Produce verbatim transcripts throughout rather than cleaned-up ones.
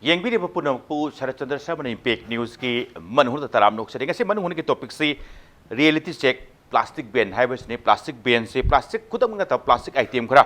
ꯌꯦꯡꯕꯤꯔꯤꯕ ꯄꯨꯝꯅꯃꯛꯄꯨ ꯁꯔꯠ ꯆꯟꯗ꯭ꯔ ꯁꯔꯃꯅ ꯏꯝꯄꯦꯛ ꯅ꯭ꯌꯨꯁꯀꯤ ꯃꯅꯨꯡꯗ ꯇꯔꯥꯝꯅ ꯑꯣꯛꯆꯔꯤ꯫ ꯉꯁꯤ ꯃꯅꯨꯡ ꯍꯨꯠꯅꯒꯤ ꯇꯣꯄꯤꯛꯁꯤ ꯔꯤꯌꯦꯂꯤꯇꯤ ꯆꯦꯛ, ꯄ꯭ꯂꯥꯁꯇꯤꯛ ꯕꯦꯟ ꯍꯥꯏꯕꯁꯤꯅꯤ꯫ ꯄ꯭ꯂꯥꯁꯇꯤꯛ ꯕꯦꯟꯁꯦ ꯄ꯭ꯂꯥꯁꯇꯤꯛ ꯈꯨꯗꯝ ꯅꯠꯇꯕ ꯄ꯭ꯂꯥꯁꯇꯤꯛ ꯑꯥꯏꯇꯦꯝ ꯈꯔ,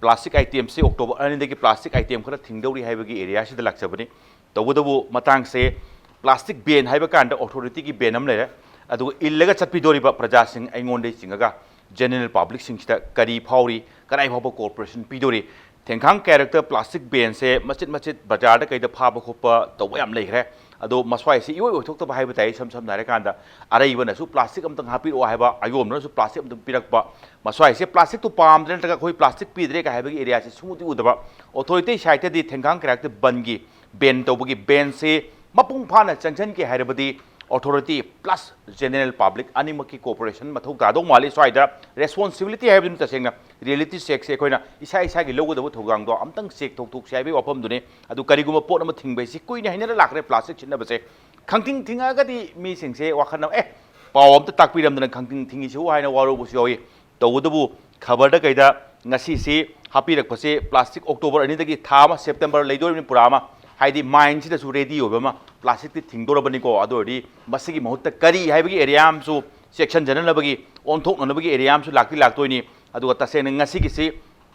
ꯄ꯭ꯂꯥꯁꯇꯤꯛ ꯑꯥꯏꯇꯦꯝꯁꯤ ꯑꯣꯛꯇꯣꯕꯔ ꯑꯅꯤꯗꯒꯤ ꯄ꯭ꯂꯥꯁꯇꯤꯛ ꯑꯥꯏꯇꯦꯝ ꯈꯔ ꯊꯤꯡꯗꯧꯔꯤ ꯍꯥꯏꯕꯒꯤ ꯑꯦꯔꯤꯌꯥꯁꯤꯗ ꯂꯥꯛꯆꯕꯅꯤ꯫ ꯇꯧꯕꯇꯕꯨ ꯃꯇꯥꯡꯁꯦ ꯄ꯭ꯂꯥꯁꯇꯤꯛ ꯕꯦꯟ ꯍꯥꯏꯕ ꯀꯥꯟꯗ ꯑꯣꯊꯣꯔꯤꯇꯤꯒꯤ ꯕꯦꯟ ꯑꯃ ꯂꯩꯔꯦ, ꯑꯗꯨꯒ ꯏꯜꯂꯒ ꯆꯠꯄꯤꯗꯣꯔꯤꯕ ꯄ꯭ꯔꯖꯥꯁꯤꯡ ꯑꯩꯉꯣꯟꯗꯩ ꯆꯤꯡꯉꯒ ꯖꯦꯅꯔꯦꯜ ꯄꯕ꯭ꯂꯤꯛꯁꯤꯡꯁꯤꯗ ꯀꯔꯤ ꯐꯥꯎꯔꯤ, ꯀꯗꯥꯏ ꯐꯥꯎꯕ ꯀꯣꯔꯄꯣꯔꯦꯁꯟ ꯄꯤꯗꯣꯔꯤ, ꯊꯦꯡꯈꯥꯡ ꯀꯦꯔꯦꯛꯇꯔ ꯄ꯭ꯂꯥꯁꯇꯤꯛ ꯕꯦꯟꯁꯦ ꯃꯆꯤꯠ ꯃꯆꯤꯠ ꯕꯖꯥꯔꯗ ꯀꯩꯗ ꯐꯥꯕ ꯈꯣꯠꯄ ꯇꯧꯕ ꯌꯥꯝ ꯂꯩꯈ꯭ꯔꯦ꯫ ꯑꯗꯣ ꯃꯁ꯭ꯋꯥꯏꯁꯤ ꯏꯑꯣꯏ ꯑꯣꯏꯊꯣꯛꯇꯕ ꯍꯥꯏꯕ ꯇꯥꯏ꯫ ꯏꯁꯝ ꯁꯝꯅ ꯍꯥꯏꯔꯀꯥꯟꯗ ꯑꯔꯩꯕꯅꯁꯨ ꯄ꯭ꯂꯥꯁꯇꯤꯛ ꯑꯝꯇꯪ ꯍꯥꯞꯄꯤꯔꯛꯑꯣ ꯍꯥꯏꯕ, ꯑꯌꯣꯟꯕꯅꯁꯨ ꯄ꯭ꯂꯥꯁꯇꯤꯛ ꯑꯝꯇꯪ ꯄꯤꯔꯛꯄ, ꯃꯁ꯭ꯋꯥꯏꯁꯦ ꯄ꯭ꯂꯥꯁꯇꯤꯛꯇꯨ ꯄꯥꯝꯗ꯭ꯔꯦ ꯅꯠꯇ꯭ꯔꯒ ꯑꯩꯈꯣꯏ ꯄ꯭ꯂꯥꯁꯇꯤꯛ ꯄꯤꯗ꯭ꯔꯦ ꯀꯥꯏ ꯍꯥꯏꯕꯒꯤ ꯑꯦꯔꯤꯌꯥꯁꯤ ꯁꯨꯡꯎꯗꯤ ꯎꯗꯕ꯫ ꯑꯣꯊꯣꯔꯤꯇꯤ ꯁꯥꯏꯠꯇꯗꯤ ꯊꯦꯡꯈꯥꯡ ꯀꯦꯔꯦꯛꯇꯔ ꯕꯟꯒꯤ ꯕꯦꯟ ꯇꯧꯕꯒꯤ ꯕꯦꯟꯁꯤ ꯃꯄꯨꯡ ꯐꯥꯅ ꯆꯪꯁꯤꯟꯒꯦ ꯍꯥꯏꯔꯕꯗꯤ ꯑꯣꯊꯣꯔꯤꯇꯤ ꯄ꯭ꯂꯁ ꯖꯦꯅꯔꯦꯜ ꯄꯕ꯭ꯂꯤꯛ ꯑꯅꯤꯃꯛꯀꯤ ꯀꯣꯑꯣꯄꯔꯦꯁꯟ ꯃꯊꯧ ꯇꯥꯗꯧ ꯃꯥꯜꯂꯤ꯫ ꯁ꯭ꯋꯥꯏꯗ ꯔꯦꯁꯄꯣꯟꯁꯤꯕꯤꯂꯤꯇꯤ ꯍꯥꯏꯕꯗꯨꯅ ꯇꯁꯦꯡꯅ ꯔꯤꯌꯦꯂꯤꯇꯤ ꯆꯦꯛꯁꯦ ꯑꯩꯈꯣꯏꯅ ꯏꯁꯥ ꯏꯁꯥꯒꯤ ꯂꯧꯒꯗꯕ ꯊꯧꯗꯥꯡꯗꯣ ꯑꯝꯇꯪ ꯆꯦꯛ ꯇꯧꯊꯣꯛꯁꯤ ꯍꯥꯏꯕꯒꯤ ꯋꯥꯐꯝꯗꯨꯅꯤ꯫ ꯑꯗꯨ ꯀꯔꯤꯒꯨꯝꯕ ꯄꯣꯠ ꯑꯃ ꯊꯤꯡꯕ ꯍꯥꯏꯁꯤ ꯀꯨꯏꯅ ꯍꯩꯅꯔ ꯂꯥꯛꯈ꯭ꯔꯦ ꯄ꯭ꯂꯥꯁꯇꯤꯛ ꯁꯤꯖꯤꯟꯅꯕꯁꯦ꯫ ꯈꯪꯊꯤꯡ ꯊꯤꯡꯉꯛꯑꯒꯗꯤ ꯃꯤꯁꯤꯡꯁꯦ ꯋꯥꯈꯜ ꯑꯃ, "ꯑꯦ, ꯄꯥꯎ ꯑꯝꯇ ꯇꯥꯛꯄꯤꯔꯝꯗꯅ ꯈꯪꯊꯤꯡ ꯊꯤꯡꯉꯤꯁꯤꯕꯨ?" ꯍꯥꯏꯅ ꯋꯥꯔꯧꯕꯁꯨ ꯌꯥꯎꯏ꯫ ꯇꯧꯕꯇꯕꯨ ꯈꯕꯔꯗ ꯀꯩꯗ ꯉꯁꯤꯁꯤ ꯍꯥꯞꯄꯤꯔꯛꯄꯁꯤ ꯄ꯭ꯂꯥꯁꯇꯤꯛ ꯑꯣꯛꯇꯣꯕꯔ ꯑꯅꯤꯗꯒꯤ ꯊꯥ ꯑꯃ, ꯁꯦꯞꯇꯦꯝꯕꯔ ꯂꯩꯗꯣꯔꯤꯕꯅꯤ ꯄꯨꯔꯥ ꯑꯃ, ꯍꯥꯏꯗꯤ ꯃꯥꯏꯟꯁꯤꯗꯁꯨ ꯔꯦꯗꯤ ꯑꯣꯏꯕ ꯑꯃ, ꯄ꯭ꯂꯥꯁꯇꯤꯛꯇꯤ ꯊꯤꯡꯗꯣꯔꯕꯅꯤꯀꯣ꯫ ꯑꯗꯨ ꯑꯣꯏꯔꯗꯤ ꯃꯁꯤꯒꯤ ꯃꯍꯨꯠꯇ ꯀꯔꯤ ꯍꯥꯏꯕꯒꯤ ꯑꯦꯔꯤꯌꯥ ꯑꯃꯁꯨ ꯆꯦꯛꯁꯤꯟꯖꯅꯅꯕꯒꯤ, ꯑꯣꯟꯊꯣꯛꯅꯅꯕꯒꯤ ꯑꯦꯔꯤꯌꯥ ꯑꯃꯁꯨ ꯂꯥꯛꯇꯤ ꯂꯥꯛꯇꯣꯏꯅꯤ꯫ ꯑꯗꯨꯒ ꯇꯁꯦꯡꯅ ꯉꯁꯤꯒꯤꯁꯤ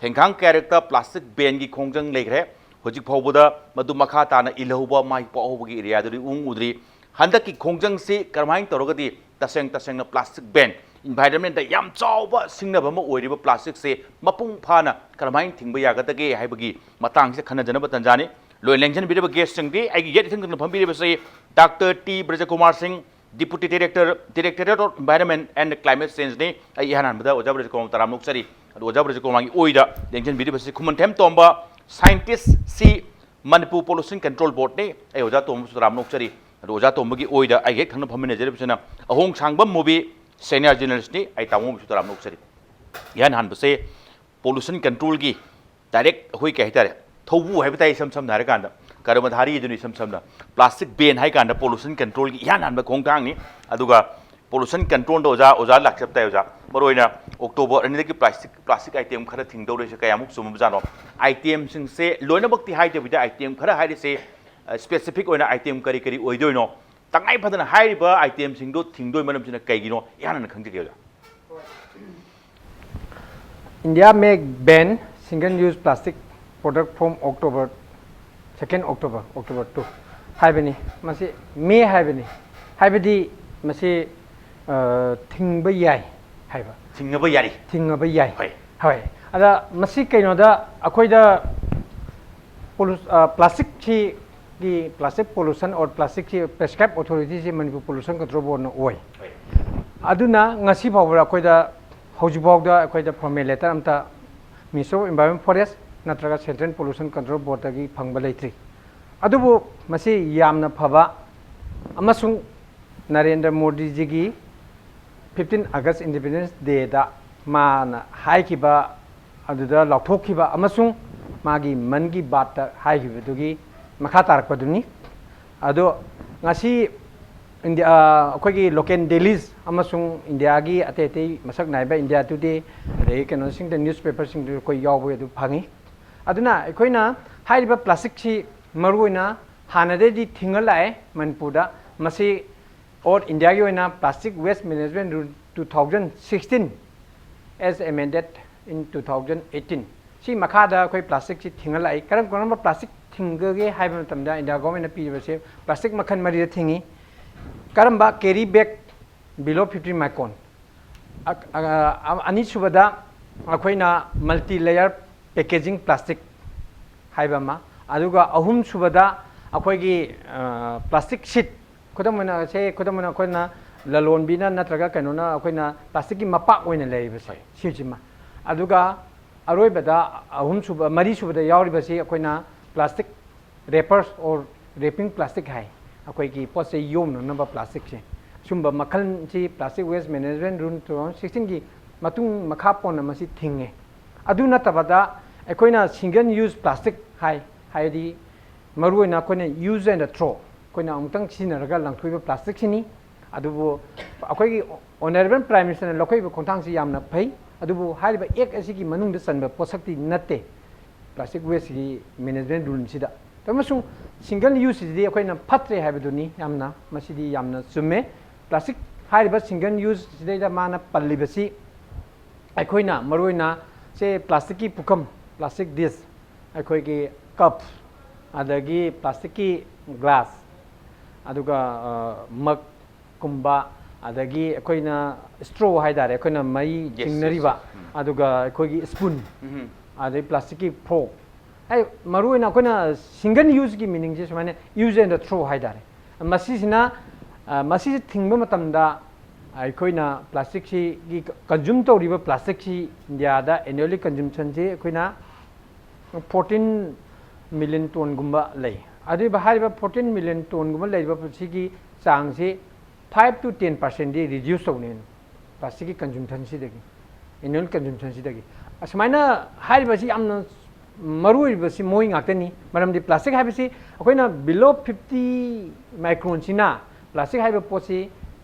ꯊꯦꯡꯈꯥꯡ ꯀꯦꯔꯦꯛꯇ ꯄ꯭ꯂꯥꯁꯇꯤꯛ ꯕꯦꯟꯒꯤ ꯈꯣꯡꯖꯪ ꯂꯩꯈ꯭ꯔꯦ꯫ ꯍꯧꯖꯤꯛ ꯐꯥꯎꯕꯗ ꯃꯗꯨ ꯃꯈꯥ ꯇꯥꯅ ꯏꯜꯍꯧꯕ, ꯃꯥꯏ ꯄꯥꯛꯍꯧꯕꯒꯤ ꯑꯦꯔꯤꯌꯥꯗꯨꯗꯤ ꯎꯡ ꯎꯗ꯭ꯔꯤ꯫ ꯍꯟꯗꯛꯀꯤ ꯈꯣꯡꯖꯪꯁꯤ ꯀꯔꯝꯍꯥꯏꯅ ꯇꯧꯔꯒꯗꯤ ꯇꯁꯦꯡ ꯇꯁꯦꯡꯅ ꯄ꯭ꯂꯥꯁꯇꯤꯛ ꯕꯦꯟ, ꯏꯟꯚꯥꯏꯔꯟꯃꯦꯟꯗ ꯌꯥꯝ ꯆꯥꯎꯕ ꯁꯤꯡꯅꯕ ꯑꯃ ꯑꯣꯏꯔꯤꯕ ꯄ꯭ꯂꯥꯁꯇꯤꯛꯁꯦ ꯃꯄꯨꯡ ꯐꯥꯅ ꯀꯔꯝꯍꯥꯏꯅ ꯊꯤꯡꯕ ꯌꯥꯒꯗꯒꯦ ꯍꯥꯏꯕꯒꯤ ꯃꯇꯥꯡꯁꯤꯗ ꯈꯟꯅꯖꯅꯕ ꯇꯟꯖꯥꯅꯤ꯫ ꯂꯣꯏ ꯂꯦꯡꯁꯤꯟꯕꯤꯔꯤꯕ ꯒꯦꯁꯁꯤꯡꯗꯤ ꯑꯩꯒꯤ ꯌꯦꯠ ꯏꯊꯪ ꯊꯪꯅ ꯐꯝꯕꯤꯔꯤꯕꯁꯤ doctor T Brajakumar Singh, deputy director, directorate of environment and climate ꯆꯦꯟꯖꯅꯤ꯫ ꯑꯩ ꯏꯍꯥꯟ ꯍꯥꯟꯕꯗ ꯑꯣꯖꯥ ꯕ꯭ꯔꯖꯀꯨꯃꯥꯔ ꯇꯔꯥꯝꯅ ꯑꯣꯛꯆꯔꯤ꯫ ꯑꯗꯨ ꯑꯣꯖꯥ ꯕ꯭ꯔꯖꯀꯨꯃꯥꯔꯒꯤ ꯑꯣꯏꯗ ꯂꯦꯡꯁꯤꯟꯕꯤꯔꯤꯕꯁꯤ ꯈꯨꯃꯟꯊꯦꯝ ꯇꯣꯝꯕ, ꯁꯥꯏꯟꯇꯤꯁ ꯁꯤ, ꯃꯅꯤꯄꯨꯔ ꯄꯣꯂꯨꯁꯟ ꯀꯟꯇ꯭ꯔꯣꯜ ꯕꯣꯔꯗꯅꯤ꯫ ꯑꯩ ꯑꯣꯖꯥ ꯇꯣꯝꯕꯁꯨ ꯇꯔꯥꯝꯅ ꯑꯣꯛꯆꯔꯤ꯫ ꯑꯗꯨ ꯑꯣꯖꯥ ꯇꯣꯝꯕꯒꯤ ꯑꯣꯏꯗ ꯑꯩꯒ ꯍꯦꯛ ꯊꯪꯅ ꯐꯝꯃꯤꯟꯅꯖꯔꯤꯕꯁꯤꯅ ꯑꯍꯣꯡ ꯁꯥꯡꯕꯝ ꯃꯨꯕꯤ, ꯁꯦꯅꯤꯌꯔ ꯖꯔꯅꯦꯂꯤꯁ꯭ꯠꯅꯤ꯫ ꯑꯩ ꯇꯥꯃꯣ ꯃꯨꯕꯤꯁꯨ ꯇꯔꯥꯝꯅ ꯑꯣꯛꯆꯔꯤ꯫ ꯏꯍꯥꯟ ꯍꯥꯟꯕꯁꯦ ꯄꯣꯂꯨꯁꯟ ꯀꯟꯇ꯭ꯔꯣꯜꯒꯤ ꯗꯥꯏꯔꯦꯛ ꯑꯩꯈꯣꯏ ꯀꯩ ꯍꯥꯏꯇꯥꯔꯦ, ꯊꯧꯕꯨ ꯍꯥꯏꯕ ꯇꯥꯏ꯫ ꯏꯁꯝ ꯁꯝꯅ ꯍꯥꯏꯔꯀꯥꯟꯗ ꯀꯔꯃꯙꯥꯔꯤ ꯑꯗꯨꯅꯤ꯫ ꯏꯁꯝ ꯁꯝꯅ ꯄ꯭ꯂꯥꯁꯇꯤꯛ ꯕꯦꯟ ꯍꯥꯏ ꯀꯥꯟꯗ ꯄꯣꯂꯨꯁꯟ ꯀꯟꯇ꯭ꯔꯣꯜꯒꯤ ꯏꯍꯥꯟ ꯍꯥꯟꯕ ꯈꯣꯡꯊꯥꯡꯅꯤ꯫ ꯑꯗꯨꯒ ꯄꯣꯂꯨꯁꯟ ꯀꯟꯇ꯭ꯔꯣꯜꯗ ꯑꯣꯖꯥ ꯑꯣꯖꯥ ꯂꯥꯛꯆꯕ ꯇꯥꯏ ꯑꯣꯖꯥ꯫ ꯃꯔꯨꯑꯣꯏꯅ ꯑꯣꯛꯇꯣꯕꯔ ꯑꯅꯤꯗꯒꯤ ꯄ꯭ꯂꯥꯁꯇꯤꯛ ꯄ꯭ꯂꯥꯁꯇꯤꯛ ꯑꯥꯏꯇꯦꯝ ꯈꯔ ꯊꯤꯡꯗꯧꯔꯤꯁꯦ ꯀꯌꯥꯃꯨꯛ ꯆꯨꯝꯃꯕꯖꯥꯠꯅꯣ? ꯑꯥꯏꯇꯦꯝꯁꯤꯡꯁꯦ ꯂꯣꯏꯅꯃꯛꯇꯤ ꯍꯥꯏꯗꯕꯤꯗ, ꯑꯥꯏꯇꯦꯝ ꯈꯔ ꯍꯥꯏꯔꯤꯁꯦ, ꯁ꯭ꯄꯦꯁꯤꯐꯤꯛ ꯑꯣꯏꯅ ꯑꯥꯏꯇꯦꯝ ꯀꯔꯤ ꯀꯔꯤ ꯑꯣꯏꯗꯣꯏꯅꯣ? ꯇꯉꯥꯏ ꯐꯗꯅ ꯍꯥꯏꯔꯤꯕ ꯑꯥꯏꯇꯦꯝꯁꯤꯡꯗꯣ ꯊꯤꯡꯗꯣꯏ ꯃꯔꯝꯁꯤꯅ ꯀꯩꯒꯤꯅꯣ? ꯏꯍꯥꯟ ꯍꯥꯟꯅ ꯈꯪꯖꯒꯦ ꯑꯣꯖꯥ꯫ India may ban single use plastic product from October, second October, October two ꯍꯥꯏꯕꯅꯤ꯫ ꯃꯁꯤ may ꯍꯥꯏꯕꯅꯤ, ꯍꯥꯏꯕꯗꯤ ꯃꯁꯤ ꯑ, ꯊꯤꯡꯕ ꯌꯥꯏ ꯍꯥꯏꯕ꯫ ꯊꯤꯡꯅꯕ ꯌꯥꯔꯤ꯫ ꯊꯤꯡꯉꯕ ꯌꯥꯏ꯫ ꯍꯣꯏ꯫ ꯍꯣꯏ꯫ ꯑꯗ ꯃꯁꯤ ꯀꯩꯅꯣꯗ ꯑꯩꯈꯣꯏꯗ ꯄꯣꯂꯨ-, ꯑ, ꯄ꯭ꯂꯥꯁꯇꯤꯛꯁꯤꯒꯤ, plastic pollution or ꯄ꯭ꯂꯥꯁꯇꯤꯛꯁꯤ prescribe authorityꯁꯤ ꯃꯅꯤꯄꯨꯔ ꯄꯣꯂꯨꯁꯟ ꯀꯟꯇ꯭ꯔꯣꯜ ꯕꯣꯔꯗꯅ ꯑꯣꯏ꯫ ꯍꯣꯏ꯫ ꯑꯗꯨꯅ ꯉꯁꯤ ꯐꯥꯎꯕꯗ ꯑꯩꯈꯣꯏꯗ, ꯍꯧꯖꯤꯛꯐꯥꯎꯗ ꯑꯩꯈꯣꯏꯗ formal letter ꯑꯝꯇ Ministry of Environment Forest ꯅꯠꯇ꯭ꯔꯒ Central Pollution Control Boardꯇꯒꯤ ꯐꯪꯕ ꯂꯩꯇ꯭ꯔꯤ꯫ ꯑꯗꯨꯕꯨ ꯃꯁꯤ ꯌꯥꯝꯅ ꯐꯕ ꯑꯃꯁꯨꯡ ꯅꯔꯦꯟꯗ꯭ꯔ ꯃꯣꯗꯤꯖꯤꯒꯤ fifteen August Independence Dayꯗ ꯃꯥꯅ ꯍꯥꯏꯈꯤꯕ ꯑꯗꯨꯗ ꯂꯥꯎꯊꯣꯛꯈꯤꯕ ꯑꯃꯁꯨꯡ ꯃꯥꯒꯤ ꯃꯟ ꯀꯤ ꯕꯥꯠꯇ ꯍꯥꯏꯈꯤꯕꯗꯨꯒꯤ ꯃꯈꯥ ꯇꯥꯔꯛꯄꯗꯨꯅꯤ꯫ ꯑꯗꯣ ꯉꯁꯤ ꯏꯟꯗꯤꯌꯥ, ꯑꯩꯈꯣꯏꯒꯤ local dailies ꯑꯃꯁꯨꯡ ꯏꯟꯗꯤꯌꯥꯒꯤ ꯑꯇꯩ ꯑꯇꯩ ꯃꯁꯛ ꯅꯥꯏꯕ India Today, ꯑꯗꯒꯤ ꯀꯩꯅꯣꯁꯤꯡꯗ, newspaperꯁꯤꯡꯗ ꯑꯩꯈꯣꯏ ꯌꯥꯎꯕ ꯑꯗꯨ ꯐꯪꯉꯤ꯫ ꯑꯗꯨꯅ ꯑꯩꯈꯣꯏꯅ ꯍꯥꯏꯔꯤꯕ ꯄ꯭ꯂꯥꯁꯇꯤꯛꯁꯤ ꯃꯔꯨꯑꯣꯏꯅ ꯍꯥꯟꯅꯗꯩꯗꯤ ꯊꯤꯡꯉ ꯂꯥꯛꯑꯦ ꯃꯅꯤꯄꯨꯔꯗ꯫ ꯃꯁꯤ all Indiaꯒꯤ ꯑꯣꯏꯅ Plastic Waste Management Rule two thousand sixteen as amended in two thousand eighteen, ꯁꯤ ꯃꯈꯥꯗ ꯑꯩꯈꯣꯏ ꯄ꯭ꯂꯥꯁꯇꯤꯛꯁꯤ ꯊꯤꯡꯍꯜꯂꯛꯏ꯫ ꯀꯔꯝ ꯀꯔꯝꯕ ꯄ꯭ꯂꯥꯁꯇꯤꯛ ꯊꯤꯡꯒꯒꯦ ꯍꯥꯏꯕ ꯃꯇꯝꯗ India governmentꯅ ꯄꯤꯔꯤꯕꯁꯦ ꯄ꯭ꯂꯥꯁꯇꯤꯛ ꯃꯈꯜ ꯃꯔꯤꯗ ꯊꯤꯡꯉꯤ꯫ ꯀꯔꯝꯕ? Carry bag below fifty micron꯫ ꯑ-, ꯑ-, ꯑꯅꯤꯁꯨꯕꯗ ꯑꯩꯈꯣꯏꯅ multi layer packaging plastic ꯍꯥꯏꯕ ꯑꯃ, ꯑꯗꯨꯒ ꯑꯍꯨꯝꯁꯨꯕꯗ ꯑꯩꯈꯣꯏꯒꯤ, ꯑ, plastic sheet, ꯈꯨꯗꯝ ꯑꯣꯏꯅ ꯁꯦ, ꯈꯨꯗꯝ ꯑꯣꯏꯅ ꯑꯩꯈꯣꯏꯅ ꯂꯂꯣꯟꯕꯤꯅ ꯅꯠꯇ꯭ꯔꯒ ꯀꯩꯅꯣꯅ ꯑꯩꯈꯣꯏꯅ ꯄ꯭ꯂꯥꯁꯇꯤꯛꯀꯤ ꯃꯄꯥꯛ ꯑꯣꯏꯅ ꯂꯩꯔꯤꯕꯁꯦ, ꯍꯣꯏ꯫ ꯁꯤꯁꯤꯃ, ꯑꯗꯨꯒ ꯑꯔꯣꯏꯕꯗ ꯑꯍꯨꯝꯁꯨꯕ, ꯃꯔꯤꯁꯨꯕꯗ ꯌꯥꯎꯔꯤꯕꯁꯤ ꯑꯩꯈꯣꯏꯅ plastic wrappers or wrapping plastic ꯍꯥꯏ, ꯑꯩꯈꯣꯏꯒꯤ ꯄꯣꯠ ꯆꯩ ꯌꯣꯝꯅꯅꯕ ꯄ꯭ꯂꯥꯁꯇꯤꯛꯁꯦ꯫ ꯁꯨꯝꯕ ꯃꯈꯜꯁꯤ Plastic Waste Management Rule two thousand sixteenꯒꯤ ꯃꯇꯨꯡ ꯃꯈꯥ ꯄꯣꯟꯅ ꯃꯁꯤ ꯊꯤꯡꯉꯦ꯫ ꯑꯗꯨ ꯅꯠꯇꯕꯗ ꯑꯩꯈꯣꯏꯅ single use plastic ꯍꯥꯏ, ꯍꯥꯏꯗꯤ ꯃꯔꯨꯑꯣꯏꯅ ꯑꯩꯈꯣꯏꯅ use and throw, ꯑꯩꯈꯣꯏꯅ ꯑꯃꯨꯛꯇꯪ ꯁꯤꯖꯤꯟꯅꯔꯒ ꯂꯪꯊꯣꯛꯏꯕ ꯄ꯭ꯂꯥꯁꯇꯤꯛꯁꯤꯅꯤ꯫ ꯑꯗꯨꯕꯨ ꯑꯩꯈꯣꯏꯒꯤ Honourable Prime Minister ꯅ ꯂꯧꯈꯠꯂꯤꯕ ꯈꯣꯡꯊꯥꯡꯁꯤ ꯌꯥꯝꯅ ꯐꯩ꯫ ꯑꯗꯨꯕꯨ ꯍꯥꯏꯔꯤꯕ Act ꯑꯁꯤꯒꯤ ꯃꯅꯨꯡꯗ ꯆꯟꯕ ꯄꯣꯠꯁꯛꯇꯤ ꯅꯠꯇꯦ, plastic waste ꯀꯤ management rule ꯁꯤꯗ꯫ ꯑꯃꯁꯨꯡ single use ꯁꯤꯗꯤ ꯑꯩꯈꯣꯏꯅ ꯐꯠꯇ꯭ꯔꯦ ꯍꯥꯏꯕꯗꯨꯅꯤ꯫ ꯌꯥꯝꯅ, ꯃꯁꯤꯗꯤ ꯌꯥꯝꯅ ꯆꯨꯝꯃꯦ꯫ Plastic ꯍꯥꯏꯔꯤꯕ single use ꯁꯤꯗꯩꯗ ꯃꯥꯅ ꯄꯜꯂꯤꯕꯁꯤ ꯑꯩꯈꯣꯏꯅ ꯃꯔꯨꯑꯣꯏꯅ ꯁꯦ plastic ꯀꯤ ꯄꯨꯈꯝ, plastic dish, ꯑꯩꯈꯣꯏꯒꯤ cup, ꯑꯗꯒꯤ plastic ꯀꯤ glass, ꯑꯗꯨꯒ mug ꯀꯨꯝꯕ, ꯑꯗꯒꯤ ꯑꯩꯈꯣꯏꯅ straw ꯍꯥꯏꯇꯥꯔꯦ, ꯑꯩꯈꯣꯏꯅ ꯃꯩ Yes, yes, ꯆꯤꯡꯅꯔꯤꯕ, yes. ꯎꯝ. ꯑꯗꯨꯒ ꯑꯩꯈꯣꯏꯒꯤ spoon, ꯎꯝ. ꯑꯗꯩ plastic ꯀꯤ fork, ꯑꯩ ꯃꯔꯨꯑꯣꯏꯅ ꯑꯩꯈꯣꯏꯅ single use ꯀꯤ meaning ꯁꯦ ꯁꯨꯃꯥꯏꯅ use and throw ꯍꯥꯏꯇꯥꯔꯦ꯫ ꯃꯁꯤꯁꯤꯅ, ꯑ, ꯃꯁꯤꯁꯦ ꯊꯤꯡꯕ ꯃꯇꯝꯗ ꯑꯩꯈꯣꯏꯅ plastic ꯁꯤꯒꯤ consume ꯇꯧꯔꯤꯕ plastic ꯁꯤ ꯏꯟꯗꯤꯌꯥꯗ annually consumption ꯁꯤ ꯑꯩꯈꯣꯏꯅ fourteen million ton ꯒꯨꯝꯕ ꯂꯩ꯫ ꯑꯗꯨꯒ ꯍꯥꯏꯔꯤꯕ fourteen million ton ꯒꯨꯝꯕ ꯂꯩꯔꯤꯕ ꯁꯤꯒꯤ ꯆꯥꯡꯁꯤ five to ten percent D reduce ꯇꯧꯅꯤ plastic ꯀꯤ consumption ꯁꯤꯗꯒꯤ, annual consumption ꯁꯤꯗꯒꯤ꯫ ꯑꯁꯨꯃꯥꯏꯅ ꯍꯥꯏꯔꯤꯕꯁꯤ ꯌꯥꯝꯅ ꯃꯔꯨ ꯑꯣꯏꯔꯤꯕꯁꯤ ꯃꯣꯏ ꯉꯥꯛꯇꯅꯤ꯫ ꯃꯔꯝꯗꯤ plastic ꯍꯥꯏꯕꯁꯤ ꯑꯩꯈꯣꯏꯅ below fifty micron ꯁꯤꯅ plastic ꯍꯥꯏꯕ ꯄꯣꯠꯁꯤ,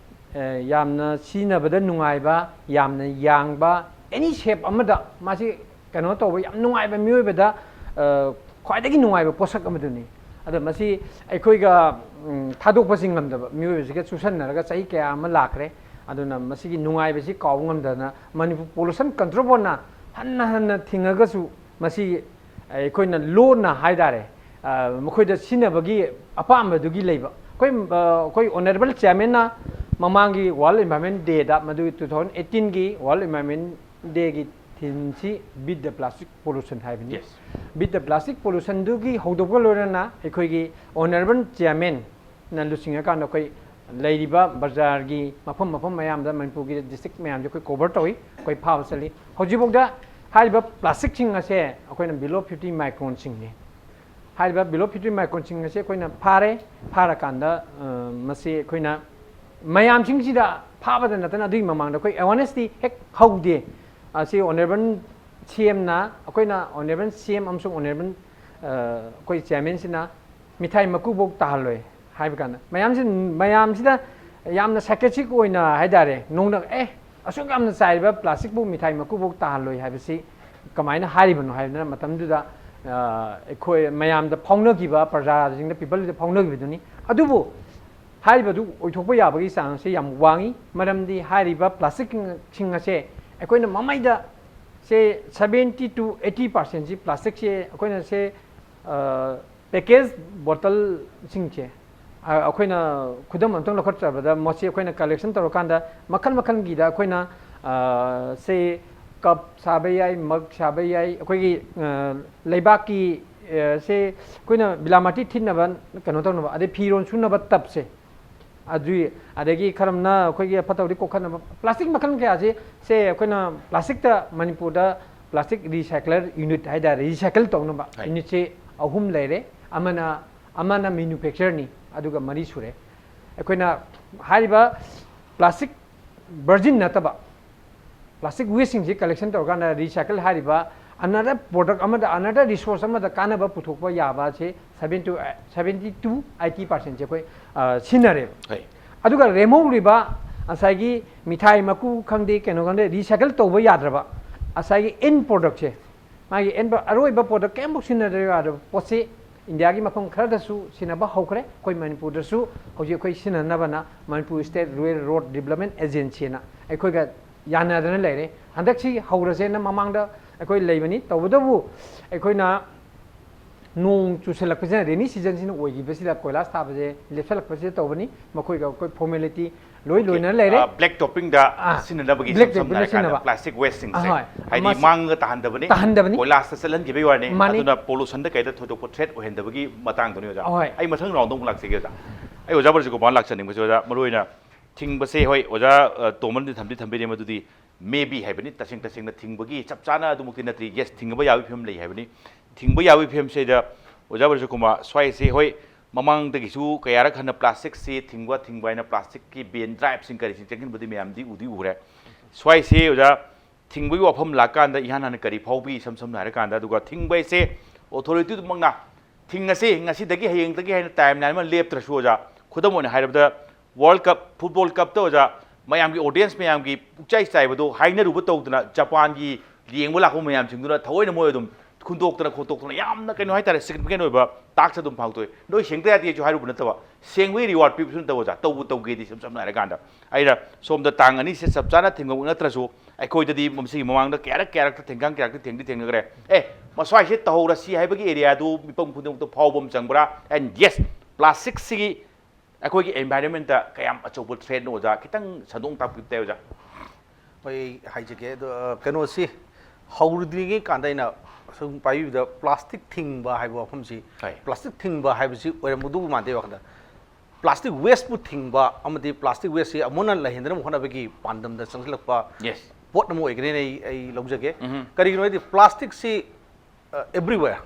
ꯑ, ꯌꯥꯝꯅ ꯁꯤꯖꯤꯟꯅꯕꯗ ꯅꯨꯡꯉꯥꯏꯕ, ꯌꯥꯝꯅ ꯌꯥꯡꯕ, any shape ꯑꯃꯗ ꯃꯥꯁꯤ ꯀꯩꯅꯣ ꯇꯧꯕ ꯌꯥꯝ ꯅꯨꯡꯉꯥꯏꯕ, ꯃꯤꯑꯣꯏꯕꯗ, ꯑ, ꯈ꯭ꯋꯥꯏꯗꯒꯤ ꯅꯨꯡꯉꯥꯏꯕ ꯄꯣꯠꯁꯛ ꯑꯃꯗꯨꯅꯤ꯫ ꯑꯗꯣ ꯃꯁꯤ ꯑꯩꯈꯣꯏꯒ, ꯎꯝ, ꯊꯥꯗꯣꯛꯄꯁꯤ ꯉꯝꯗꯕ, ꯃꯤꯑꯣꯏꯕꯁꯤꯒ ꯆꯨꯁꯟꯅꯔꯒ ꯆꯍꯤ ꯀꯌꯥ ꯑꯃ ꯂꯥꯛꯈ꯭ꯔꯦ꯫ ꯑꯗꯨꯅ ꯃꯁꯤꯒꯤ ꯅꯨꯡꯉꯥꯏꯕꯁꯤ ꯀꯥꯎꯕ ꯉꯝꯗꯗꯅ ꯃꯅꯤꯄꯨꯔ Pollution Control Board ꯅ ꯍꯟꯅ ꯍꯟꯅ ꯊꯤꯡꯉꯒꯁꯨ ꯃꯁꯤ ꯑꯩꯈꯣꯏꯅ ꯂꯣꯟꯅ ꯍꯥꯏꯇꯥꯔꯦ, ꯑ, ꯃꯈꯣꯏꯗ ꯁꯤꯖꯤꯟꯅꯕꯒꯤ ꯑꯄꯥꯝꯕꯗꯨꯒꯤ ꯂꯩꯕ꯫ ꯑꯩꯈꯣꯏ, ꯑ, ꯑꯩꯈꯣꯏ Honourable Chairman ꯅ ꯃꯃꯥꯡꯒꯤ World Environment Day ꯗ, ꯃꯗꯨꯒꯤ two thousand eighteen ꯒꯤ World Environment Day ꯒꯤ theme ꯁꯤ Beat the Plastic Pollution ꯍꯥꯏꯕꯅꯤ꯫ Yes. Beat the Plastic Pollution ꯗꯨꯒꯤ ꯍꯧꯗꯣꯛꯄꯒ ꯂꯣꯏꯅꯅ ꯑꯩꯈꯣꯏꯒꯤ Honourable Chairman ꯅ ꯂꯨꯆꯤꯡꯉꯀꯥꯟꯗ ꯑꯩꯈꯣꯏ ꯂꯩꯔꯤꯕ ꯕꯖꯥꯔꯒꯤ ꯃꯐꯝ ꯃꯐꯝ ꯃꯌꯥꯝꯗ, ꯃꯅꯤꯄꯨꯔꯒꯤ district ꯃꯌꯥꯝꯁꯦ ꯑꯩꯈꯣꯏ cover ꯇꯧꯏ, ꯑꯩꯈꯣꯏ ꯐꯥꯕ ꯆꯠꯂꯤ꯫ ꯍꯧꯖꯤꯛꯐꯥꯎꯗ ꯍꯥꯏꯔꯤꯕ plastic ꯁꯤꯡ ꯑꯁꯦ ꯑꯩꯈꯣꯏꯅ below fifty micron ꯁꯤꯡꯅꯤ꯫ ꯍꯥꯏꯔꯤꯕ below fifty micron ꯁꯤꯡ ꯑꯁꯤ ꯑꯩꯈꯣꯏꯅ ꯐꯥꯔꯦ꯫ ꯐꯥꯔꯀꯥꯟꯗ, ꯑ, ꯃꯁꯤ ꯑꯩꯈꯣꯏꯅ ꯃꯌꯥꯝꯁꯤꯡꯁꯤꯗ ꯐꯥꯕꯗ ꯅꯠꯇꯅ ꯑꯗꯨꯒꯤ ꯃꯃꯥꯡꯗ ꯑꯩꯈꯣꯏ awareness ꯇꯤ ꯍꯦꯛ ꯍꯧꯗꯦ꯫ ꯑꯁꯤ Honourable C M ꯅ, ꯑꯩꯈꯣꯏꯅ Honourable C M ꯑꯃꯁꯨꯡ Honourable, ꯑ, ꯑꯩꯈꯣꯏ Chairman ꯁꯤꯅ ꯃꯤꯊꯥꯏ ꯃꯀꯨꯐꯧ ꯇꯥꯍꯜꯂꯣꯏ ꯍꯥꯏꯕ ꯀꯥꯟꯗ ꯃꯌꯥꯝꯁꯤ, ꯃꯌꯥꯝꯁꯤꯗ ꯌꯥꯝꯅ ꯁꯥꯏꯀꯦꯇ꯭ꯔꯤꯛ ꯑꯣꯏꯅ ꯍꯥꯏꯇꯥꯔꯦ, ꯅꯣꯡꯅ ꯑꯦ, ꯑꯁꯨꯛ ꯌꯥꯝꯅ ꯆꯥꯏꯔꯤꯕ ꯄ꯭ꯂꯥꯁꯇꯤꯛꯄꯨ ꯃꯤꯊꯥꯏ ꯃꯀꯨꯕꯨ ꯇꯥꯍꯜꯂꯣꯏ ꯍꯥꯏꯕꯁꯤ ꯀꯃꯥꯏꯅ ꯍꯥꯏꯔꯤꯕꯅꯣ ꯍꯥꯏꯕꯗꯨꯅ ꯃꯇꯝꯗꯨꯗ, ꯑ, ꯑꯩꯈꯣꯏ ꯃꯌꯥꯝꯗ ꯐꯥꯎꯅꯈꯤꯕ, ꯄ꯭ꯔꯖꯥꯁꯤꯡꯗ, ꯄꯤꯄꯜꯗ ꯐꯥꯎꯅꯈꯤꯕꯗꯨꯅꯤ꯫ ꯑꯗꯨꯕꯨ ꯍꯥꯏꯔꯤꯕꯗꯨ ꯑꯣꯏꯊꯣꯛꯄ ꯌꯥꯕꯒꯤ ꯆꯥꯡꯁꯦ ꯌꯥꯝ ꯋꯥꯡꯉꯤ, ꯃꯔꯝꯗꯤ ꯍꯥꯏꯔꯤꯕ ꯄ꯭ꯂꯥꯁꯇꯤꯛꯁꯤꯡ ꯑꯁꯦ ꯑꯩꯈꯣꯏꯅ ꯃꯃꯩꯗ ꯁꯦ seventy to eighty percent ꯁꯤ ꯄ꯭ꯂꯥꯁꯇꯤꯛꯁꯦ ꯑꯩꯈꯣꯏꯅ ꯁꯦ, ꯑ, ꯄꯦꯀꯦꯖ ꯕꯣꯇꯜꯁꯤꯡꯁꯦ, ꯑ, ꯑꯩꯈꯣꯏꯅ ꯈꯨꯗꯝ ꯑꯝꯇꯪ ꯂꯧꯈꯠꯆꯕꯗ, ꯃꯁꯤ ꯑꯩꯈꯣꯏꯅ ꯀꯂꯦꯛꯁꯟ ꯇꯧꯔꯀꯥꯟꯗ ꯃꯈꯜ ꯃꯈꯜꯒꯤꯗ ꯑꯩꯈꯣꯏꯅ, ꯑ, ꯁꯦ ꯀꯞ ꯁꯥꯕ ꯌꯥꯏ, ꯃꯒ ꯁꯥꯕ ꯌꯥꯏ, ꯑꯩꯈꯣꯏꯒꯤ, ꯑ, ꯂꯩꯕꯥꯛꯀꯤ, ꯑ, ꯁꯦ ꯑꯩꯈꯣꯏꯅ ꯕꯤꯂꯥꯃꯥꯇꯤ ꯊꯤꯠꯅꯕ, ꯀꯩꯅꯣ ꯇꯧꯅꯕ, ꯑꯗꯩ ꯐꯤꯔꯣꯜ ꯁꯨꯅꯕ ꯇꯞꯁꯦ, ꯑꯗꯨꯏ, ꯑꯗꯒꯤ ꯈꯔ ꯑꯃꯅ ꯑꯩꯈꯣꯏꯒꯤ ꯐꯠꯇ ꯍꯥꯎꯗꯤ ꯀꯣꯛꯈꯠꯅꯕ ꯄ꯭ꯂꯥꯁꯇꯤꯛ ꯃꯈꯜ ꯀꯌꯥꯁꯦ, ꯁꯦ ꯑꯩꯈꯣꯏꯅ ꯄ꯭ꯂꯥꯁꯇꯤꯛꯇ, ꯃꯅꯤꯄꯨꯔꯗ ꯄ꯭ꯂꯥꯁꯇꯤꯛ ꯔꯤꯁꯥꯏꯀꯂꯔ ꯌꯨꯅꯤꯠ ꯍꯥꯏꯇꯥꯔꯦ, ꯔꯤꯁꯥꯏꯀꯜ ꯇꯧꯅꯕ ꯍꯣꯏ꯫ ꯌꯨꯅꯤꯠꯁꯦ ꯑꯍꯨꯝ ꯂꯩꯔꯦ꯫ ꯑꯃꯅ, ꯑꯃꯅ ꯃꯦꯅꯨꯐꯦꯛꯆꯔꯅꯤ, ꯑꯗꯨꯒ ꯃꯔꯤ ꯁꯨꯔꯦ꯫ ꯑꯩꯈꯣꯏꯅ ꯍꯥꯏꯔꯤꯕ ꯄ꯭ꯂꯥꯁꯇꯤꯛ ꯚꯔꯖꯤꯟ ꯅꯠꯇꯕ ꯄ꯭ꯂꯥꯁꯇꯤꯛ ꯋꯦꯁꯁꯤꯡꯁꯤ ꯀꯂꯦꯛꯁꯟ ꯇꯧꯔꯀꯥꯟꯗ ꯔꯤꯁꯥꯏꯀꯜ ꯍꯥꯏꯔꯤꯕ another product ꯑꯃꯗ, another resource ꯑꯃꯗ ꯀꯥꯟꯅꯕ ꯄꯨꯊꯣꯛꯄ ꯌꯥꯕꯁꯦ seventy to, seventy to eighty percent ꯁꯦ ꯑꯩꯈꯣꯏ, ꯑ, ꯁꯤꯖꯤꯟꯅꯔꯦꯕ꯫ ꯍꯣꯏ꯫ ꯑꯗꯨꯒ ꯔꯦꯝꯍꯧꯔꯤꯕ ꯉꯁꯥꯏꯒꯤ ꯃꯤꯊꯥꯏ ꯃꯀꯨ ꯈꯪꯗꯦ, ꯀꯩꯅꯣ ꯈꯪꯗꯦ, ꯔꯤꯁꯥꯏꯀꯜ ꯇꯧꯕ ꯌꯥꯗ꯭ꯔꯕ ꯉꯁꯥꯏꯒꯤ ꯑꯦꯟ ꯄ꯭ꯔꯣꯗꯛꯁꯦ, ꯃꯥꯒꯤ ꯑꯦꯟ, ꯑꯔꯣꯏꯕ ꯄ꯭ꯔꯣꯗꯛ ꯀꯔꯤꯝꯐꯥꯎ ꯁꯤꯖꯤꯟꯅꯗ꯭ꯔꯕ ꯌꯥꯗ꯭ꯔꯕ ꯄꯣꯠꯁꯤ ꯏꯟꯗꯤꯌꯥꯒꯤ ꯃꯐꯝ ꯈꯔꯗꯁꯨ ꯁꯤꯖꯤꯟꯅꯕ ꯍꯧꯈ꯭ꯔꯦ꯫ ꯑꯩꯈꯣꯏ ꯃꯅꯤꯄꯨꯔꯗꯁꯨ ꯍꯧꯖꯤꯛ ꯑꯩꯈꯣꯏ ꯁꯤꯖꯤꯟꯅꯅꯕꯅ Manipur state rural road development ꯑꯦꯖꯦꯟꯁꯤꯅ ꯑꯩꯈꯣꯏꯒ ꯌꯥꯅꯗꯅ ꯂꯩꯔꯦ꯫ ꯍꯟꯗꯛꯁꯤ ꯍꯧꯔꯁꯦꯅ ꯃꯃꯥꯡꯗ ꯑꯩꯈꯣꯏ ꯂꯩꯕꯅꯤ, ꯇꯧꯕꯇꯕꯨ ꯑꯩꯈꯣꯏꯅ ꯅꯣꯡ ꯆꯨꯁꯜꯂꯛꯄꯁꯤꯅ, ꯔꯦꯅꯤ ꯁꯤꯖꯟꯁꯤꯅ ꯑꯣꯏꯈꯤꯕꯁꯤꯗ ꯀꯣꯏꯂꯥꯁ ꯊꯥꯕꯁꯦ ꯂꯦꯞꯁꯜꯂꯛꯄꯁꯤꯗ ꯇꯧꯕꯅꯤ꯫ ꯃꯈꯣꯏꯒ ꯑꯩꯈꯣꯏ ꯐꯣꯔꯃꯦꯂꯤꯇꯤ ꯂꯣꯏ ꯂꯣꯏꯅ ꯂꯩꯔꯦ꯫ ꯕ꯭ꯂꯦꯛ ꯇꯣꯞꯄꯤꯡꯗ ꯑꯥ, ꯁꯤꯖꯤꯟꯅꯅꯕꯒꯤ ꯕ꯭ꯂꯦꯛ ꯁꯝ ꯁꯝꯅ ꯇꯣꯞꯄꯤꯡꯗ ꯍꯥꯏꯔꯀꯥꯟꯗ ꯁꯤꯖꯤꯟꯅꯕ꯫ ꯄ꯭ꯂꯥꯁꯇꯤꯛ ꯋꯦꯁꯁꯤꯡꯁꯦ, ꯑꯍꯣꯏ꯫ ꯍꯥꯏꯗꯤ ꯃꯁꯤ ꯃꯥꯡꯉꯒ ꯇꯥꯍꯟꯗꯕꯅꯤ, ꯇꯥꯍꯟꯗꯕꯅꯤ꯫ ꯀꯣꯏꯂꯥꯁꯇ ꯆꯠꯍꯟꯈꯤꯕꯩ ꯋꯥꯅꯤ꯫ ꯃꯥꯅꯤ꯫ ꯑꯗꯨꯅ ꯄꯣꯂꯨꯁꯟꯗ ꯀꯩꯗ ꯊꯣꯏꯗꯣꯛꯄ ꯊ꯭ꯔꯦꯠ ꯑꯣꯏꯍꯟꯗꯕꯒꯤ ꯃꯇꯥꯡꯗꯨꯅꯤ ꯑꯣꯖꯥ꯫ ꯑꯍꯣꯏ꯫ ꯑꯩ ꯃꯊꯪ ꯔꯥꯎꯟꯗ ꯑꯃꯨꯛ ꯂꯥꯛꯆꯒꯦ ꯑꯣꯖꯥ꯫ ꯑꯩ ꯑꯣꯖꯥ ꯕ꯭ꯔꯖꯀꯨꯃꯥꯔ ꯂꯥꯛꯆꯅꯤꯡꯕꯁꯦ ꯑꯣꯖꯥ, ꯃꯔꯨ ꯑꯣꯏꯅ ꯊꯤꯡꯕꯁꯦ, ꯍꯣꯏ ꯑꯣꯖꯥ, ꯑ, ꯇꯣꯃꯟꯗꯤ ꯊꯝꯗꯤ ꯊꯝꯕꯤꯔꯦ, ꯃꯗꯨꯗꯤ maybe ꯍꯥꯏꯕꯅꯤ, ꯇꯁꯦꯡ ꯇꯁꯦꯡꯅ ꯊꯤꯡꯕꯒꯤ ꯆꯞ ꯆꯥꯅ ꯑꯗꯨꯃꯛꯇꯤ ꯅꯠꯇ꯭ꯔꯤ꯫ Yes, ꯊꯤꯡꯕ ꯌꯥꯕꯒꯤ ꯐꯤꯕꯝ ꯂꯩ ꯍꯥꯏꯕꯅꯤ꯫ ꯊꯤꯡꯕ ꯌꯥꯕꯒꯤ ꯐꯤꯕꯝꯁꯤꯗ ꯑꯣꯖꯥ ꯕ꯭ꯔꯖꯀꯨꯃꯥꯔ, ꯁ꯭ꯋꯥꯏꯁꯦ ꯍꯣꯏ ꯃꯃꯥꯡꯗꯒꯤꯁꯨ ꯀꯌꯥꯔꯛ ꯍꯟꯅ ꯄ꯭ꯂꯥꯁꯇꯤꯛꯁꯤ ꯊꯤꯡꯕ ꯊꯤꯡꯕ ꯍꯥꯏꯅ ꯄ꯭ꯂꯥꯁꯇꯤꯛꯀꯤ ꯕꯦꯟ ꯗ꯭ꯔꯥꯏꯕꯁꯤꯡ ꯀꯔꯤꯁꯤꯡ ꯆꯪꯁꯤꯟꯕꯗꯤ ꯃꯌꯥꯝꯗꯤ ꯎꯗꯤ ꯎꯔꯦ꯫ ꯁ꯭ꯋꯥꯏꯁꯦ ꯑꯣꯖꯥ ꯊꯤꯡꯕꯒꯤ ꯋꯥꯐꯝ ꯂꯥꯛꯀꯥꯟꯗ ꯏꯍꯥꯟ ꯍꯥꯟꯅ ꯀꯔꯤ ꯐꯥꯎꯕꯤ? ꯏꯁꯝ ꯁꯝꯅ ꯍꯥꯏꯔꯀꯥꯟꯗ, ꯑꯗꯨꯒ ꯊꯤꯡꯕ ꯍꯥꯏꯁꯦ ꯑꯣꯊꯣꯔꯤꯇꯤꯗꯨꯃꯛꯅ ꯊꯤꯡꯉꯁꯤ, ꯉꯁꯤꯗꯒꯤ ꯍꯌꯦꯡꯗꯒꯤ ꯍꯥꯏꯅ ꯇꯥꯏꯝ ꯂꯥꯏꯟ ꯑꯃ ꯂꯦꯞꯇ꯭ꯔꯁꯨ ꯑꯣꯖꯥ, ꯈꯨꯗꯝ ꯑꯣꯏꯅ ꯍꯥꯏꯔꯕꯗ World Cup, football cupꯇ ꯑꯣꯖꯥ, ꯃꯌꯥꯝꯒꯤ audience ꯃꯌꯥꯝꯒꯤ ꯄꯨꯛꯆꯥꯏ ꯆꯥꯏꯕꯗꯣ ꯍꯥꯏꯅꯔꯨꯕ ꯇꯧꯗꯅ, ꯖꯄꯥꯟꯒꯤ ꯌꯦꯡꯕ ꯂꯥꯛꯄ ꯃꯌꯥꯝꯁꯤꯡꯗꯨꯅ ꯊꯑꯣꯏꯅ ꯃꯣꯏ ꯑꯗꯨꯝ ꯈꯨꯟꯗꯣꯛꯇꯅ ꯈꯣꯠꯇꯣꯛꯇꯅ ꯌꯥꯝꯅ ꯀꯩꯅꯣ ꯍꯥꯏꯇꯥꯔꯦ, significant ꯑꯣꯏꯕ task ꯑꯗꯨꯝ ꯄꯥꯡꯊꯣꯛꯑꯦ꯫ ꯅꯣꯏ ꯁꯦꯡꯗ ꯌꯥꯗꯦꯁꯨ ꯍꯥꯏꯔꯨꯕ ꯅꯠꯇꯕ, ꯁꯦꯡꯕꯒꯤ reward ꯄꯤꯕꯁꯨ ꯅꯠꯇꯕ ꯑꯣꯖꯥ, ꯇꯧꯕꯨ ꯇꯧꯒꯦꯗꯤ ꯏꯁꯝ ꯁꯝꯅ ꯍꯥꯏꯔꯀꯥꯟꯗ ꯑꯩꯅ ꯁꯣꯝꯗ ꯇꯥꯡ ꯑꯅꯤꯁꯦ ꯆꯞ ꯆꯥꯅ ꯊꯦꯡꯕ ꯅꯠꯇ꯭ꯔꯁꯨ, ꯑꯩꯈꯣꯏꯗꯗꯤ ꯃꯁꯤꯒꯤ ꯃꯃꯥꯡꯗ ꯀꯌꯥꯔꯛ ꯀꯌꯥꯔꯛꯇ ꯊꯦꯡꯀꯥꯟ ꯀꯌꯥꯔꯛꯇ ꯊꯦꯡꯗꯤ ꯊꯦꯡꯅꯈ꯭ꯔꯦ꯫ ꯑꯦ, ꯃꯁ꯭ꯋꯥꯏꯁꯦ ꯇꯧꯍꯧꯔꯁꯤ ꯍꯥꯏꯕꯒꯤ areaꯗꯨ ꯃꯤꯄꯨꯝ ꯈꯨꯗꯤꯡꯃꯛꯇ ꯐꯥꯎꯕ ꯑꯃ ꯆꯪꯕ꯭ꯔꯥ? And yes, plasticꯁꯤꯒꯤ ꯑꯩꯈꯣꯏꯒꯤ environmentꯇ ꯀꯌꯥꯝ ꯑꯆꯧꯕ threatꯅꯣ ꯑꯣꯖꯥ? ꯈꯤꯇꯪ ꯁꯟꯗꯣꯛꯅ ꯇꯥꯛꯄꯤꯕ ꯇꯥꯏ ꯑꯣꯖꯥ꯫ ꯍꯣꯏ, ꯍꯥꯏꯖꯒꯦ꯫ ꯑꯗꯣ, ꯑ, ꯀꯩꯅꯣꯁꯤ ꯍꯧꯔꯨꯗ꯭ꯔꯤꯉꯩ ꯀꯥꯟꯗ ꯑꯩꯅ ꯁꯨꯝ ꯄꯥꯏꯕꯤꯕꯗ plastic ꯊꯤꯡꯕ ꯍꯥꯏꯕ ꯋꯥꯐꯝꯁꯤ, ꯍꯣꯏ꯫ Plastic ꯊꯤꯡꯕ ꯍꯥꯏꯕꯁꯤ ꯑꯣꯏꯔꯝꯒꯗꯧꯕ ꯃꯥꯟꯗꯦ ꯋꯥꯈꯜꯗ꯫ Plastic wasteꯄꯨ ꯊꯤꯡꯕ ꯑꯃꯗꯤ plastic wasteꯁꯤ ꯑꯃꯨꯛ ꯍꯟꯅ ꯂꯩꯍꯟꯗꯅꯕ ꯍꯣꯠꯅꯕꯒꯤ ꯄꯥꯟꯗꯝꯗ ꯆꯪꯁꯤꯜꯂꯛꯄ Yes. ꯄꯣꯠ ꯑꯃ ꯑꯣꯏꯒꯅꯤꯅ ꯑꯩ, ꯑꯩ ꯂꯧꯖꯒꯦ꯫ ꯎꯝꯍꯨꯝ꯫ ꯀꯔꯤꯒꯤꯅꯣ ꯍꯥꯏꯗꯤ plasticꯁꯤ, ꯑ, everywhere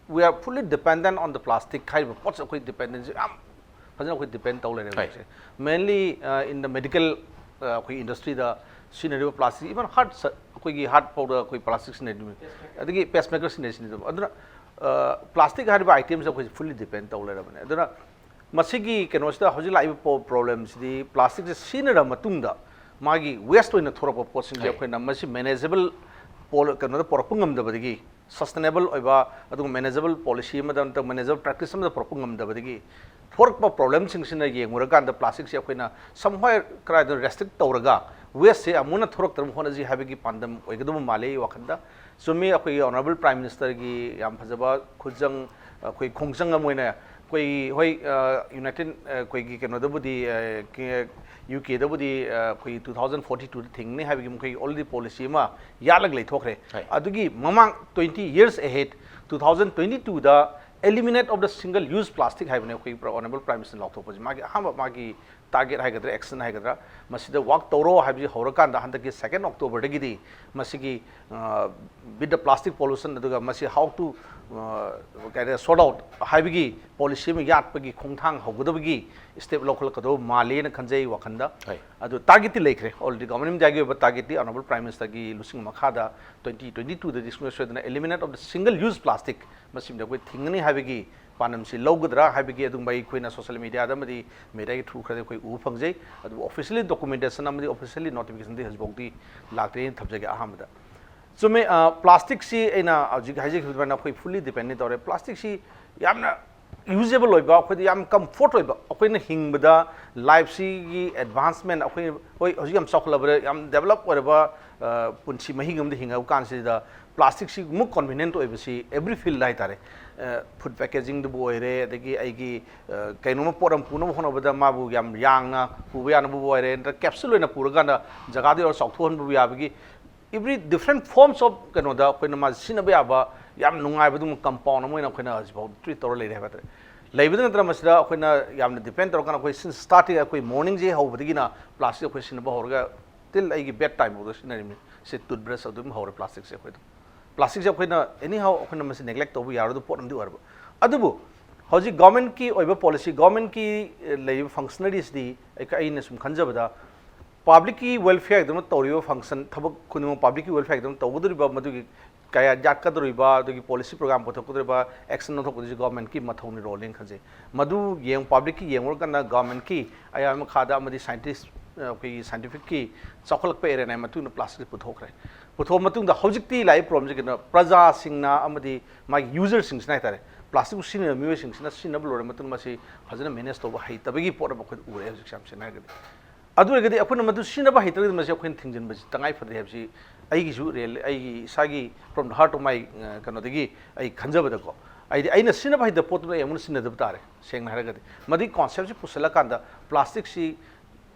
we are fully dependent on the plastic ꯍꯥꯏꯔꯤꯕ ꯄꯣꯠꯁꯦ ꯑꯩꯈꯣꯏ dependency ꯌꯥꯝ ꯐꯖꯅ ꯑꯩꯈꯣꯏ depend ꯇꯧ ꯂꯩꯔꯦ ꯍꯣꯏ꯫ ꯍꯧꯖꯤꯛꯁꯦ꯫ Mainly, ꯑ, in the medical, ꯑ, ꯑꯩꯈꯣꯏ industryꯗ ꯁꯤꯖꯤꯟꯅꯔꯤꯕ plastic, even heart ꯁ-, ꯑꯩꯈꯣꯏꯒꯤ heart ꯐꯥꯎꯗ ꯑꯩꯈꯣꯏ plastic ꯁꯤꯖꯤꯟꯅꯔꯤꯕꯅꯤ꯫ ꯑꯗꯒꯤ pacemaker ꯁꯤꯖꯤꯟꯅꯔꯤꯁꯤꯅꯤ ꯑꯗꯨꯝ꯫ ꯑꯗꯨꯅ, ꯑ, plastic ꯍꯥꯏꯔꯤꯕ itemꯁꯦ ꯑꯩꯈꯣꯏ fully depend ꯇꯧ ꯂꯩꯔꯕꯅꯦ꯫ ꯑꯗꯨꯅ ꯃꯁꯤꯒꯤ ꯀꯩꯅꯣꯁꯤꯗ ꯍꯧꯖꯤꯛ ꯂꯥꯛꯏꯕ ꯄꯣ-, problemꯁꯤꯗꯤ plasticꯁꯦ ꯁꯤꯖꯤꯟꯅꯔꯕ ꯃꯇꯨꯡꯗ ꯃꯥꯒꯤ waste ꯑꯣꯏꯅ ꯊꯣꯔꯛꯄ ꯄꯣꯠꯁꯤꯡꯁꯦ ꯍꯣꯏ꯫ ꯑꯩꯈꯣꯏꯅ ꯃꯁꯤ manageable ꯄꯣ-, ꯀꯩꯅꯣꯗ ꯄꯨꯔꯛꯄ ꯉꯝꯗꯕꯗꯒꯤ, sustainable ꯑꯣꯏꯕ ꯑꯗꯨꯒ manageable policy ꯑꯃꯗ ꯅꯠꯇ꯭ꯔꯒ manageable practice ꯑꯃꯗ ꯄꯨꯔꯛꯄ ꯉꯝꯗꯕꯗꯒꯤ ꯊꯣꯔꯛꯄ problemꯁꯤꯡꯁꯤꯅ ꯌꯦꯡꯉꯨꯔꯀꯥꯟꯗ plasticꯁꯦ ꯑꯩꯈꯣꯏꯅ somewhere ꯀꯗꯥꯏꯗ restrict ꯇꯧꯔꯒ wasteꯁꯦ ꯑꯃꯨꯛ ꯍꯟꯅ ꯊꯣꯔꯛꯇꯅꯕ ꯍꯣꯠꯅꯁꯤ ꯍꯥꯏꯕꯒꯤ ꯄꯥꯟꯗꯝ ꯑꯣꯏꯒꯗꯕ ꯃꯥꯜꯂꯤ ꯑꯩ ꯋꯥꯈꯜꯗ꯫ ꯆꯨꯝꯃꯤ, ꯑꯩꯈꯣꯏꯒꯤ Honourable Prime Ministerꯒꯤ ꯌꯥꯝ ꯐꯖꯕ ꯈꯨꯖꯪ, ꯑꯩꯈꯣꯏ ꯈꯣꯡꯖꯪ ꯑꯃ ꯑꯣꯏꯅ ꯑꯩꯈꯣꯏꯒꯤ, ꯍꯣꯏ, ꯑ, United, ꯑ, ꯑꯩꯈꯣꯏꯒꯤ ꯀꯩꯅꯣꯗꯕꯨꯗꯤ, ꯑ, ꯀꯦ-, UKꯗꯕꯨꯗꯤ, ꯑ, ꯑꯩꯈꯣꯏ two thousand forty twoꯗ ꯊꯤꯡꯒꯅꯤ ꯍꯥꯏꯕꯒꯤ ꯃꯈꯣꯏꯒꯤ already policy ꯑꯃ ꯌꯥꯠꯂꯒ ꯂꯩꯊꯣꯛꯈ꯭ꯔꯦ꯫ ꯍꯣꯏ꯫ ꯑꯗꯨꯒꯤ ꯃꯃꯥꯡ twenty years ahead, two thousand twenty twoꯗ eliminate of the single use plastic ꯍꯥꯏꯕꯅꯦ ꯑꯩꯈꯣꯏꯒꯤ Honourable Prime Minister ꯂꯥꯎꯊꯣꯛꯄꯁꯦ꯫ ꯃꯥꯒꯤ ꯑꯍꯥꯟꯕ ꯃꯥꯒꯤ target ꯍꯥꯏꯒꯗ꯭ꯔꯥ, action ꯍꯥꯏꯒꯗ꯭ꯔꯥ, ꯃꯁꯤꯗ work ꯇꯧꯔꯣ ꯍꯥꯏꯕꯁꯤ ꯍꯧꯔꯀꯥꯟꯗ ꯍꯟꯗꯛꯀꯤ second Octoberꯗꯒꯤꯗꯤ ꯃꯁꯤꯒꯤ, ꯑ, with the plastic pollution ꯑꯗꯨꯒ ꯃꯁꯤ how to, ꯑ, ꯀꯩ ꯍꯥꯏꯇꯥꯔꯦ, sort out ꯍꯥꯏꯕꯒꯤ policy ꯑꯃ ꯌꯥꯠꯄꯒꯤ ꯈꯣꯡꯊꯥꯡ ꯍꯧꯒꯗꯕꯒꯤ step ꯂꯧꯈꯠꯂꯛꯀꯗꯕ ꯃꯥꯜꯂꯦꯅ ꯈꯟꯖꯩ ꯋꯥꯈꯜꯗ꯫ ꯍꯣꯏ꯫ ꯑꯗꯨ targetꯇꯤ ꯂꯩꯈ꯭ꯔꯦ already, Government of Indiaꯒꯤ ꯑꯣꯏꯕ targetꯇꯤ Honourable Prime Ministerꯒꯤ ꯂꯨꯆꯤꯡ ꯃꯈꯥꯗ twenty twenty twoꯗꯗꯤ ꯁꯨꯡꯁꯣꯏ ꯁꯣꯏꯗꯅ eliminate of the single use plastic ꯃꯁꯤꯃꯗꯤ ꯑꯩꯈꯣꯏ ꯊꯤꯡꯒꯅꯤ ꯍꯥꯏꯕꯒꯤ ꯄꯥꯟꯗꯝꯁꯤ ꯂꯧꯒꯗ꯭ꯔꯥ ꯍꯥꯏꯕꯒꯤ ꯑꯗꯨꯒꯨꯝꯕ ꯑꯩꯈꯣꯏꯅ social media ꯗ ꯑꯃꯗꯤ media ꯒꯤ through ꯈꯔꯗꯤ ꯑꯩꯈꯣꯏ ꯎꯕ ꯐꯪꯖꯩ꯫ ꯑꯗꯨꯕꯨ officially documentation ꯑꯃꯗꯤ officially notification ꯗꯤ ꯍꯧꯖꯤꯛꯐꯥꯎꯗꯤ ꯂꯥꯛꯇ꯭ꯔꯤ ꯍꯥꯏꯅ ꯊꯝꯖꯒꯦ ꯑꯍꯥꯟꯕꯗ꯫ ꯆꯨꯝꯃꯦ, ꯑ, plastic ꯁꯤ ꯑꯩꯅ ꯍꯧꯖꯤꯛ ꯍꯥꯏꯖꯈꯤꯕ ꯑꯗꯨꯃꯥꯏꯅ ꯑꯩꯈꯣꯏ fully depend ꯇꯧꯔꯦ꯫ Plastic ꯁꯤ ꯌꯥꯝꯅ usable ꯑꯣꯏꯕ, ꯑꯩꯈꯣꯏꯗ ꯌꯥꯝ comfort ꯑꯣꯏꯕ, ꯑꯩꯈꯣꯏꯅ ꯍꯤꯡꯕꯗ life ꯁꯤꯒꯤ advancement, ꯑꯩꯈꯣꯏ ꯍꯣꯏ ꯍꯧꯖꯤꯛ ꯌꯥꯝ ꯆꯥꯎꯈꯠꯂꯕꯗ, ꯌꯥꯝ develop ꯑꯣꯏꯔꯕ, ꯑ, ꯄꯨꯟꯁꯤ ꯃꯍꯤꯡ ꯑꯃꯗ ꯍꯤꯡꯉꯕ ꯀꯥꯟꯁꯤꯗ plastic ꯁꯤꯃꯨꯛ convenient ꯑꯣꯏꯕꯁꯤ every field ꯗ ꯍꯥꯏꯇꯥꯔꯦ꯫ ꯑ, food packaging ꯗꯕꯨ ꯑꯣꯏꯔꯦ, ꯑꯗꯒꯤ ꯑꯩꯒꯤ, ꯑ, ꯀꯩꯅꯣꯝꯃ ꯄꯣꯠ ꯑꯃ ꯄꯨꯅꯕ ꯍꯣꯠꯅꯕꯗ ꯃꯥꯕꯨ ꯌꯥꯝ ꯌꯥꯡꯅ ꯄꯨꯕ ꯌꯥꯅꯕꯕꯨ ꯑꯣꯏꯔꯦ, ꯅꯠꯇ꯭ꯔꯒ capsule ꯑꯣꯏꯅ ꯄꯨꯔꯀꯥꯟꯗ ꯖꯒꯥꯗ ꯌꯧꯔ ꯆꯥꯎꯊꯣꯛꯍꯟꯕꯕꯨ ꯌꯥꯕꯒꯤ every different forms of ꯀꯩꯅꯣꯗ ꯑꯩꯈꯣꯏꯅ ꯃꯥ ꯁꯤꯖꯤꯟꯅꯕ ꯌꯥꯕ ꯌꯥꯝ ꯅꯨꯡꯉꯥꯏꯕ ꯑꯗꯨꯒꯨꯝꯕ compound ꯑꯃ ꯑꯣꯏꯅ ꯑꯩꯈꯣꯏꯅ ꯍꯧꯖꯤꯛꯐꯥꯎ treat ꯇꯧꯔ ꯂꯩꯔꯦ ꯍꯥꯏꯕ ꯇꯥꯔꯦ꯫ ꯂꯩꯕꯗ ꯅꯠꯇꯅ ꯃꯁꯤꯗ ꯑꯩꯈꯣꯏꯅ ꯌꯥꯝꯅ depend ꯇꯧꯔꯀꯥꯟꯗ ꯑꯩꯈꯣꯏ since starting ꯑꯩꯈꯣꯏ morning ꯁꯤ ꯍꯧꯕꯗꯒꯤꯅ plastic ꯑꯩꯈꯣꯏ ꯁꯤꯖꯤꯟꯅꯕ ꯍꯧꯔꯒ till ꯑꯩꯒꯤ bed time ꯐꯥꯎꯗ ꯁꯤꯖꯤꯟꯅꯔꯤꯕꯅꯤ꯫ ꯁꯤ toothbrush ꯑꯗꯨꯝ ꯍꯧꯔꯦ plastic ꯁꯦ ꯑꯩꯈꯣꯏꯗ꯫ Plastic ꯁꯦ ꯑꯩꯈꯣꯏꯅ anyhow ꯑꯩꯈꯣꯏꯅ ꯃꯁꯤ neglect ꯇꯧꯕ ꯌꯥꯔꯣꯏꯗꯕ ꯄꯣꯠ ꯑꯃꯗꯤ ꯑꯣꯏꯔꯕ꯫ ꯑꯗꯨꯕꯨ ꯍꯧꯖꯤꯛ government ꯀꯤ ꯑꯣꯏꯕ policy, government ꯀꯤ, ꯑꯦ, ꯂꯩꯔꯤꯕ functionaries ꯗꯤ ꯑꯩ-, ꯑꯩꯅ ꯁꯨꯝ ꯈꯟꯖꯕꯗ public ꯀꯤ welfare ꯒꯤꯗꯃꯛ ꯇꯧꯔꯤꯕ function, ꯊꯕꯛ ꯈꯨꯗꯤꯡꯃꯛ public ꯀꯤ welfare ꯒꯤꯗꯃꯛ ꯇꯧꯒꯗꯧꯔꯤꯕ, ꯃꯗꯨꯒꯤ ꯀꯌꯥ ꯌꯥꯠꯀꯗꯧꯔꯤꯕ, ꯑꯗꯨꯒꯤ policy program ꯄꯨꯊꯣꯛꯀꯗꯧꯔꯤꯕ, action ꯂꯧꯊꯣꯛꯀꯗꯧꯔꯤꯁꯤ government ꯀꯤ ꯃꯊꯧꯅꯤ, role ꯅꯤ ꯈꯟꯖꯩ꯫ ꯃꯗꯨ ꯌꯦꯡ-, public ꯀꯤ ꯌꯦꯡꯉꯨꯔꯀꯥꯟꯗ government ꯀꯤ ꯑꯌꯥꯝꯕ ꯃꯈꯥꯗ ꯑꯃꯗꯤ scientist, ꯑ, ꯑꯩꯈꯣꯏꯒꯤ scientific ꯀꯤ ꯆꯥꯎꯈꯠꯂꯛꯄ area ꯅ ꯃꯇꯨꯡ ꯏꯟꯅ plastic ꯁꯤ ꯄꯨꯊꯣꯛꯈ꯭ꯔꯦ꯫ ꯄꯨꯊꯣꯛꯑ ꯃꯇꯨꯡꯗ ꯍꯧꯖꯤꯛꯇꯤ ꯂꯥꯛꯏ problem ꯁꯤ ꯀꯩꯅꯣ, ꯄ꯭ꯔꯖꯥꯁꯤꯡꯅ ꯑꯃꯗꯤ ꯃꯥꯒꯤ user ꯁꯤꯡꯁꯤꯅ ꯍꯥꯏꯇꯥꯔꯦ, plastic ꯁꯤꯖꯤꯟꯅꯕ ꯃꯤꯑꯣꯏꯁꯤꯡꯁꯤꯅ ꯁꯤꯖꯤꯟꯅꯕ ꯂꯣꯏꯔ ꯃꯇꯨꯡꯗ ꯃꯁꯤ ꯐꯖꯅ manage ꯇꯧꯕ ꯍꯩꯇꯕꯒꯤ ꯄꯣꯠ ꯑꯃ ꯑꯩꯈꯣꯏꯗ ꯎꯔꯦ ꯍꯧꯖꯤꯛꯁꯦ, ꯌꯥꯝ ꯁꯦꯡꯅ ꯍꯥꯏꯔꯒꯗꯤ꯫ ꯑꯗꯨ ꯑꯣꯏꯔꯒꯗꯤ ꯑꯩꯈꯣꯏꯅ ꯃꯗꯨ ꯁꯤꯖꯤꯟꯅꯕ ꯍꯩꯇ꯭ꯔꯒꯗꯤ ꯃꯁꯤ ꯑꯩꯈꯣꯏꯅ ꯊꯤꯡꯖꯤꯟꯕꯁꯤ ꯇꯉꯥꯏ ꯐꯗꯦ ꯍꯥꯏꯕꯁꯤ ꯑꯩꯒꯤꯁꯨ real, ꯑꯩꯒꯤ ꯏꯁꯥꯒꯤ from the heart of my, ꯑ, ꯀꯩꯅꯣꯗꯒꯤ ꯑꯩ ꯈꯟꯖꯕꯗꯀꯣ, ꯑꯩꯗꯤ ꯑꯩꯅ ꯁꯤꯖꯤꯟꯅꯕ ꯍꯩꯇꯕ ꯄꯣꯠꯇꯨꯅ ꯑꯩ ꯑꯃꯨꯛ ꯁꯤꯖꯤꯟꯅꯗꯕ ꯇꯥꯔꯦ, ꯁꯦꯡꯅ ꯍꯥꯏꯔꯒꯗꯤ꯫ ꯃꯗꯨꯒꯤ concept ꯁꯤ ꯄꯨꯁꯜꯂꯀꯥꯟꯗ plastic ꯁꯤ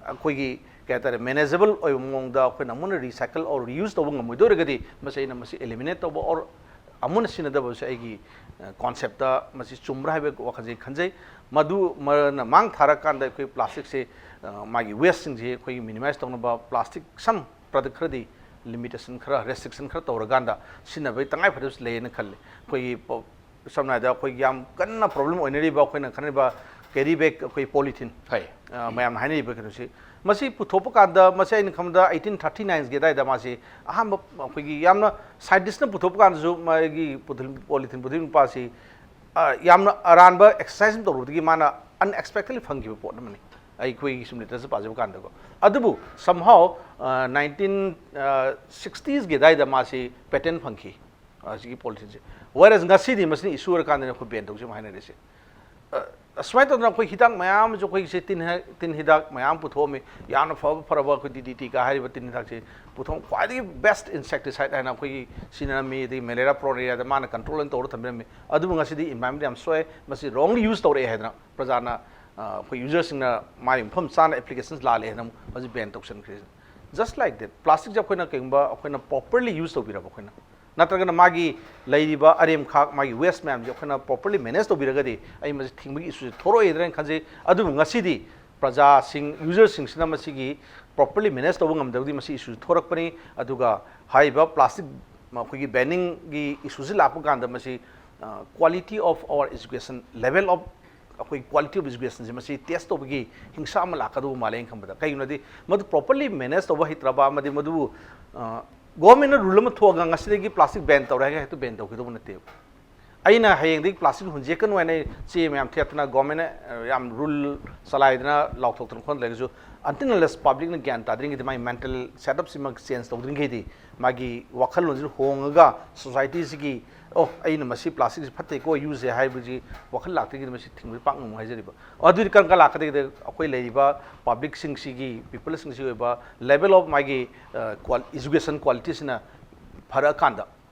ꯑꯩꯈꯣꯏꯒꯤ ꯀꯩ ꯍꯥꯏꯇꯥꯔꯦ, manageable ꯑꯣꯏꯕ ꯃꯑꯣꯡꯗ ꯑꯩꯈꯣꯏꯅ ꯑꯃꯨꯛ recycle or reuse ꯇꯧꯕ ꯉꯝꯃꯣꯏꯗꯧꯔꯒꯗꯤ ꯃꯁꯤ ꯑꯩꯅ ꯃꯁꯤ eliminate ꯇꯧꯕ or ꯑꯃꯨꯛ ꯍꯟꯅ ꯁꯤꯖꯤꯟꯅꯗꯕꯁꯦ ꯑꯩꯒꯤ, ꯑ, concept ꯇ ꯃꯁꯤ ꯆꯨꯝꯕ꯭ꯔꯥ ꯍꯥꯏꯕ ꯋꯥꯈꯜꯁꯦ ꯈꯟꯖꯩ꯫ ꯃꯗꯨ ꯃꯔꯅ ꯃꯥꯡ ꯊꯥꯔꯀꯥꯟꯗ ꯑꯩꯈꯣꯏ plastic ꯁꯦ, ꯑ, ꯃꯥꯒꯤ waste ꯁꯤꯡꯁꯦ ꯑꯩꯈꯣꯏꯒꯤ minimize ꯇꯧꯅꯕ plastic some product ꯈꯔꯗꯤ limitation ꯈꯔ, restriction ꯈꯔ ꯇꯧꯔꯀꯥꯟꯗ ꯁꯤꯖꯤꯟꯅꯕꯒꯤ ꯇꯉꯥꯏ ꯐꯗꯕꯁꯨ ꯂꯩꯌꯦꯅ ꯈꯜꯂꯤ꯫ ꯑꯩꯈꯣꯏꯒꯤ ꯄꯣ-, ꯁꯝꯅ ꯍꯥꯏꯔꯕꯗ ꯑꯩꯈꯣꯏꯒꯤ ꯌꯥꯝ ꯀꯟꯅ problem ꯑꯣꯏꯅꯔꯤꯕ, ꯑꯩꯈꯣꯏꯅ ꯈꯟꯅꯔꯤꯕ carry bag, ꯑꯩꯈꯣꯏ polythene, ꯍꯣꯏ꯫ ꯑ, ꯃꯌꯥꯝꯅ ꯍꯥꯏꯅꯔꯤꯕ ꯀꯩꯅꯣꯁꯤ, ꯃꯁꯤ ꯄꯨꯊꯣꯛꯄ ꯀꯥꯟꯗ, ꯃꯁꯤ ꯑꯩꯅ ꯈꯟꯕꯗ eighteen thirty nine ꯒꯤ ꯑꯗꯨꯋꯥꯏꯗ ꯃꯥꯁꯤ ꯑꯍꯥꯟꯕ ꯑꯩꯈꯣꯏꯒꯤ ꯌꯥꯝꯅ scientist ꯅ ꯄꯨꯊꯣꯛꯄ ꯀꯥꯟꯗꯁꯨ ꯃꯥꯒꯤ polythene, polythene ꯄꯨꯊꯣꯛꯏꯕ ꯅꯨꯄꯥꯁꯤ ꯑ, ꯌꯥꯝꯅ ꯑꯔꯥꯟꯕ ꯑꯦꯛꯁꯔꯁꯥꯏꯁ ꯑꯃ ꯇꯧꯔꯨꯕꯗꯒꯤ ꯃꯥꯅ ꯑꯟꯑꯦꯛꯁꯄꯦꯛꯇꯦꯗꯂꯤ ꯐꯪꯈꯤꯕ ꯄꯣꯠ ꯑꯃꯅꯤ, ꯑꯩꯈꯣꯏꯒꯤ ꯁꯨꯝ ꯂꯤꯇꯔꯦꯆꯔ ꯄꯥꯖꯕ ꯀꯥꯟꯗꯀꯣ꯫ ꯑꯗꯨꯕꯨ somehow nineteen sixtiesꯀꯤ ꯑꯗꯨꯋꯥꯏꯗ ꯃꯥꯁꯤ ꯄꯦꯇꯦꯟ ꯐꯪꯈꯤ, ꯑꯁꯤꯒꯤ ꯄꯣꯂꯤꯊꯤꯟꯁꯦ꯫ Whereas ꯉꯁꯤꯗꯤ ꯃꯁꯤꯅ ꯏꯁꯨ ꯑꯣꯏꯔꯀꯥꯟꯗꯅꯤ ꯑꯩꯈꯣꯏ ꯕꯦꯟ ꯇꯧꯁꯤ ꯑꯃ ꯍꯥꯏꯅꯔꯤꯁꯦ꯫ ꯑ, ꯑꯁꯨꯃꯥꯏꯅ ꯇꯧꯗꯅ ꯑꯩꯈꯣꯏ ꯍꯤꯗꯥꯛ ꯃꯌꯥꯝ ꯑꯃꯁꯨ, ꯑꯩꯈꯣꯏꯒꯤꯁꯦ ꯇꯤꯟ ꯍꯤ-, ꯇꯤꯟ ꯍꯤꯗꯥꯛ ꯃꯌꯥꯝ ꯄꯨꯊꯣꯛꯑꯝꯃꯤ꯫ ꯌꯥꯝꯅ ꯐꯕ ꯐꯔꯕ ꯑꯩꯈꯣꯏ ꯗꯤ ꯗꯤ ꯇꯤ ꯀ ꯍꯥꯏꯔꯤꯕ ꯇꯤꯟ ꯍꯤꯗꯥꯛꯁꯦ ꯄꯨꯊꯣꯛ, ꯈ꯭ꯋꯥꯏꯗꯒꯤ ꯕꯦꯁ ꯏꯟꯁꯦꯛꯇꯤꯁꯥꯏꯠ ꯍꯥꯏꯅ ꯑꯩꯈꯣꯏꯒꯤ ꯁꯤꯖꯤꯟꯅꯔꯝꯃꯤ, ꯑꯗꯒꯤ ꯃꯦꯂꯦꯔꯤꯌꯥ ꯄ꯭ꯔꯣꯟ ꯑꯦꯔꯤꯌꯥꯗ ꯃꯥꯅ ꯀꯟꯇ꯭ꯔꯣꯜ ꯑꯣꯏꯅ ꯇꯧꯔ ꯊꯝꯕꯤꯔꯝꯃꯤ꯫ ꯑꯗꯨꯕꯨ ꯉꯁꯤꯗꯤ ꯏꯟꯚꯥꯏꯔꯣꯟꯃꯦꯟ ꯌꯥꯝ ꯁꯣꯛꯑꯦ, ꯃꯁꯤ ꯔꯣꯡꯂꯤ ꯌꯨꯁ ꯇꯧꯔꯛꯑꯦ ꯍꯥꯏꯗꯅ ꯄ꯭ꯔꯖꯥꯅ, ꯑ, ꯑꯩꯈꯣꯏ ꯌꯨꯖꯔꯁꯤꯡꯅ ꯃꯥꯒꯤ ꯃꯐꯝ ꯆꯥꯅ ꯑꯦꯄ꯭ꯂꯤꯀꯦꯁꯟꯁ ꯂꯥꯜꯂꯦ ꯍꯥꯏꯅ ꯑꯃꯨꯛ ꯍꯧꯖꯤꯛ ꯕꯦꯟ ꯇꯧꯁꯟꯈ꯭ꯔꯦ꯫ Just like that, ꯄ꯭ꯂꯥꯁꯇꯤꯛꯁꯦ ꯑꯩꯈꯣꯏꯅ ꯀꯩꯒꯨꯝꯕ ꯑꯩꯈꯣꯏꯅ ꯄ꯭ꯔꯣꯄꯔꯂꯤ ꯌꯨꯁ ꯇꯧꯕꯤꯔꯕ ꯑꯩꯈꯣꯏꯅ, ꯅꯠꯇ꯭ꯔꯒꯅ ꯃꯥꯒꯤ ꯂꯩꯔꯤꯕ ꯑꯔꯦꯝꯈꯥꯛ, ꯃꯥꯒꯤ ꯋꯦꯁ ꯃꯌꯥꯝꯁꯦ ꯑꯩꯈꯣꯏꯅ ꯄ꯭ꯔꯣꯄꯔꯂꯤ ꯃꯦꯅꯦꯖ ꯇꯧꯕꯤꯔꯒꯗꯤ ꯑꯩ ꯃꯁꯤ ꯊꯤꯡꯕꯒꯤ ꯏꯁꯨꯁꯦ ꯊꯣꯛꯂꯛꯑꯣꯏꯗ꯭ꯔꯅ ꯈꯟꯖꯩ꯫ ꯑꯗꯨꯕꯨ ꯉꯁꯤꯗꯤ ꯄ꯭ꯔꯖꯥꯁꯤꯡ, ꯌꯨꯖꯔꯁꯤꯡꯁꯤꯅ ꯃꯁꯤꯒꯤ ꯄ꯭ꯔꯣꯄꯔꯂꯤ ꯃꯦꯅꯦꯖ ꯇꯧꯕ ꯉꯝꯗꯕꯒꯤ ꯃꯁꯤ ꯏꯁꯨꯁꯦ ꯊꯣꯛꯂꯛꯄꯅꯤ꯫ ꯑꯗꯨꯒ ꯍꯥꯏꯔꯤꯕ ꯄ꯭ꯂꯥꯁꯇꯤꯛ ꯑꯩꯈꯣꯏꯒꯤ ꯕꯦꯟꯅꯤꯡꯒꯤ ꯏꯁꯨꯁꯤ ꯂꯥꯛꯄ ꯀꯥꯟꯗ ꯃꯁꯤ, ꯑ, quality of our education, level of ꯑꯩꯈꯣꯏ quality of educationꯁꯦ ꯃꯁꯤ ꯇꯦꯁ ꯇꯧꯕꯒꯤ ꯍꯤꯡꯁꯥ ꯑꯃ ꯂꯥꯛꯀꯗꯧꯕ ꯃꯥꯜꯂꯦ ꯑꯩꯅ ꯈꯟꯕꯗ꯫ ꯀꯩꯒꯤꯅꯣꯗꯤ ꯃꯗꯨ ꯄ꯭ꯔꯣꯄꯔꯂꯤ ꯃꯦꯅꯦꯖ ꯇꯧꯕ ꯍꯩꯇ꯭ꯔꯕ ꯑꯃꯗꯤ ꯃꯗꯨꯕꯨ, ꯑ, ꯒꯣꯔꯃꯦꯟꯅ ꯔꯨꯜ ꯑꯃ ꯊꯣꯛꯑꯒ ꯉꯁꯤꯗꯒꯤ ꯄ꯭ꯂꯥꯁꯇꯤꯛ ꯕꯦꯟ ꯇꯧꯔꯦ ꯍꯥꯏꯔꯒ ꯍꯦꯛꯇ ꯕꯦꯟ ꯇꯧꯒꯗꯧꯕ ꯅꯠꯇꯦꯕ꯫ ꯑꯩꯅ ꯍꯌꯦꯡꯗꯒꯤ ꯄ꯭ꯂꯥꯁꯇꯤꯛ ꯍꯨꯟꯖꯦꯛꯀꯅꯨ ꯍꯥꯏꯅ ꯆꯦ ꯃꯌꯥꯝ ꯊꯦꯠꯇꯅ ꯒꯣꯔꯃꯦꯟꯅ, ꯑ, ꯌꯥꯝ ꯔꯨꯜ ꯆꯂꯥꯏꯗꯅ ꯂꯥꯎꯊꯣꯛꯇꯅ ꯈꯣꯠꯇꯅ ꯂꯩꯔꯒꯁꯨ, until unless ꯄꯕ꯭ꯂꯤꯛꯅ ꯒ꯭ꯌꯥꯟ ꯇꯥꯗ꯭ꯔꯤꯉꯩꯗꯤ, ꯃꯥꯒꯤ ꯃꯦꯟꯇꯦꯜ ꯁꯦꯠꯑꯞꯁꯤꯃ ꯆꯦꯟꯖ ꯇꯧꯗ꯭ꯔꯤꯉꯩꯗꯤ, ꯃꯥꯒꯤ ꯋꯥꯈꯜꯂꯣꯟꯁꯤ ꯍꯣꯡꯉꯒ ꯁꯣꯁꯥꯏꯇꯤꯁꯤꯒꯤ, "ꯑꯣ, ꯑꯩꯅ ꯃꯁꯤ ꯄ꯭ꯂꯥꯁꯇꯤꯛꯁꯤ ꯐꯠꯇꯦꯀꯣ ꯌꯨꯁꯁꯦ" ꯍꯥꯏꯕꯁꯤ ꯋꯥꯈꯜ ꯂꯥꯛꯇ꯭ꯔꯤꯉꯩꯗ ꯃꯁꯤ ꯊꯤꯡꯕꯁꯤ ꯄꯥꯛ ꯉꯝꯃꯣꯏ ꯍꯥꯏꯖꯔꯤꯕ꯫ ꯑꯗꯨꯗꯤ ꯀꯔꯝ ꯀꯥꯟ ꯂꯥꯛꯀꯗꯒꯦꯗ? ꯑꯩꯈꯣꯏ ꯂꯩꯔꯤꯕ ꯄꯕ꯭ꯂꯤꯛꯁꯤꯡꯁꯤꯒꯤ, ꯄꯤꯄꯜꯁꯤꯡꯁꯤꯒꯤ ꯑꯣꯏꯕ ꯂꯦꯚꯦꯜ ꯑꯣꯐ ꯃꯥꯒꯤ, ꯑ, ꯀ꯭ꯋꯥ-, ꯏꯖꯨꯀꯦꯁꯟ ꯀ꯭ꯋꯥꯂꯤꯇꯤꯁꯤꯅ ꯐꯔꯛꯑꯀꯥꯟꯗ,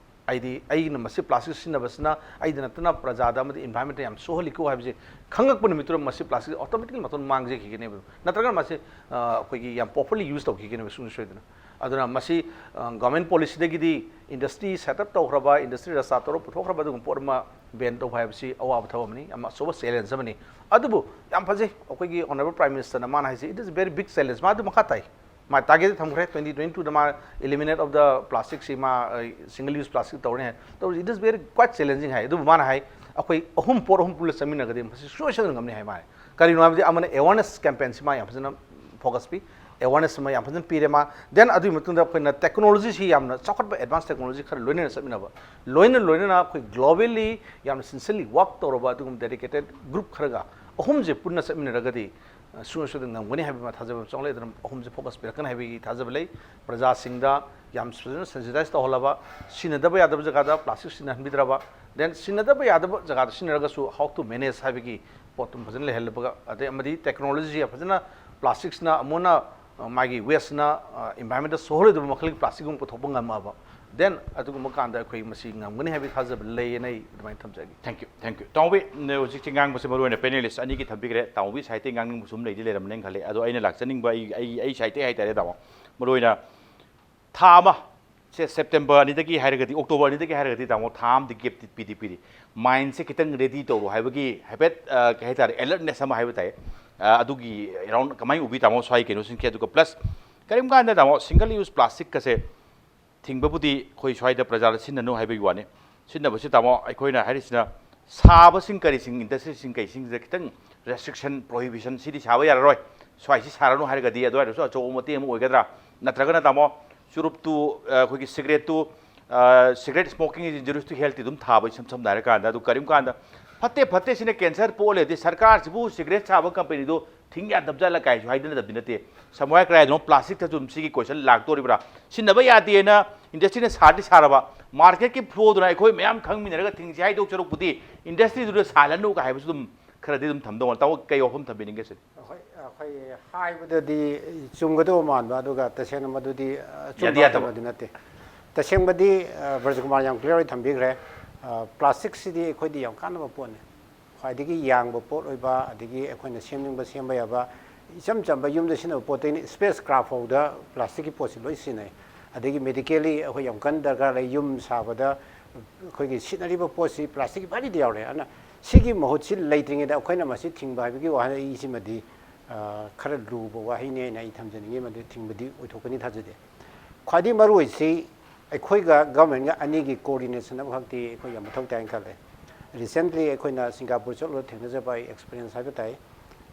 ꯍꯥꯏꯗꯤ ꯑꯩꯅ ꯃꯁꯤ ꯄ꯭ꯂꯥꯁꯇꯤꯛ ꯁꯤꯖꯤꯟꯅꯕꯁꯤꯅ ꯑꯩꯗ ꯅꯠꯇꯅ ꯄ꯭ꯔꯖꯥꯗ ꯑꯃꯗꯤ ꯏꯟꯚꯥꯏꯔꯣꯟꯃꯦꯟꯇ ꯌꯥꯝ ꯁꯣꯛꯍꯜꯂꯤꯀꯣ ꯍꯥꯏꯕꯁꯤ ꯈꯪꯉꯛꯄ ꯅꯨꯃꯤꯠꯇꯨꯗ ꯃꯁꯤ ꯄ꯭ꯂꯥꯁꯇꯤꯛ ꯑꯣꯇꯣꯃꯦꯇꯤꯀꯦꯂꯤ ꯃꯇꯣꯟ ꯃꯥꯡꯖꯈꯤꯒꯅꯦꯕ꯫ ꯅꯠꯇ꯭ꯔꯒꯅ ꯃꯁꯤ, ꯑ, ꯑꯩꯈꯣꯏꯒꯤ ꯌꯥꯝ ꯄ꯭ꯔꯣꯄꯔꯂꯤ ꯌꯨꯁ ꯇꯧꯈꯤꯒꯅꯦꯕ ꯁꯨꯡꯁꯣꯏ ꯁꯣꯏꯗꯅ꯫ ꯑꯗꯨꯅ ꯃꯁꯤ, ꯑ, ꯒꯚꯔꯟꯃꯦꯟ ꯄꯣꯂꯤꯁꯤꯗꯒꯤꯗꯤ ꯏꯟꯗꯁꯇ꯭ꯔꯤ ꯁꯦꯠ ꯑꯞ ꯇꯧꯈ꯭ꯔꯕ, ꯏꯟꯗꯁꯇ꯭ꯔꯤ ꯔꯦꯖꯤꯁꯇꯥꯔ ꯇꯧꯔꯒ ꯄꯨꯊꯣꯛꯈ꯭ꯔꯕ ꯑꯗꯨꯒꯨꯝꯕ ꯄꯣꯠ ꯑꯃ ꯕꯦꯟ ꯇꯧꯕ ꯍꯥꯏꯕꯁꯤ ꯑꯋꯥꯕ ꯊꯕꯛ ꯑꯃꯅꯤ, ꯌꯥꯝ ꯑꯆꯧꯕ ꯆꯦꯂꯦꯟꯖ ꯑꯃꯅꯤ꯫ ꯑꯗꯨꯕꯨ ꯌꯥꯝ ꯐꯖꯩ, ꯑꯩꯈꯣꯏꯒꯤ ꯑꯣꯅꯔꯦꯕꯜ ꯄ꯭ꯔꯥꯏꯝ ꯃꯤꯅꯤꯁꯇꯔꯅ ꯃꯥꯅ ꯍꯥꯏꯁꯦ, "It is very big challenge", ꯃꯥ ꯑꯗꯨ ꯃꯈꯥ ꯇꯥꯏ꯫ ꯃꯥ ꯇꯥꯔꯒꯦꯠ ꯊꯝꯈ꯭ꯔꯦ, twenty twenty twoꯗ ꯃꯥ eliminate of the plasticꯁꯤ ꯃꯥ, ꯑ, single use plastic ꯇꯧꯔꯅꯤ ꯍꯥꯏ꯫ ꯇꯧꯔꯤꯁꯤ, "It is very quite challenging" ꯍꯥꯏ꯫ ꯑꯗꯨꯕꯨ ꯃꯥꯅ ꯍꯥꯏ, "ꯑꯩꯈꯣꯏ ꯑꯍꯨꯝ, ꯄꯣꯠ ꯑꯍꯨꯝ ꯄꯨꯜꯂ ꯆꯠꯃꯤꯟꯅꯔꯒꯗꯤ ꯃꯁꯤ ꯁꯨꯡꯁꯣꯏ ꯁꯣꯏꯗꯅ ꯉꯝꯅꯤ" ꯍꯥꯏ ꯃꯥꯅ꯫ ꯀꯔꯤꯅꯣ ꯍꯥꯏꯕꯗꯤ ꯑꯃꯅ ꯑꯦꯋꯥꯔꯅꯦꯁ ꯀꯦꯝꯄꯦꯟꯁꯤ ꯃꯥ ꯌꯥꯝ ꯐꯖꯅ ꯐꯣꯀꯁ ꯄꯤ꯫ ꯑꯦꯋꯥꯔꯅꯦꯁ ꯑꯃ ꯌꯥꯝ ꯐꯖꯅ ꯄꯤꯔꯦ ꯃꯥ꯫ ꯗꯦꯟ ꯑꯗꯨꯒꯤ ꯃꯇꯨꯡꯗ ꯑꯩꯈꯣꯏꯅ ꯇꯦꯛꯅꯣꯂꯣꯖꯤꯁꯤ ꯌꯥꯝꯅ ꯆꯥꯎꯈꯠꯄ ꯑꯦꯗꯚꯥꯟꯁ ꯇꯦꯛꯅꯣꯂꯣꯖꯤ ꯈꯔ ꯂꯣꯏꯅꯅ ꯆꯠꯃꯤꯟꯅꯕ, ꯂꯣꯏꯅ ꯂꯣꯏꯅꯅ ꯑꯩꯈꯣꯏ ꯒ꯭ꯂꯣꯕꯦꯜꯂꯤ ꯌꯥꯝꯅ ꯁꯤꯟꯁꯤꯜꯂꯤ ꯋꯥꯛ ꯇꯧꯔꯕ ꯑꯗꯨꯒꯨꯝꯕ ꯗꯦꯗꯤꯀꯦꯇꯦꯠ ꯒ꯭ꯔꯨꯞ ꯈꯔꯒ ꯑꯍꯨꯝꯁꯦ ꯄꯨꯟꯅ ꯆꯠꯃꯤꯟꯅꯔꯒꯗꯤ ꯁꯨꯡꯁꯣꯏ ꯁꯣꯏꯗꯅ ꯉꯝꯒꯅꯤ ꯍꯥꯏꯕꯒꯤ ꯊꯥꯖꯕ ꯑꯃ ꯆꯥꯎꯅ ꯂꯩ꯫ ꯑꯗꯨꯅ ꯑꯍꯨꯝꯁꯦ ꯐꯣꯀꯁ ꯄꯤꯔꯛꯀꯅꯤ ꯍꯥꯏꯕꯒꯤ ꯊꯥꯖꯕ ꯂꯩ꯫ ꯄ꯭ꯔꯖꯥꯁꯤꯡꯗ ꯌꯥꯝ ꯐꯖꯅ ꯁꯦꯟꯁꯤꯇꯥꯏꯁ ꯇꯧꯍꯜꯂꯕ, ꯁꯤꯖꯤꯟꯅꯗꯕ ꯌꯥꯗꯕ ꯖꯒꯥꯗ ꯄ꯭ꯂꯥꯁꯇꯤꯛ ꯁꯤꯖꯤꯟꯅꯍꯟꯕꯤꯗ꯭ꯔꯕ, ꯗꯦꯟ ꯁꯤꯖꯤꯟꯅꯗꯕ ꯌꯥꯗꯕ ꯖꯒꯥꯗ ꯁꯤꯖꯤꯟꯅꯔꯒꯁꯨ ꯍꯥꯎ ꯇꯨ ꯃꯦꯅꯦꯖ ꯍꯥꯏꯕꯒꯤ ꯄꯣꯠꯇꯨ ꯐꯖꯅ ꯂꯩꯍꯜꯂꯕꯒ, ꯑꯗꯩ ꯑꯃꯗꯤ ꯇꯦꯛꯅꯣꯂꯣꯖꯤ ꯐꯖꯅ ꯄ꯭ꯂꯥꯁꯇꯤꯛꯁꯅ ꯑꯃꯨꯛꯅ ꯃꯥꯒꯤ ꯋꯦꯁꯅ ꯏꯟꯚꯥꯏꯔꯣꯟꯃꯦꯟꯗ ꯁꯣꯛꯍꯜꯂꯣꯏꯗꯕ ꯃꯈꯜꯒꯤ ꯄ꯭ꯂꯥꯁꯇꯤꯛꯀꯨꯝꯕ ꯄꯨꯊꯣꯛꯄ ꯉꯝꯃꯛꯑꯕ, ꯗꯦꯟ ꯑꯗꯨꯒꯨꯝꯕ ꯀꯥꯟꯗ ꯑꯩꯈꯣꯏ ꯃꯁꯤ ꯉꯝꯒꯅꯤ ꯍꯥꯏꯕꯒꯤ ꯊꯥꯖꯕ ꯂꯩꯌꯦꯅ ꯑꯩ ꯑꯗꯨꯃꯥꯏꯅ ꯊꯝꯖꯒꯦ꯫ Thank you, thank you. ꯇꯥꯃꯣꯕꯤ, ꯍꯧꯖꯤꯛꯁꯦ ꯉꯥꯡꯕꯁꯦ ꯃꯔꯨ ꯑꯣꯏꯅ ꯄꯦꯅꯦꯂꯤꯁ ꯑꯅꯤꯒꯤ ꯊꯝꯕꯤꯈ꯭ꯔꯦ꯫ ꯇꯥꯃꯣꯕꯤ ꯁꯥꯏꯠꯇꯒꯤ ꯉꯥꯡꯅꯤꯡꯕꯁꯨ ꯑꯗꯨꯝ ꯂꯩꯗꯤ ꯂꯩꯔꯝꯃꯅꯦꯅ ꯈꯜꯂꯦ꯫ ꯑꯗꯣ ꯑꯩꯅ ꯂꯥꯛꯆꯅꯤꯡꯕ ꯑꯩ ꯑꯩ ꯑꯩ ꯁꯥꯏꯠꯇꯒꯤ ꯍꯥꯏꯇꯥꯔꯦ ꯇꯥꯃꯣ, ꯃꯔꯨ ꯑꯣꯏꯅ ꯊꯥ ꯑꯃ ꯁꯦ ꯁꯦꯞꯇꯦꯝꯕꯔ ꯑꯅꯤꯗꯒꯤ ꯍꯥꯏꯔꯒꯗꯤ, ꯑꯣꯛꯇꯣꯕꯔ ꯑꯅꯤꯗꯒꯤ ꯍꯥꯏꯔꯒꯗꯤ ꯇꯥꯃꯣ, ꯊꯥ ꯑꯃꯗꯤ ꯒꯦꯞꯇꯤ ꯄꯤꯗꯤ ꯄꯤꯔꯤ꯫ ꯃꯥꯏꯟꯁꯦ ꯈꯤꯇꯪ ꯔꯦꯗꯤ ꯇꯧꯔꯣ ꯍꯥꯏꯕꯒꯤ ꯍꯥꯏꯐꯦꯠ, ꯑ, ꯀꯩ ꯍꯥꯏꯇꯥꯔꯦ, ꯑꯦꯂꯔꯠꯅꯦꯁ ꯑꯃ ꯍꯥꯏꯕ ꯇꯥꯏ꯫ ꯑ, ꯑꯗꯨꯒꯤ ꯑꯦꯔꯥꯎꯟ ꯀꯃꯥꯏꯅ ꯎꯕꯤ ꯇꯥꯃꯣ ꯁ꯭ꯋꯥꯏ ꯀꯩꯅꯣꯁꯤꯡꯁꯦ? ꯑꯗꯨꯒ ꯄ꯭ꯂꯁ ꯀꯔꯤꯒꯨꯝꯕ ꯀꯥꯟꯗ ꯇꯥꯃꯣ, ꯁꯤꯡꯒꯜ ꯌꯨꯁ ꯄ꯭ꯂꯥꯁꯇꯤꯛꯀꯁꯦ ꯊꯤꯡꯕꯕꯨꯗꯤ ꯑꯩꯈꯣꯏ ꯁ꯭ꯋꯥꯏꯗ ꯄ꯭ꯔꯖꯥꯗ ꯁꯤꯖꯤꯟꯅꯅꯨ ꯍꯥꯏꯕꯒꯤ ꯋꯥꯅꯤ꯫ ꯁꯤꯖꯤꯟꯅꯕꯁꯤ ꯇꯥꯃꯣ, ꯑꯩꯈꯣꯏꯅ ꯍꯥꯏꯔꯤꯁꯤꯅ ꯁꯥꯕꯁꯤꯡ ꯀꯔꯤꯁꯤꯡ, ꯏꯟꯗꯁꯇ꯭ꯔꯤꯁꯤꯡ ꯀꯩꯁꯤꯡꯁꯤꯗ ꯈꯤꯇꯪ ꯔꯦꯁꯇ꯭ꯔꯤꯛꯁꯟ, ꯄ꯭ꯔꯣꯍꯤꯕꯤꯁꯟ, ꯁꯤꯗꯤ ꯁꯥꯕ ꯌꯥꯔꯔꯣꯏ, ꯁ꯭ꯋꯥꯏꯁꯤ ꯁꯥꯔꯅꯨ ꯍꯥꯏꯔꯒꯗꯤ ꯑꯗꯨꯋꯥꯏꯗꯁꯨ ꯑꯆꯧꯕ ꯃꯇꯦꯡ ꯑꯃ ꯑꯣꯏꯒꯗ꯭ꯔꯥ? ꯅꯠꯇ꯭ꯔꯒꯅ ꯇꯥꯃꯣ, ꯆꯨꯔꯨꯞꯇꯨ, ꯑ, ꯑꯩꯈꯣꯏꯒꯤ ꯁꯤꯒꯔꯦꯠꯇꯨ, ꯑ, cigarette smoking is injurious to health ꯑꯗꯨꯝ ꯊꯥꯕ, ꯏꯁꯝ ꯁꯝꯅ ꯍꯥꯏꯔꯀꯥꯟꯗ, ꯑꯗꯨ ꯀꯔꯤꯒꯨꯝꯕ ꯀꯥꯟꯗ ꯐꯠꯇꯦ ꯐꯠꯇꯦ ꯁꯤꯅ ꯀꯦꯟꯁꯔ ꯄꯣꯛꯍꯜꯂꯦ ꯑꯗꯩ ꯁꯔꯀꯥꯔꯁꯤꯕꯨ ꯁꯤꯒꯔꯦꯠ ꯁꯥꯕ ꯀꯝꯄꯅꯤꯗꯨ ꯊꯤꯡ ꯌꯥꯗꯕ ꯖꯥꯠꯂ ꯀꯥꯏꯁꯨ ꯍꯥꯏꯗꯅꯗꯕꯗꯤ ꯅꯠꯇꯦ꯫ ꯁꯃꯨ ꯍꯥꯏ ꯀꯔꯥꯏꯗꯅꯣ ꯄ꯭ꯂꯥꯁꯇꯤꯛꯇꯁꯨ ꯑꯗꯨꯝ ꯁꯤꯒꯤ ꯀꯣꯏꯁꯟ ꯂꯥꯛꯇꯣꯔꯤꯕ꯭ꯔꯥ? ꯁꯤꯖꯤꯟꯅꯕ ꯌꯥꯗꯦꯅ ꯏꯟꯗꯁꯇ꯭ꯔꯤꯅ ꯁꯥꯔꯗꯤ ꯁꯥꯔꯕ, ꯃꯥꯔꯀꯦꯠꯀꯤ ꯐ꯭ꯂꯣꯗꯨꯅ ꯑꯩꯈꯣꯏ ꯃꯌꯥꯝ ꯈꯪꯃꯤꯟꯅꯔꯒ ꯊꯤꯡꯁꯤ ꯍꯥꯏꯗꯧ ꯁꯔꯨꯛꯄꯨꯗꯤ ꯏꯟꯗꯁꯇ꯭ꯔꯤꯗꯨꯗ ꯁꯥꯍꯜꯂꯅꯨꯒ ꯍꯥꯏꯕꯁꯨ ꯑꯗꯨꯝ ꯈꯔꯗꯤ ꯑꯗꯨꯝ ꯊꯝꯗꯧ ꯃꯥꯜꯂꯤ꯫ ꯇꯥꯃꯣ, ꯀꯩ ꯋꯥꯐꯝ ꯊꯝꯕꯤꯅꯤꯡꯒꯦ ꯁꯤꯗꯤ? ꯑꯩꯈꯣꯏ, ꯑꯩꯈꯣꯏ ꯍꯥꯏꯕꯗꯗꯤ ꯆꯨꯝꯒꯗꯧꯕ ꯃꯥꯟꯕ, ꯑꯗꯨꯒ ꯇꯁꯦꯡꯅ ꯃꯗꯨꯗꯤ, ꯑ, ꯑꯆꯨꯝꯕ ꯌꯥꯗꯤ ꯌꯥꯗꯕ꯫ ꯑꯃꯗꯤ ꯅꯠꯇꯦ꯫ ꯇꯁꯦꯡꯕꯗꯤ, ꯑ, ꯕ꯭ꯔꯖꯀꯨꯃꯥꯔ ꯌꯥꯝ ꯀ꯭ꯂꯤꯌꯥꯔ ꯑꯣꯏ ꯊꯝꯕꯤꯈ꯭ꯔꯦ꯫ ꯑ, ꯄ꯭ꯂꯥꯁꯇꯤꯛꯁꯤꯗꯤ ꯑꯩꯈꯣꯏꯗꯤ ꯌꯥꯝ ꯀꯥꯟꯅꯕ ꯄꯣꯠꯅꯤ꯫ ꯈ꯭ꯋꯥꯏꯗꯒꯤ ꯌꯥꯡꯕ ꯄꯣꯠ ꯑꯣꯏꯕ, ꯑꯗꯒꯤ ꯑꯩꯈꯣꯏꯅ ꯁꯦꯝꯅꯤꯡꯕ ꯁꯦꯝꯕ ꯌꯥꯕ, ꯏꯆꯝ ꯆꯝꯕ ꯌꯨꯝꯗ ꯁꯤꯖꯤꯟꯅꯕ ꯄꯣꯠꯇꯒꯤꯅꯤ꯫ ꯁ꯭ꯄꯦꯁ ꯀ꯭ꯔꯥꯐ ꯐꯥꯎꯗ ꯄ꯭ꯂꯥꯁꯇꯤꯛꯀꯤ ꯄꯣꯠꯁꯤ ꯂꯣꯏ ꯁꯤꯖꯤꯟꯅꯩ꯫ ꯑꯗꯒꯤ ꯃꯦꯗꯤꯀꯦꯜꯂꯤ ꯑꯩꯈꯣꯏ ꯌꯥꯝ ꯀꯟꯅ ꯗꯔꯀꯥꯔ ꯂꯩ꯫ ꯌꯨꯝ ꯁꯥꯕꯗ ꯑꯩꯈꯣꯏꯒꯤ ꯁꯤꯖꯤꯟꯅꯔꯤꯕ ꯄꯣꯠꯁꯤ ꯄ꯭ꯂꯥꯁꯇꯤꯛꯀꯤ ꯚꯦꯔꯥꯏꯇꯤꯗ ꯌꯥꯎꯔꯦ꯫ ꯑꯗꯨꯅ ꯁꯤꯒꯤ ꯃꯍꯨꯠꯁꯤ ꯂꯩꯇ꯭ꯔꯤꯉꯩꯗ ꯑꯩꯈꯣꯏꯅ ꯃꯁꯤ ꯊꯤꯡꯕ ꯍꯥꯏꯕꯒꯤ ꯋꯥꯍꯩꯁꯤꯃꯗꯤ, ꯑ, ꯈꯔ ꯂꯨꯕ ꯋꯥꯍꯩꯅꯦ ꯍꯥꯏꯅ ꯑꯩ ꯊꯝꯖꯅꯤꯡꯉꯤ꯫ ꯃꯗꯨ ꯊꯤꯡꯕꯗꯤ ꯑꯣꯏꯊꯣꯛꯀꯅꯤ ꯊꯥꯖꯗꯦ꯫ ꯈ꯭ꯋꯥꯏꯗꯒꯤ ꯃꯔꯨꯑꯣꯏꯁꯤ ꯑꯩꯈꯣꯏꯒ ꯒꯚꯔꯟꯃꯦꯟꯒ ꯑꯅꯤꯒꯤ ꯀꯣꯑꯣꯔꯗꯤꯅꯦꯁꯟ ꯑꯃꯈꯛꯇꯤ ꯑꯩꯈꯣꯏ ꯌꯥꯝ ꯃꯊꯧ ꯇꯥꯏꯅ ꯈꯜꯂꯦ꯫ ꯔꯤꯁꯦꯟꯠꯂꯤ ꯑꯩꯈꯣꯏꯅ ꯁꯤꯡꯒꯥꯄꯨꯔ ꯆꯠꯂꯨꯔ ꯊꯦꯡꯅꯖꯕ ꯑꯩ ꯑꯦꯛꯁꯄꯤꯔꯤꯌꯦꯟꯁ ꯍꯥꯏꯕ ꯇꯥꯏ꯫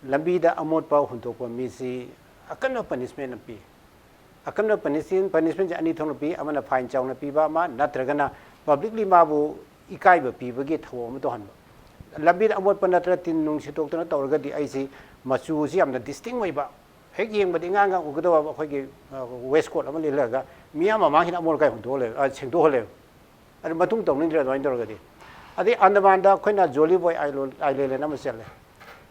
ꯂꯝꯕꯤꯗ ꯑꯃꯣꯠꯄ ꯍꯨꯟꯗꯣꯛꯄ ꯃꯤꯁꯤ ꯑꯀꯟꯕ ꯄꯅꯤꯁꯃꯦꯟ ꯑꯃ ꯄꯤ꯫ ꯑꯀꯟꯕ ꯄꯅꯤꯁꯃꯦꯟꯁꯦ ꯑꯅꯤ ꯊꯣꯛꯅ ꯄꯤ꯫ ꯑꯃꯅ ꯐꯥꯏꯟ ꯆꯥꯎꯅ ꯄꯤꯕ ꯑꯃ, ꯅꯠꯇ꯭ꯔꯒꯅ ꯄꯕ꯭ꯂꯤꯛꯂꯤ ꯃꯥꯕꯨ ꯏꯀꯥꯏꯕ ꯄꯤꯕꯒꯤ ꯊꯧꯑꯣꯡ ꯑꯃ ꯇꯧꯍꯟꯕ꯫ ꯂꯝꯕꯤꯗ ꯑꯃꯣꯠꯄ ꯅꯠꯇ꯭ꯔꯒ ꯇꯤꯟ ꯅꯨꯡ ꯁꯤꯠꯇꯣꯛꯇꯅ ꯇꯧꯔꯒꯗꯤ ꯑꯩꯁꯤ ꯃꯆꯨꯁꯤ ꯌꯥꯝꯅ ꯗꯤꯁꯇꯤꯡ ꯑꯣꯏꯕ, ꯍꯦꯛ ꯌꯦꯡꯕꯗ ꯏꯉꯥꯡ ꯉꯥꯡ ꯎꯒꯗꯕ ꯑꯩꯈꯣꯏꯒꯤ ꯋꯦꯁ ꯀꯣꯠ ꯑꯃ ꯂꯤꯠꯂꯒ ꯃꯤꯌꯥꯝ ꯃꯃꯥꯡꯁꯤꯗ ꯑꯃꯣꯠ ꯑꯀꯥꯏ ꯍꯨꯟꯗꯣꯛꯍꯜꯂꯦꯕ, ꯁꯦꯡꯗꯣꯛꯍꯜꯂꯦꯕ꯫ ꯑꯗꯨ ꯃꯇꯨꯡ ꯇꯧꯅꯤꯡꯗ꯭ꯔꯦ ꯑꯗꯨꯃꯥꯏꯅ ꯇꯧꯔꯒꯗꯤ꯫ ꯑꯗꯩ ꯑꯟꯗꯃꯥꯟꯗ ꯑꯩꯈꯣꯏꯅ ꯖꯣꯂꯤ ꯕꯣꯏ ꯑꯥꯏꯂꯦꯟ ꯑꯃ ꯆꯠꯂꯦ꯫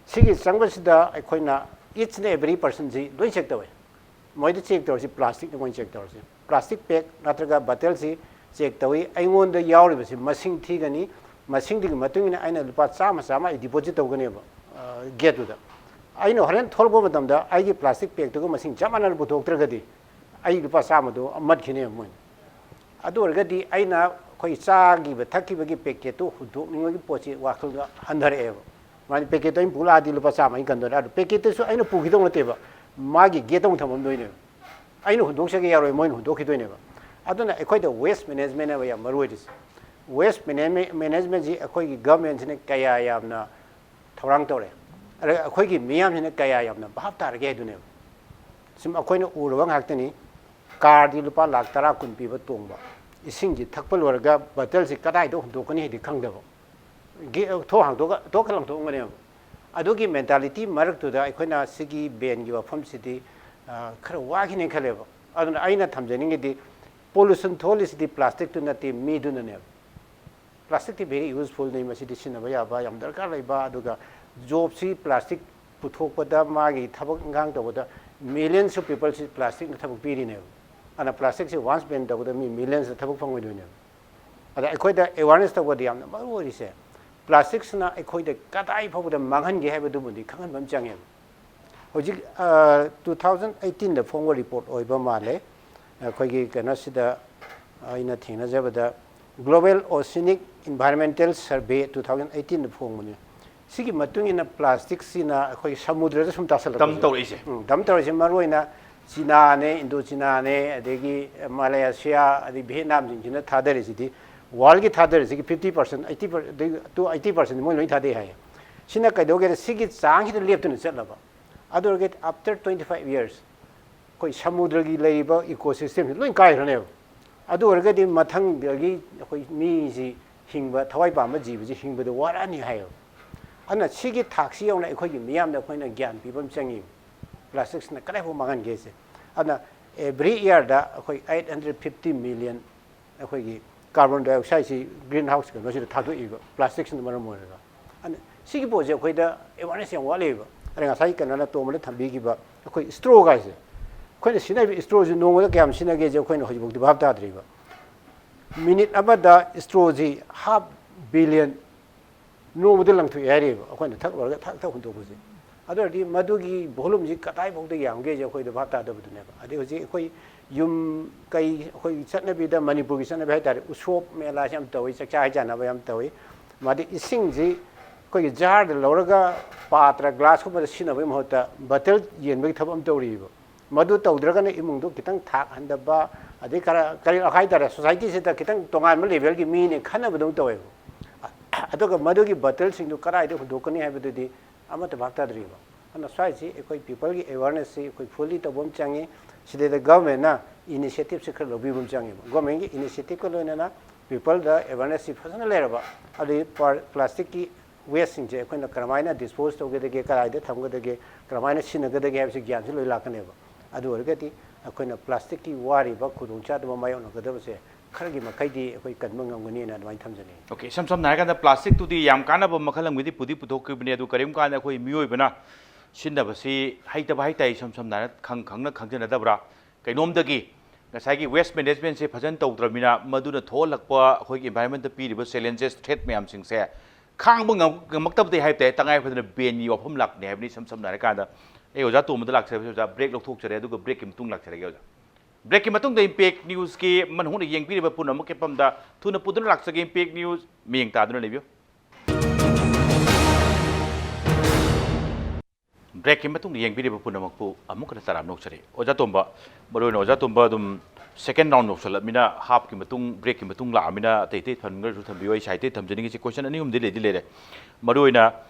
ꯁꯤꯒꯤ ꯆꯪꯕꯁꯤꯗ ꯑꯩꯈꯣꯏꯅ each and every personꯁꯤ ꯂꯣꯏ ꯆꯦꯛ ꯇꯧꯋꯦ꯫ ꯃꯣꯏꯗ ꯆꯦꯛ ꯇꯧꯔꯤꯁꯤ ꯄ꯭ꯂꯥꯁꯇꯤꯛꯅꯤ ꯃꯣꯏꯅ ꯆꯦꯛ ꯇꯧꯔꯤꯁꯤ꯫ ꯄ꯭ꯂꯥꯁꯇꯤꯛ ꯕꯦꯒ ꯅꯠꯇ꯭ꯔꯒ ꯕꯇꯜꯁꯤ ꯆꯦꯛ ꯇꯧꯏ꯫ ꯑꯩꯉꯣꯟꯗ ꯌꯥꯎꯔꯤꯕꯁꯤ ꯃꯁꯤꯡ ꯊꯤꯒꯅꯤ꯫ ꯃꯁꯤꯡꯗꯨꯒꯤ ꯃꯇꯨꯡ ꯏꯟꯅ ꯑꯩꯅ ꯂꯨꯄꯥ ꯆꯥꯝꯃ, ꯆꯥꯝꯃ ꯑꯩ ꯗꯤꯄꯣꯖꯤꯠ ꯇꯧꯒꯅꯦꯕ, ꯑ, ꯒꯦꯠꯇꯨꯗ꯫ ꯑꯩꯅ ꯍꯣꯔꯦꯟ ꯊꯣꯛꯂꯛꯄ ꯃꯇꯝꯗ ꯑꯩꯒꯤ ꯄ꯭ꯂꯥꯁꯇꯤꯛ ꯕꯦꯒꯇꯨꯒ ꯃꯁꯤꯡ ꯆꯞ ꯃꯥꯟꯅꯅ ꯄꯨꯊꯣꯛꯇ꯭ꯔꯒꯗꯤ ꯑꯩ ꯂꯨꯄꯥ ꯆꯥꯝꯃꯗꯣ ꯃꯠꯈꯤꯅꯦꯕ ꯃꯣꯏꯅ꯫ ꯑꯗꯨ ꯑꯣꯏꯔꯒꯗꯤ ꯑꯩꯅ ꯑꯩꯈꯣꯏ ꯆꯥꯈꯤꯕ ꯊꯛꯈꯤꯕꯒꯤ ꯄꯦꯀꯦꯠꯇꯨ ꯍꯨꯟꯗꯣꯛꯅꯤꯡꯕꯒꯤ ꯄꯣꯠꯁꯤ ꯋꯥꯈꯜꯗ ꯍꯟꯊꯔꯛꯑꯦꯕ꯫ ꯃꯥꯅ ꯄꯦꯀꯦꯠꯇꯣ ꯑꯩꯅ ꯄꯨꯂꯥꯛꯑꯗꯤ ꯂꯨꯄꯥ ꯆꯥꯝꯃ ꯑꯩꯅ ꯀꯟꯗꯣꯏꯅꯦ꯫ ꯑꯗꯨ ꯄꯦꯀꯦꯠꯇꯨꯁꯨ ꯑꯩꯅ ꯄꯨꯈꯤꯗꯧ ꯅꯠꯇꯦꯕ, ꯃꯥꯒꯤ ꯒꯦꯠꯇ ꯑꯃꯨꯛ ꯊꯝꯃꯝꯗꯣꯏꯅꯦꯕ꯫ ꯑꯩꯅ ꯍꯨꯟꯗꯣꯛꯆꯒꯦ ꯌꯥꯔꯣꯏ, ꯃꯣꯏꯅ ꯍꯨꯟꯗꯣꯛꯈꯤꯗꯣꯏꯅꯦꯕ꯫ ꯑꯗꯨꯅ ꯑꯩꯈꯣꯏꯗ ꯋꯦꯁ ꯃꯦꯅꯦꯖꯃꯦꯟ ꯍꯥꯏꯕ ꯌꯥꯝ ꯃꯔꯨ ꯑꯣꯏꯔꯤꯁꯦ꯫ ꯋꯦꯁ ꯃꯦꯅꯦꯖꯃꯦꯟꯁꯤ ꯑꯩꯈꯣꯏꯒꯤ ꯒꯚꯔꯟꯃꯦꯟꯁꯤꯅ ꯀꯌꯥ ꯌꯥꯝꯅ ꯊꯧꯔꯥꯡ ꯇꯧꯔꯦ, ꯑꯗ ꯑꯩꯈꯣꯏꯒꯤ ꯃꯤꯌꯥꯝꯁꯤꯅ ꯀꯌꯥ ꯌꯥꯝꯅ ꯚꯥꯞ ꯇꯥꯔꯒꯦ ꯍꯥꯏꯗꯨꯅꯦꯕ꯫ ꯁꯨꯝ ꯑꯩꯈꯣꯏꯅ ꯎꯔꯕ ꯉꯥꯛꯇꯅꯤ꯫ ꯀꯥꯔꯗꯤ ꯂꯨꯄꯥ ꯂꯥꯛ ꯇꯔꯥ ꯀꯨꯟ ꯄꯤꯕ ꯇꯣꯡꯕ, ꯏꯁꯤꯡꯁꯤ ꯊꯛꯄ ꯂꯣꯏꯔꯒ ꯕꯇꯜꯁꯤ ꯀꯗꯥꯏꯗ ꯍꯨꯟꯗꯣꯛꯀꯅꯤ ꯍꯥꯏꯗꯤ ꯈꯪꯗꯕ, ꯒꯦ-, ꯊꯣꯡ ꯍꯥꯡꯗꯣꯛꯑꯒ ꯊꯣꯛꯀ ꯂꯪꯊꯣꯛꯑꯝꯒꯅꯦꯕ꯫ ꯑꯗꯨꯒꯤ ꯃꯦꯟꯇꯥꯂꯤꯇꯤ ꯃꯔꯛꯇꯨꯗ ꯑꯩꯈꯣꯏꯅ ꯁꯤꯒꯤ ꯕꯦꯟꯒꯤ ꯋꯥꯐꯝꯁꯤꯗꯤ, ꯑ, ꯈꯔ ꯋꯥꯈꯤꯅꯦꯅ ꯈꯜꯂꯦꯕ꯫ ꯑꯗꯨꯅ ꯑꯩꯅ ꯊꯝꯖꯅꯤꯡꯉꯤꯗꯤ, ꯄꯣꯂꯨꯁꯟ ꯊꯣꯛꯍꯜꯂꯤꯁꯤꯗꯤ ꯄ꯭ꯂꯥꯁꯇꯤꯛꯇꯨ ꯅꯠꯇꯦ, ꯃꯤꯗꯨꯅꯅꯦꯕ꯫ ꯄ꯭ꯂꯥꯁꯇꯤꯛꯇꯤ very usefulꯅꯤ, ꯃꯁꯤꯗꯤ ꯁꯤꯖꯤꯟꯅꯕ ꯌꯥꯕ, ꯌꯥꯝ ꯗꯔꯀꯥꯔ ꯂꯩꯕ꯫ ꯑꯗꯨꯒ ꯖꯣꯕꯁꯤ ꯄ꯭ꯂꯥꯁꯇꯤꯛ ꯄꯨꯊꯣꯛꯄꯗ, ꯃꯥꯒꯤ ꯊꯕꯛ ꯏꯪꯈꯥꯡ ꯇꯧꯕꯗ millions of peopleꯁꯤ ꯄ꯭ꯂꯥꯁꯇꯤꯛꯅ ꯊꯕꯛ ꯄꯤꯔꯤꯅꯦꯕ꯫ ꯑꯗꯨꯅ ꯄ꯭ꯂꯥꯁꯇꯤꯛꯁꯤ once ban ꯇꯧꯕꯗ ꯃꯤ millionsꯇ ꯊꯕꯛ ꯐꯪꯉꯣꯏꯗꯣꯏꯅꯦꯕ꯫ ꯑꯗ ꯑꯩꯈꯣꯏꯗ awareness ꯇꯧꯕꯗꯤ ꯌꯥꯝꯅ ꯃꯔꯨ ꯑꯣꯏꯔꯤꯁꯦ, ꯄ꯭ꯂꯥꯁꯇꯤꯛꯁꯤꯅ ꯑꯩꯈꯣꯏꯗ ꯀꯗꯥꯏ ꯐꯥꯎꯕꯗ ꯃꯥꯡꯍꯟꯒꯦ ꯍꯥꯏꯕꯗꯨꯕꯨꯗꯤ ꯈꯪꯍꯟꯕ ꯑꯃ ꯆꯪꯉꯦꯕ꯫ ꯍꯧꯖꯤꯛ, ꯑ, two thousand eighteenꯗ ꯐꯣꯡꯕ ꯔꯤꯄꯣꯔꯠ ꯑꯣꯏꯕ ꯃꯥꯜꯂꯦ꯫ ꯑꯩꯈꯣꯏꯒꯤ ꯀꯩꯅꯣꯁꯤꯗ ꯑꯩꯅ ꯊꯦꯡꯅꯖꯕꯗ, Global Oceanic Environmental Survey two thousand eighteenꯗ ꯐꯣꯡꯕꯅꯤ꯫ ꯁꯤꯒꯤ ꯃꯇꯨꯡ ꯏꯟꯅ ꯄ꯭ꯂꯥꯁꯇꯤꯛꯁꯤꯅ ꯑꯩꯈꯣꯏꯒꯤ ꯁꯃꯨꯗ꯭ꯔꯗ ꯁꯨꯝ ꯇꯥꯁꯜꯂꯛꯄꯁꯦ꯫ Dump ꯇꯧꯔꯛꯏꯁꯦ꯫ ꯎꯝ, dump ꯇꯧꯔꯤꯁꯦ ꯃꯔꯨ ꯑꯣꯏꯅ ꯆꯤꯅꯥꯅꯦ, ꯏꯟꯗꯣ ꯆꯤꯅꯥꯅꯦ, ꯑꯗꯒꯤ ꯃꯂꯦꯁꯤꯌꯥ, ꯑꯗꯩ ꯚꯤꯌꯦꯠꯅꯥꯝꯁꯤꯡꯁꯤꯅ ꯊꯥꯗꯔꯤꯁꯤꯗꯤ, worldꯀꯤ ꯊꯥꯗꯔꯤꯁꯤꯒꯤ fifty percent, eighty percent, ꯑꯗꯩ to eighty percent ꯃꯣꯏ ꯂꯣꯏ ꯊꯥꯗꯩ ꯍꯥꯏꯌꯦ꯫ ꯁꯤꯅ ꯀꯩꯗꯧꯒꯦꯗ, ꯁꯤꯒꯤ ꯆꯥꯡꯁꯤꯗ ꯂꯦꯞꯇꯨꯅ ꯆꯠꯂꯕ꯫ ꯑꯗꯨ ꯑꯣꯏꯔꯒꯗꯤ after twenty five years ꯑꯩꯈꯣꯏ ꯁꯃꯨꯗ꯭ꯔꯒꯤ ꯂꯩꯔꯤꯕ ꯏꯀꯣ ꯁꯤꯁꯇꯦꯝꯁꯤ ꯂꯣꯏ ꯀꯥꯏꯈ꯭ꯔꯅꯦꯕ꯫ ꯑꯗꯨ ꯑꯣꯏꯔꯒꯗꯤ ꯃꯊꯪꯗꯒꯤ ꯑꯩꯈꯣꯏ ꯃꯤꯁꯤ ꯍꯤꯡꯕ ꯊꯋꯥꯏ ꯄꯥꯟꯕ ꯖꯤꯕꯁꯤ ꯍꯤꯡꯕꯗ ꯋꯥꯔꯛꯑꯅꯤ ꯍꯥꯏꯌꯦꯕ꯫ ꯑꯗꯨꯅ ꯁꯤꯒꯤ ꯊꯥꯛꯁꯤ ꯌꯧꯅ ꯑꯩꯈꯣꯏꯒꯤ ꯃꯤꯌꯥꯝꯗ ꯑꯩꯈꯣꯏꯅ ꯒ꯭ꯌꯥꯟ ꯄꯤꯕ ꯑꯃ ꯆꯪꯉꯤ꯫ ꯄ꯭ꯂꯥꯁꯇꯤꯛꯁꯤꯅ ꯀꯗꯥꯏꯐꯥꯎ ꯃꯥꯡꯍꯟꯒꯦꯁꯦ꯫ ꯑꯗꯨꯅ every yearꯗ ꯑꯩꯈꯣꯏ eight hundred fifty million ꯑꯩꯈꯣꯏꯒꯤ carbon dioxideꯁꯤ green house ꯀꯩꯅꯣꯁꯤꯗ ꯊꯥꯗꯣꯛꯏꯕ, ꯄ꯭ꯂꯥꯁꯇꯤꯛꯁꯤꯅ ꯃꯔꯝ ꯑꯣꯏꯔꯒ꯫ ꯑꯗꯨꯅ ꯁꯤꯒꯤ ꯄꯣꯠꯁꯦ ꯑꯩꯈꯣꯏꯗ awareness ꯌꯥꯝ ꯋꯥꯠꯂꯤꯕ꯫ ꯑꯗ ꯉꯁꯥꯏ ꯀꯩꯅꯣꯅ ꯇꯣꯝꯕꯅ ꯊꯝꯕꯤꯈꯤꯕ ꯑꯩꯈꯣꯏ straw ꯒꯥꯏꯁꯦ, ꯑꯩꯈꯣꯏꯅ ꯁꯤꯖꯤꯟꯅꯔꯤꯕ strawꯁꯤ ꯅꯣꯡꯃꯗ ꯀꯌꯥꯝ ꯁꯤꯖꯤꯟꯅꯒꯦꯁꯦ ꯑꯩꯈꯣꯏꯅ ꯍꯧꯖꯤꯛꯐꯥꯎꯗꯤ ꯚꯥꯞ ꯇꯥꯗ꯭ꯔꯤꯕ꯫ Minute ꯑꯃꯗ strawꯁꯤ half billion ꯅꯣꯡꯃꯗ ꯂꯪꯊꯣꯛꯑꯦ ꯍꯥꯏꯔꯤꯕ, ꯑꯩꯈꯣꯏꯅ ꯊꯛ ꯂꯣꯏꯔꯒ ꯊꯛ ꯊꯛ ꯍꯨꯟꯗꯣꯛꯄꯁꯦ꯫ ꯑꯗꯨ ꯑꯣꯏꯔꯗꯤ ꯃꯗꯨꯒꯤ volumeꯁꯤ ꯀꯗꯥꯏꯐꯥꯎꯗ ꯌꯥꯝꯒꯦꯁꯦ ꯑꯩꯈꯣꯏꯗ ꯚꯥꯞ ꯇꯥꯗꯕꯗꯨꯅꯦꯕ꯫ ꯑꯗꯩ ꯍꯧꯖꯤꯛ ꯑꯩꯈꯣꯏ ꯌꯨꯝ ꯀꯩ ꯑꯩꯈꯣꯏꯒꯤ ꯆꯠꯅꯕꯤꯗ, ꯃꯅꯤꯄꯨꯔꯒꯤ ꯆꯠꯅꯕꯤ ꯍꯥꯏꯇꯥꯔꯦ, ꯎꯁꯣꯞ ꯃꯦꯂꯥꯁꯤ ꯌꯥꯝ ꯇꯧꯏ, ꯆꯥꯛꯆꯥ ꯍꯩꯖꯥꯟꯅꯕ ꯌꯥꯝ ꯇꯧꯏ꯫ ꯃꯥꯗꯤ ꯏꯁꯤꯡꯁꯤ ꯑꯩꯈꯣꯏꯒꯤ jarꯗ ꯂꯧꯔꯒ ꯄꯥꯇ꯭ꯔ glassꯀꯨꯝꯕꯗ ꯁꯤꯖꯤꯟꯅꯕꯒꯤ ꯃꯍꯨꯠꯇ bottle ꯌꯦꯟꯕꯒꯤ ꯊꯕꯛ ꯑꯃ ꯇꯧꯔꯤꯕ꯫ ꯃꯗꯨ ꯇꯧꯗ꯭ꯔꯒꯅ ꯏꯃꯨꯡꯗꯨ ꯈꯤꯇꯪ ꯊꯥꯛ ꯍꯟꯊꯕ, ꯑꯗꯩ ꯈꯔ ꯀꯔꯤ ꯍꯥꯏꯇꯥꯔꯦ, societyꯁꯤꯗ ꯈꯤꯇꯪ ꯇꯣꯉꯥꯟꯕ levelꯒꯤ ꯃꯤꯅꯦ ꯈꯟꯅꯕꯗꯧ ꯇꯧꯋꯦꯕ꯫ ꯑꯗꯨꯒ ꯃꯗꯨꯒꯤ bottleꯁꯤꯡꯗꯨ ꯀꯗꯥꯏꯗ ꯍꯨꯟꯗꯣꯛꯀꯅꯤ ꯍꯥꯏꯕꯗꯨꯗꯤ ꯑꯃꯠꯇ ꯚꯥꯞ ꯇꯥꯗ꯭ꯔꯤꯕ꯫ ꯑꯗꯨꯅ ꯁ꯭ꯋꯥꯏꯁꯤ ꯑꯩꯈꯣꯏ peopleꯒꯤ awarenessꯁꯤ ꯑꯩꯈꯣꯏ fully ꯇꯧꯕ ꯑꯃ ꯆꯪꯉꯤ꯫ ꯁꯤꯗꯩꯗ governmentꯅ initiativeꯁꯤ ꯈꯔ ꯂꯧꯕꯤꯕ ꯑꯃ ꯆꯪꯉꯦꯕ꯫ Governmentꯀꯤ initiativeꯀ ꯂꯣꯏꯅꯅ peopleꯗ awarenessꯁꯤ ꯐꯖꯅ ꯂꯩꯔꯕ, ꯑꯗꯨꯗꯤ ꯄ꯭ꯂꯥꯁꯇꯤꯛꯀꯤ wasteꯁꯤꯡꯁꯦ ꯑꯩꯈꯣꯏꯅ ꯀꯔꯝꯍꯥꯏꯅ dispose ꯇꯧꯒꯗꯒꯦ, ꯀꯗꯥꯏꯗ ꯊꯝꯒꯗꯒꯦ, ꯀꯔꯝꯍꯥꯏꯅ ꯁꯤꯖꯤꯟꯅꯒꯗꯒꯦ ꯍꯥꯏꯕꯁꯤ ꯒ꯭ꯌꯥꯟꯁꯤ ꯂꯣꯏ ꯂꯥꯛꯀꯅꯦꯕ꯫ ꯑꯗꯨ ꯑꯣꯏꯔꯒꯗꯤ ꯑꯩꯈꯣꯏꯅ ꯄ꯭ꯂꯥꯁꯇꯤꯛꯀꯤ ꯋꯥꯔꯤꯕ ꯈꯨꯗꯣꯡꯆꯥꯗꯕ ꯃꯥꯌꯣꯛꯅꯒꯗꯕꯁꯦ ꯈꯔꯒꯤ ꯃꯈꯩꯗꯤ ꯑꯩꯈꯣꯏ ꯀꯟꯕ ꯉꯝꯒꯅꯤꯅ ꯑꯗꯨꯃꯥꯏꯅ ꯊꯝꯖꯅꯤꯡꯉꯤ꯫ Okay, ꯏꯁꯝ ꯁꯝꯅ ꯍꯥꯏꯔꯀꯥꯟꯗ ꯄ꯭ꯂꯥꯁꯇꯤꯛꯇꯨꯗꯤ ꯌꯥꯝ ꯀꯥꯟꯅꯕ ꯃꯈꯜ ꯑꯃꯒꯤꯗꯤ ꯄꯨꯗꯤ ꯄꯨꯊꯣꯛꯈꯤꯕꯅꯤ, ꯑꯗꯨ ꯀꯔꯤꯒꯨꯝꯕ ꯀꯥꯟꯗ ꯑꯩꯈꯣꯏ ꯃꯤꯑꯣꯏꯕꯅ ꯁꯤꯖꯤꯟꯅꯕꯁꯤ ꯍꯩꯇꯕ ꯍꯥꯏ ꯇꯥꯏ, ꯏꯁꯝ ꯁꯝꯅ ꯍꯥꯏꯔ ꯈꯪ ꯈꯪꯅ ꯈꯪꯖꯅꯗꯕ꯭ꯔꯥ? ꯀꯩꯅꯣꯝꯗꯒꯤ ꯉꯁꯥꯏꯒꯤ waste managementꯁꯦ ꯐꯖꯅ ꯇꯧꯗ꯭ꯔꯕꯅꯤꯅ ꯃꯗꯨꯅ ꯊꯣꯛꯍꯜꯂꯛꯄ ꯑꯩꯈꯣꯏꯒꯤ environmentꯇ ꯄꯤꯔꯤꯕ challenges, threat ꯃꯌꯥꯝꯁꯤꯡꯁꯦ ꯈꯥꯡꯕ ꯉꯝ-, ꯉꯝꯃꯛꯇꯕꯗꯤ ꯍꯥꯏꯕ ꯇꯥꯏ, ꯇꯉꯥꯏ ꯐꯗꯅ banꯒꯤ ꯋꯥꯐꯝ ꯂꯥꯛꯄꯅꯤ ꯍꯥꯏꯕꯅꯤ꯫ ꯏꯁꯝ ꯁꯝꯅ ꯍꯥꯏꯔꯀꯥꯟꯗ ꯑꯩ ꯑꯣꯖꯥ ꯇꯣꯝꯕꯗ ꯂꯥꯛꯆꯔꯕꯁꯤ, ꯑꯣꯖꯥ, break ꯂꯧꯊꯣꯛꯆꯔꯦ, ꯑꯗꯨꯒ breakꯀꯤ ꯃꯇꯨꯡ ꯂꯥꯛꯆꯔꯒꯦ ꯑꯣꯖꯥ꯫ Breakꯀꯤ ꯃꯇꯨꯡꯗ Impact Newsꯀꯤ ꯃꯅꯨꯡ ꯍꯨꯠꯅ ꯌꯦꯡꯕꯤꯔꯤꯕ ꯄꯨꯝꯅꯃꯛꯀꯤ ꯃꯐꯝꯗ ꯊꯨꯅ ꯄꯨꯗꯨꯅ ꯂꯥꯛꯆꯒꯦ꯫ Impact News ꯃꯤꯠꯌꯦꯡ ꯇꯥꯗꯨꯅ ꯂꯩꯕꯤꯌꯨ꯫ Breakꯀꯤ ꯃꯇꯨꯡꯗ ꯌꯦꯡꯕꯤꯔꯤꯕ ꯄꯨꯝꯅꯃꯛꯄꯨ ꯑꯃꯨꯛ ꯍꯟꯅ ꯇꯔꯥꯝꯅ ꯑꯣꯛꯆꯔꯤ꯫ ꯑꯣꯖꯥ ꯇꯣꯝꯕ, ꯃꯔꯨꯑꯣꯏꯅ ꯑꯣꯖꯥ ꯇꯣꯝꯕ ꯑꯗꯨꯝ second round ꯌꯧꯁꯜꯂꯛꯃꯤꯅ, halfꯀꯤ ꯃꯇꯨꯡ, breakꯀꯤ ꯃꯇꯨꯡ ꯂꯥꯛꯑꯃꯤꯅ ꯑꯇꯩ ꯑꯇꯩ ꯊꯝꯈ꯭ꯔꯁꯨ ꯊꯝꯕꯤꯌꯨ꯫ ꯑꯩ side ꯑꯇꯩ ꯊꯝꯖꯅꯤꯡꯉꯤꯁꯦ question ꯑꯅꯤ ꯑꯍꯨꯝꯗꯤ ꯂꯩꯗꯤ ꯂꯩꯔꯦ꯫ ꯃꯔꯨꯑꯣꯏꯅ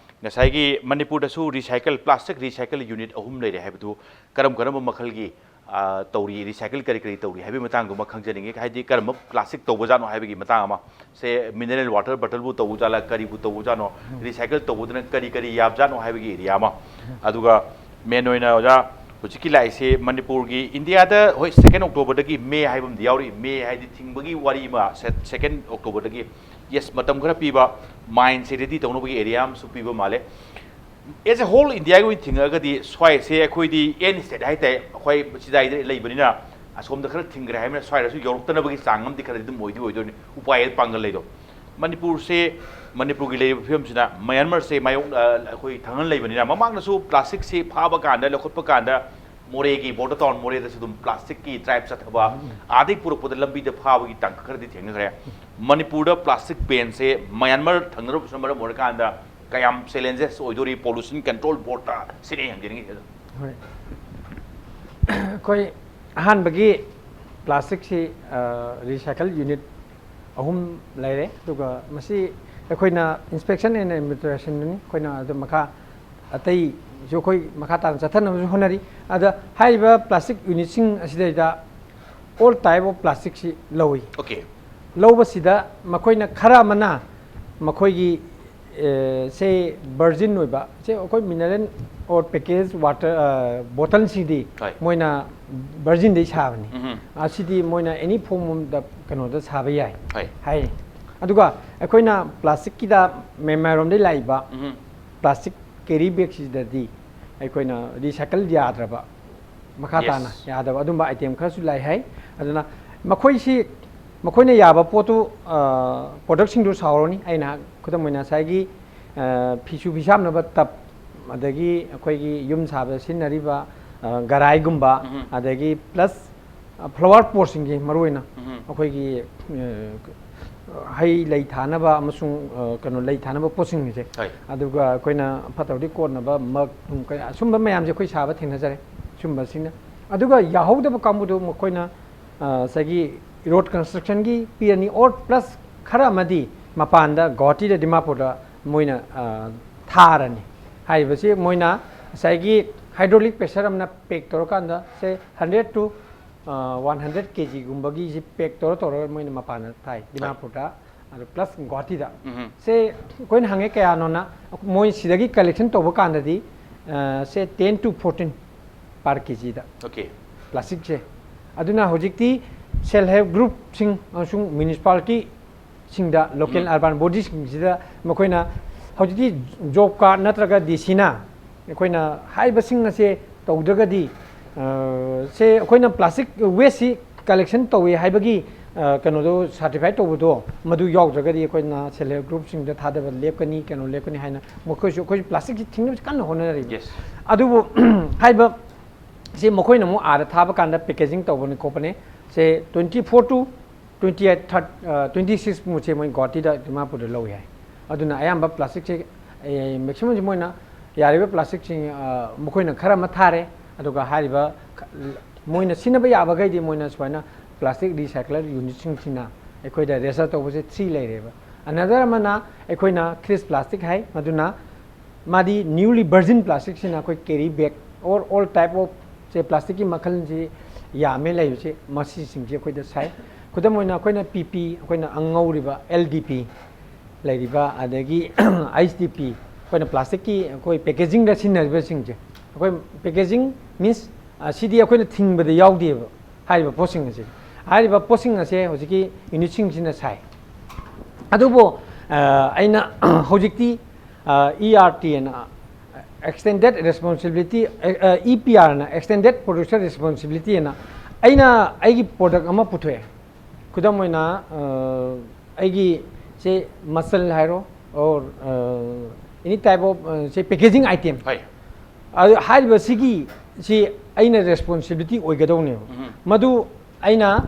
ꯉꯁꯥꯏꯒꯤ ꯃꯅꯤꯄꯨꯔꯗꯁꯨ recycle, plastic recycle unit ꯑꯍꯨꯝ ꯂꯩꯔꯦ ꯍꯥꯏꯕꯗꯨ ꯀꯔꯝ ꯀꯔꯝꯕ ꯃꯈꯜꯒꯤ, ꯑ, ꯇꯧꯔꯤ, recycle ꯀꯔꯤ ꯀꯔꯤ ꯇꯧꯔꯤ ꯍꯥꯏꯕꯒꯤ ꯃꯇꯥꯡꯗꯨꯃ ꯈꯪꯖꯅꯤꯡꯉꯤ꯫ ꯍꯥꯏꯗꯤ ꯀꯔꯝꯕ plastic ꯇꯧꯕꯖꯥꯠꯅꯣ ꯍꯥꯏꯕꯒꯤ ꯃꯇꯥꯡ ꯑꯃ, ꯁꯦ mineral water bottle ꯕꯨ ꯇꯧꯕꯖꯥꯠꯂꯥ, ꯀꯔꯤꯕꯨ ꯇꯧꯕꯖꯥꯠꯅꯣ, recycle ꯇꯧꯕꯗꯨꯅ ꯀꯔꯤ ꯀꯔꯤ ꯌꯥꯕꯖꯥꯠꯅꯣ ꯍꯥꯏꯕꯒꯤ area ꯑꯃ, ꯑꯗꯨꯒ main ꯑꯣꯏꯅ ꯑꯣꯖꯥ ꯍꯧꯖꯤꯛꯀꯤ ꯂꯥꯛꯏꯁꯦ ꯃꯅꯤꯄꯨꯔꯒꯤ, ꯏꯟꯗꯤꯌꯥꯗ ꯍꯣꯏ second October ꯗꯒꯤ ꯃꯦ ꯍꯥꯏꯕ ꯑꯃꯗꯤ ꯌꯥꯎꯔꯤ, ꯃꯦ ꯍꯥꯏꯗꯤ ꯊꯤꯡꯕꯒꯤ ꯋꯥꯔꯤ ꯑꯃ, second October ꯗꯒꯤ, yes, ꯃꯇꯝ ꯈꯔ ꯄꯤꯕ, mine ꯁꯦ ready ꯇꯧꯅꯕꯒꯤ area ꯑꯃꯁꯨ ꯄꯤꯕ ꯃꯥꯜꯂꯦ꯫ As a whole ꯏꯟꯗꯤꯌꯥꯒꯤ ꯑꯣꯏꯅ ꯊꯤꯡꯉꯛꯑꯒꯗꯤ ꯁ꯭ꯋꯥꯏꯁꯦ ꯑꯩꯈꯣꯏꯗꯤ end state ꯍꯥꯏꯇꯥꯔꯦ, ꯑꯩꯈꯣꯏ ꯆꯤꯗꯥꯏꯗ ꯂꯩꯕꯅꯤꯅ ꯑꯁꯣꯝꯗ ꯈꯔ ꯊꯤꯡꯈ꯭ꯔꯦ ꯍꯥꯏꯕꯅꯤꯅ ꯁ꯭ꯋꯥꯏꯗꯁꯨ ꯌꯧꯔꯛꯇꯅꯕꯒꯤ ꯆꯥꯡ ꯑꯃꯗꯤ ꯈꯔꯗꯤ ꯑꯗꯨꯝ ꯑꯣꯏꯗꯤ ꯑꯣꯏꯗꯣꯏꯅꯤ, ꯎꯄꯥꯏ ꯄꯥꯡꯒꯜ ꯂꯩꯗꯣ꯫ ꯃꯅꯤꯄꯨꯔꯁꯦ, ꯃꯅꯤꯄꯨꯔꯒꯤ ꯂꯩꯔꯤꯕ ꯐꯤꯕꯝꯁꯤꯅ ꯃꯌꯥꯟꯃꯥꯔꯁꯦ ꯃꯥꯌꯣꯛ-, ꯑ, ꯑꯩꯈꯣꯏ ꯊꯪꯅꯅ ꯂꯩꯕꯅꯤꯅ ꯃꯃꯥꯡꯗꯁꯨ plastic ꯁꯦ ꯐꯥꯕ ꯀꯥꯟꯗ, ꯂꯧꯈꯠꯄ ꯀꯥꯟꯗ ꯃꯣꯔꯦꯒꯤ, border town ꯃꯣꯔꯦꯗꯁꯨ ꯑꯗꯨꯝ plastic ꯀꯤ tribe ꯆꯠꯊꯕ, ꯑꯥꯗꯒꯤ ꯄꯨꯔꯛꯄꯗ ꯂꯝꯕꯤꯗ ꯐꯥꯕꯒꯤ ꯇꯥꯡꯀꯛ ꯈꯔꯗꯤ ꯊꯦꯡꯅꯈ꯭ꯔꯦ꯫ ꯃꯅꯤꯄꯨꯔꯗ plastic ban ꯁꯦ ꯃꯌꯥꯟꯃꯥꯔ ꯊꯪꯅꯔꯨꯕꯁꯤꯅ ꯃꯔꯝ ꯑꯣꯏꯔꯀꯥꯟꯗ ꯀꯌꯥꯝ challenges ꯑꯣꯏꯗꯣꯔꯤ pollution control board ꯇ, ꯁꯤꯅꯤ ꯑꯩ ꯍꯪꯖꯅꯤꯡꯉꯤꯁꯦ꯫ ꯍꯣꯏ꯫ ꯑꯩꯈꯣꯏ ꯑꯍꯥꯟꯕꯒꯤ plastic ꯁꯤ, ꯑ, recycle unit ꯑꯍꯨꯝ ꯂꯩꯔꯦ꯫ ꯑꯗꯨꯒ ꯃꯁꯤ ꯑꯩꯈꯣꯏꯅ inspection and inventorization ꯗꯨꯅꯤ꯫ ꯑꯩꯈꯣꯏꯅ ꯑꯗꯨ ꯃꯈꯥ ꯑꯇꯩꯁꯨ ꯑꯩꯈꯣꯏ ꯃꯈꯥ ꯇꯥꯅ ꯆꯠꯊꯅꯕꯁꯨ ꯍꯣꯠꯅꯔꯤ꯫ ꯑꯗ ꯍꯥꯏꯔꯤꯕ plastic unit ꯁꯤꯡ ꯑꯁꯤꯗꯩꯗ all type of plastic ꯁꯤ ꯂꯧꯏ꯫ Okay꯫ ꯂꯧꯕꯁꯤꯗ ꯃꯈꯣꯏꯅ ꯈꯔ ꯑꯃꯅ ꯃꯈꯣꯏꯒꯤ, ꯑꯦ, ꯁꯦ virgin ꯑꯣꯏꯕ, ꯁꯦ ꯑꯩꯈꯣꯏ mineral or package water, ꯑ, bottle ꯁꯤꯗꯤ ꯍꯣꯏ꯫ ꯃꯣꯏꯅ virgin ꯗꯩ ꯁꯥꯕꯅꯤ꯫ ꯎꯝꯍꯨꯝ꯫ ꯑꯁꯤꯗꯤ ꯃꯣꯏꯅ any form ꯑꯃꯗ ꯀꯩꯅꯣꯗ ꯁꯥꯕ ꯌꯥꯏ ꯍꯣꯏ꯫ ꯍꯥꯏꯔꯤ꯫ ꯑꯗꯨꯒ ꯑꯩꯈꯣꯏꯅ plastic ꯀꯤꯗ ꯃ꯭ꯌꯥꯟꯃꯥꯔ ꯔꯣꯝꯗꯒꯤ ꯂꯥꯛꯏꯕ ꯎꯝꯍꯨꯝ꯫ Plastic carry bag ꯁꯤꯗꯗꯤ ꯑꯩꯈꯣꯏꯅ recycle ꯌꯥꯗ꯭ꯔꯕ, ꯃꯈꯥ yes꯫ ꯇꯥꯅ ꯌꯥꯗꯕ ꯑꯗꯨꯝꯕ item ꯈꯔꯁꯨ ꯂꯥꯛꯏ ꯍꯥꯏ꯫ ꯑꯗꯨꯅ ꯃꯈꯣꯏꯁꯤ, ꯃꯈꯣꯏꯅ ꯌꯥꯕ ꯄꯣꯠꯇꯨ, ꯑ, product ꯁꯤꯡꯗꯨ ꯁꯥꯍꯧꯔꯅꯤ꯫ ꯑꯩꯅ ꯈꯨꯗꯝ ꯑꯣꯏꯅ ꯉꯁꯥꯏꯒꯤ, ꯑ, ꯐꯤꯁꯨ ꯐꯤꯁꯥꯝꯅꯕ tub, ꯑꯗꯒꯤ ꯑꯩꯈꯣꯏꯒꯤ ꯌꯨꯝ ꯁꯥꯕꯗ ꯁꯤꯖꯤꯟꯅꯔꯤꯕ, ꯑ, ꯒꯔꯥꯏꯒꯨꯝꯕ, ꯎꯝꯍꯨꯝ꯫ ꯑꯗꯒꯤ plus, ꯑ, flower pot ꯁꯤꯡꯁꯤ ꯃꯔꯨꯑꯣꯏꯅ ꯎꯝꯍꯨꯝ꯫ ꯑꯩꯈꯣꯏꯒꯤ, ꯑ, ꯍꯩ ꯂꯩ ꯊꯥꯅꯕ ꯑꯃꯁꯨꯡ, ꯑ, ꯀꯩꯅꯣ, ꯂꯩ ꯊꯥꯅꯕ ꯄꯣꯠꯁꯤꯡꯁꯦ꯫ ꯍꯣꯏ꯫ ꯑꯗꯨꯒ ꯑꯩꯈꯣꯏꯅ ꯐꯠꯇ ꯍꯥꯎꯗꯤ ꯀꯣꯠꯅꯕ mug ꯅꯨꯡ ꯀꯌꯥ, ꯑꯁꯨꯝꯕ ꯃꯌꯥꯝꯁꯦ ꯑꯩꯈꯣꯏ ꯁꯥꯕ ꯊꯦꯡꯅꯖꯔꯦ꯫ ꯁꯨꯝꯕꯁꯤꯅ꯫ ꯑꯗꯨꯒ ꯌꯥꯍꯧꯗꯕ ꯀꯥꯡꯕꯨꯗꯨ ꯃꯈꯣꯏꯅ, ꯑ, ꯉꯁꯥꯏꯒꯤ road construction ꯒꯤ ꯄꯤꯔꯅꯤ, or plus ꯈꯔ ꯑꯃꯗꯤ ꯃꯄꯥꯟꯗ ꯒꯨꯋꯥꯍꯥꯇꯤꯗ, ꯗꯤꯃꯥꯄꯨꯔꯗ ꯃꯣꯏꯅ, ꯑ, ꯊꯥꯔꯅꯤ꯫ ꯍꯥꯏꯔꯤꯕꯁꯤ ꯃꯣꯏꯅ ꯉꯁꯥꯏꯒꯤ hydraulic pressure ꯑꯃꯅ pack ꯇꯧꯔꯀꯥꯟꯗ, say, hundred to one hundred K G ꯒꯨꯝꯕꯒꯤꯁꯤ pack ꯇꯧꯔ ꯇꯧꯔꯒ ꯃꯣꯏꯅ ꯃꯄꯥꯟꯗ ꯊꯥꯏ, ꯗꯤꯃꯥꯄꯨꯔꯗ, ꯑꯗꯨ plus ꯒꯨꯋꯥꯍꯥꯇꯤꯗ꯫ ꯎꯝ. ꯁꯦ ꯑꯩꯈꯣꯏꯅ ꯍꯪꯉꯦ ꯀꯌꯥꯅꯣꯅ, ꯃꯣꯏ ꯁꯤꯗꯒꯤ collection ꯇꯧꯕ ꯀꯥꯟꯗꯗꯤ, say, ten to fourteen per K G the Okay. Plastic ꯁꯦ꯫ ꯑꯗꯨꯅ ꯍꯧꯖꯤꯛꯇꯤ self help group ꯁꯤꯡ ꯑꯃꯁꯨꯡ municipality ꯁꯤꯡꯗ, local urban body ꯁꯤꯡꯁꯤꯗ ꯃꯈꯣꯏꯅ ꯍꯧꯖꯤꯛꯇꯤ job card ꯅꯠꯇ꯭ꯔꯒ D C ꯅ ꯑꯩꯈꯣꯏꯅ ꯍꯥꯏꯔꯤꯕꯁꯤꯡ ꯑꯁꯦ ꯇꯧꯗ꯭ꯔꯒꯗꯤ, ꯑ, ꯁꯦ ꯑꯩꯈꯣꯏꯅ plastic waste ꯁꯤ collection ꯇꯧꯏ ꯍꯥꯏꯕꯒꯤ, ꯑ, ꯀꯩꯅꯣꯗꯣ certify ꯇꯧꯕꯗꯣ, ꯃꯗꯨ ꯌꯥꯎꯗ꯭ꯔꯒꯗꯤ ꯑꯩꯈꯣꯏꯅ self help group ꯁꯤꯡꯗ ꯊꯥꯗꯕ ꯂꯦꯞꯀꯅꯤ, ꯀꯩꯅꯣ ꯂꯦꯞꯀꯅꯤ ꯍꯥꯏꯅ ꯃꯈꯣꯏꯁꯨ, ꯑꯩꯈꯣꯏꯁꯨ plastic ꯁꯤ ꯊꯤꯡꯅꯕꯁꯤ ꯀꯟꯅ ꯍꯣꯠꯅꯔꯤꯕ꯫ Yes. ꯑꯗꯨꯕꯨ ꯍꯥꯏꯔꯤꯕ ꯁꯤ ꯃꯈꯣꯏꯅ ꯑꯃꯨꯛ ꯑꯥꯗ ꯊꯥꯕ ꯀꯥꯟꯗ packaging ꯇꯧꯕꯅꯤ ꯈꯣꯠꯄꯅꯤ꯫ ꯁꯦ twenty four to twenty eight, thirty, twenty six ꯃꯨꯛꯁꯦ ꯃꯣꯏ ꯒꯨꯋꯥꯍꯥꯇꯤꯗ, ꯗꯤꯃꯥꯄꯨꯔꯗ ꯂꯧꯏ ꯍꯥꯏ꯫ ꯑꯗꯨꯅ ꯑꯌꯥꯝꯕ plastic ꯁꯦ, ꯑꯦ, maximum ꯁꯦ ꯃꯣꯏꯅ ꯌꯥꯔꯤꯕ plastic ꯁꯤꯡ, ꯑ, ꯃꯈꯣꯏꯅ ꯈꯔ ꯑꯃ ꯊꯥꯔꯦ, ꯑꯗꯨꯒ ꯍꯥꯏꯔꯤꯕ ꯈ-, ꯃꯣꯏꯅ ꯁꯤꯖꯤꯟꯅꯕ ꯌꯥꯕꯈꯩꯗꯤ ꯃꯣꯏꯅ ꯁꯨꯃꯥꯏꯅ plastic recycler unit ꯁꯤꯡꯁꯤꯅ ꯑꯩꯈꯣꯏꯗ recycle ꯇꯧꯕꯁꯦ three ꯂꯩꯔꯦꯕ꯫ Another ꯑꯃꯅ ꯑꯩꯈꯣꯏꯅ Kris Plastic ꯍꯥꯏ, ꯃꯗꯨꯅ ꯃꯥꯗꯤ newly virgin plastic ꯁꯤꯅ ꯑꯩꯈꯣꯏ carry bag or all type of, say, plastic ꯀꯤ ꯃꯈꯜꯁꯤ ꯌꯥꯝꯃꯦ ꯂꯩꯕꯁꯦ, ꯃꯁꯤꯁꯤꯡꯁꯦ ꯑꯩꯈꯣꯏꯗ ꯁꯥꯏ꯫ ꯈꯨꯗꯝ ꯑꯣꯏꯅ ꯑꯩꯈꯣꯏꯅ P P, ꯑꯩꯈꯣꯏꯅ ꯑꯉꯧꯔꯤꯕ L D P ꯂꯩꯔꯤꯕ, ꯑꯗꯒꯤ H D P, ꯑꯩꯈꯣꯏꯅ plastic ꯀꯤ ꯑꯩꯈꯣꯏ packaging ꯗ ꯁꯤꯖꯤꯟꯅꯔꯤꯕꯁꯤꯡꯁꯦ, ꯑꯩꯈꯣꯏ packaging means, ꯑ, ꯁꯤꯗꯤ ꯑꯩꯈꯣꯏꯅ ꯊꯤꯡꯕꯗ ꯌꯥꯎꯗꯦꯕ, ꯍꯥꯏꯔꯤꯕ ꯄꯣꯠꯁꯤꯡ ꯑꯁꯦ꯫ ꯍꯥꯏꯔꯤꯕ ꯄꯣꯠꯁꯤꯡ ꯑꯁꯦ ꯍꯧꯖꯤꯛꯀꯤ unit ꯁꯤꯡꯁꯤꯅ ꯁꯥꯏ꯫ ꯑꯗꯨꯕꯨ, ꯑ, ꯑꯩꯅ ꯍꯧꯖꯤꯛꯇꯤ, ꯑ, E R T ꯑꯅ, extended responsibility, ꯑ, ꯑ, E P R ꯅ extended producer responsibility ꯑꯅ, ꯑꯩꯅ ꯑꯩꯒꯤ product ꯑꯃ ꯄꯨꯊꯣꯛꯑꯦ꯫ ꯈꯨꯗꯝ ꯑꯣꯏꯅ, ꯑ, ꯑꯩꯒꯤ ꯁꯦ ꯃꯆꯜ ꯍꯥꯏꯔꯣ, or, ꯑ, any type of, ꯑ, ꯁꯦ packaging item꯫ ꯍꯣꯏ꯫ ꯑꯗꯨ ꯍꯥꯏꯔꯤꯕꯁꯤꯒꯤ ꯁꯤ ꯑꯩꯅ responsibility ꯑꯣꯏꯒꯗꯧꯅꯦꯕ꯫ ꯎꯝ꯫ ꯃꯗꯨ ꯑꯩꯅ,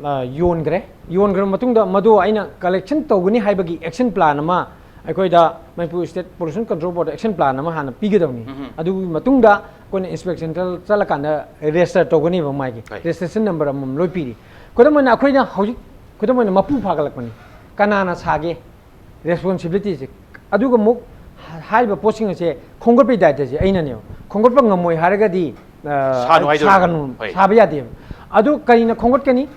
ꯑ, ꯌꯣꯟꯈ꯭ꯔꯦ꯫ ꯌꯣꯟꯈ꯭ꯔꯕ ꯃꯇꯨꯡꯗ ꯃꯗꯨ ꯑꯩꯅ collection ꯇꯧꯒꯅꯤ ꯍꯥꯏꯕꯒꯤ action plan ꯑꯃ ꯑꯩꯈꯣꯏꯗ Manipur State Pollution Control Board action plan ꯑꯃ ꯍꯥꯟꯅ ꯄꯤꯒꯗꯧꯅꯤ꯫ ꯎꯝ꯫ ꯑꯗꯨꯒꯤ ꯃꯇꯨꯡꯗ ꯑꯩꯈꯣꯏꯅ inspection ꯆꯠꯂꯀꯥꯟꯗ register ꯇꯧꯒꯅꯦꯕ ꯃꯥꯒꯤ꯫ ꯍꯣꯏ꯫ Registration number ꯑꯃꯃꯝ ꯂꯣꯏ ꯄꯤꯔꯤ꯫ ꯈꯨꯗꯝ ꯑꯣꯏꯅ ꯑꯩꯈꯣꯏꯅ ꯍꯧꯖꯤꯛ, ꯈꯨꯗꯝ ꯑꯣꯏꯅ ꯃꯄꯨ ꯐꯥꯒꯠꯂꯛꯄꯅꯤ꯫ ꯀꯅꯥꯅ ꯁꯥꯒꯦ? Responsibility ꯁꯦ꯫ ꯑꯗꯨꯒ ꯑꯃꯨꯛ ꯍꯥꯏꯔꯤꯕ ꯄꯣꯠꯁꯤꯡ ꯑꯁꯦ ꯈꯣꯝꯒꯠꯄꯒꯤ ꯗꯥꯏꯇꯁꯦ ꯑꯩꯅꯅꯦꯕ꯫ ꯈꯣꯝꯒꯠꯄ ꯉꯝꯃꯣꯏ ꯍꯥꯏꯔꯒꯗꯤ, ꯑ, ꯁꯥꯅꯨ ꯍꯥꯏꯗꯣꯏꯅꯦ꯫ ꯁꯥꯒꯅꯨ, ꯍꯣꯏ꯫ ꯁꯥꯕ ꯌꯥꯗꯦꯕ꯫ ꯑꯗꯨ ꯀꯔꯤꯅ ꯈꯣꯝꯒꯠꯀꯅꯤ?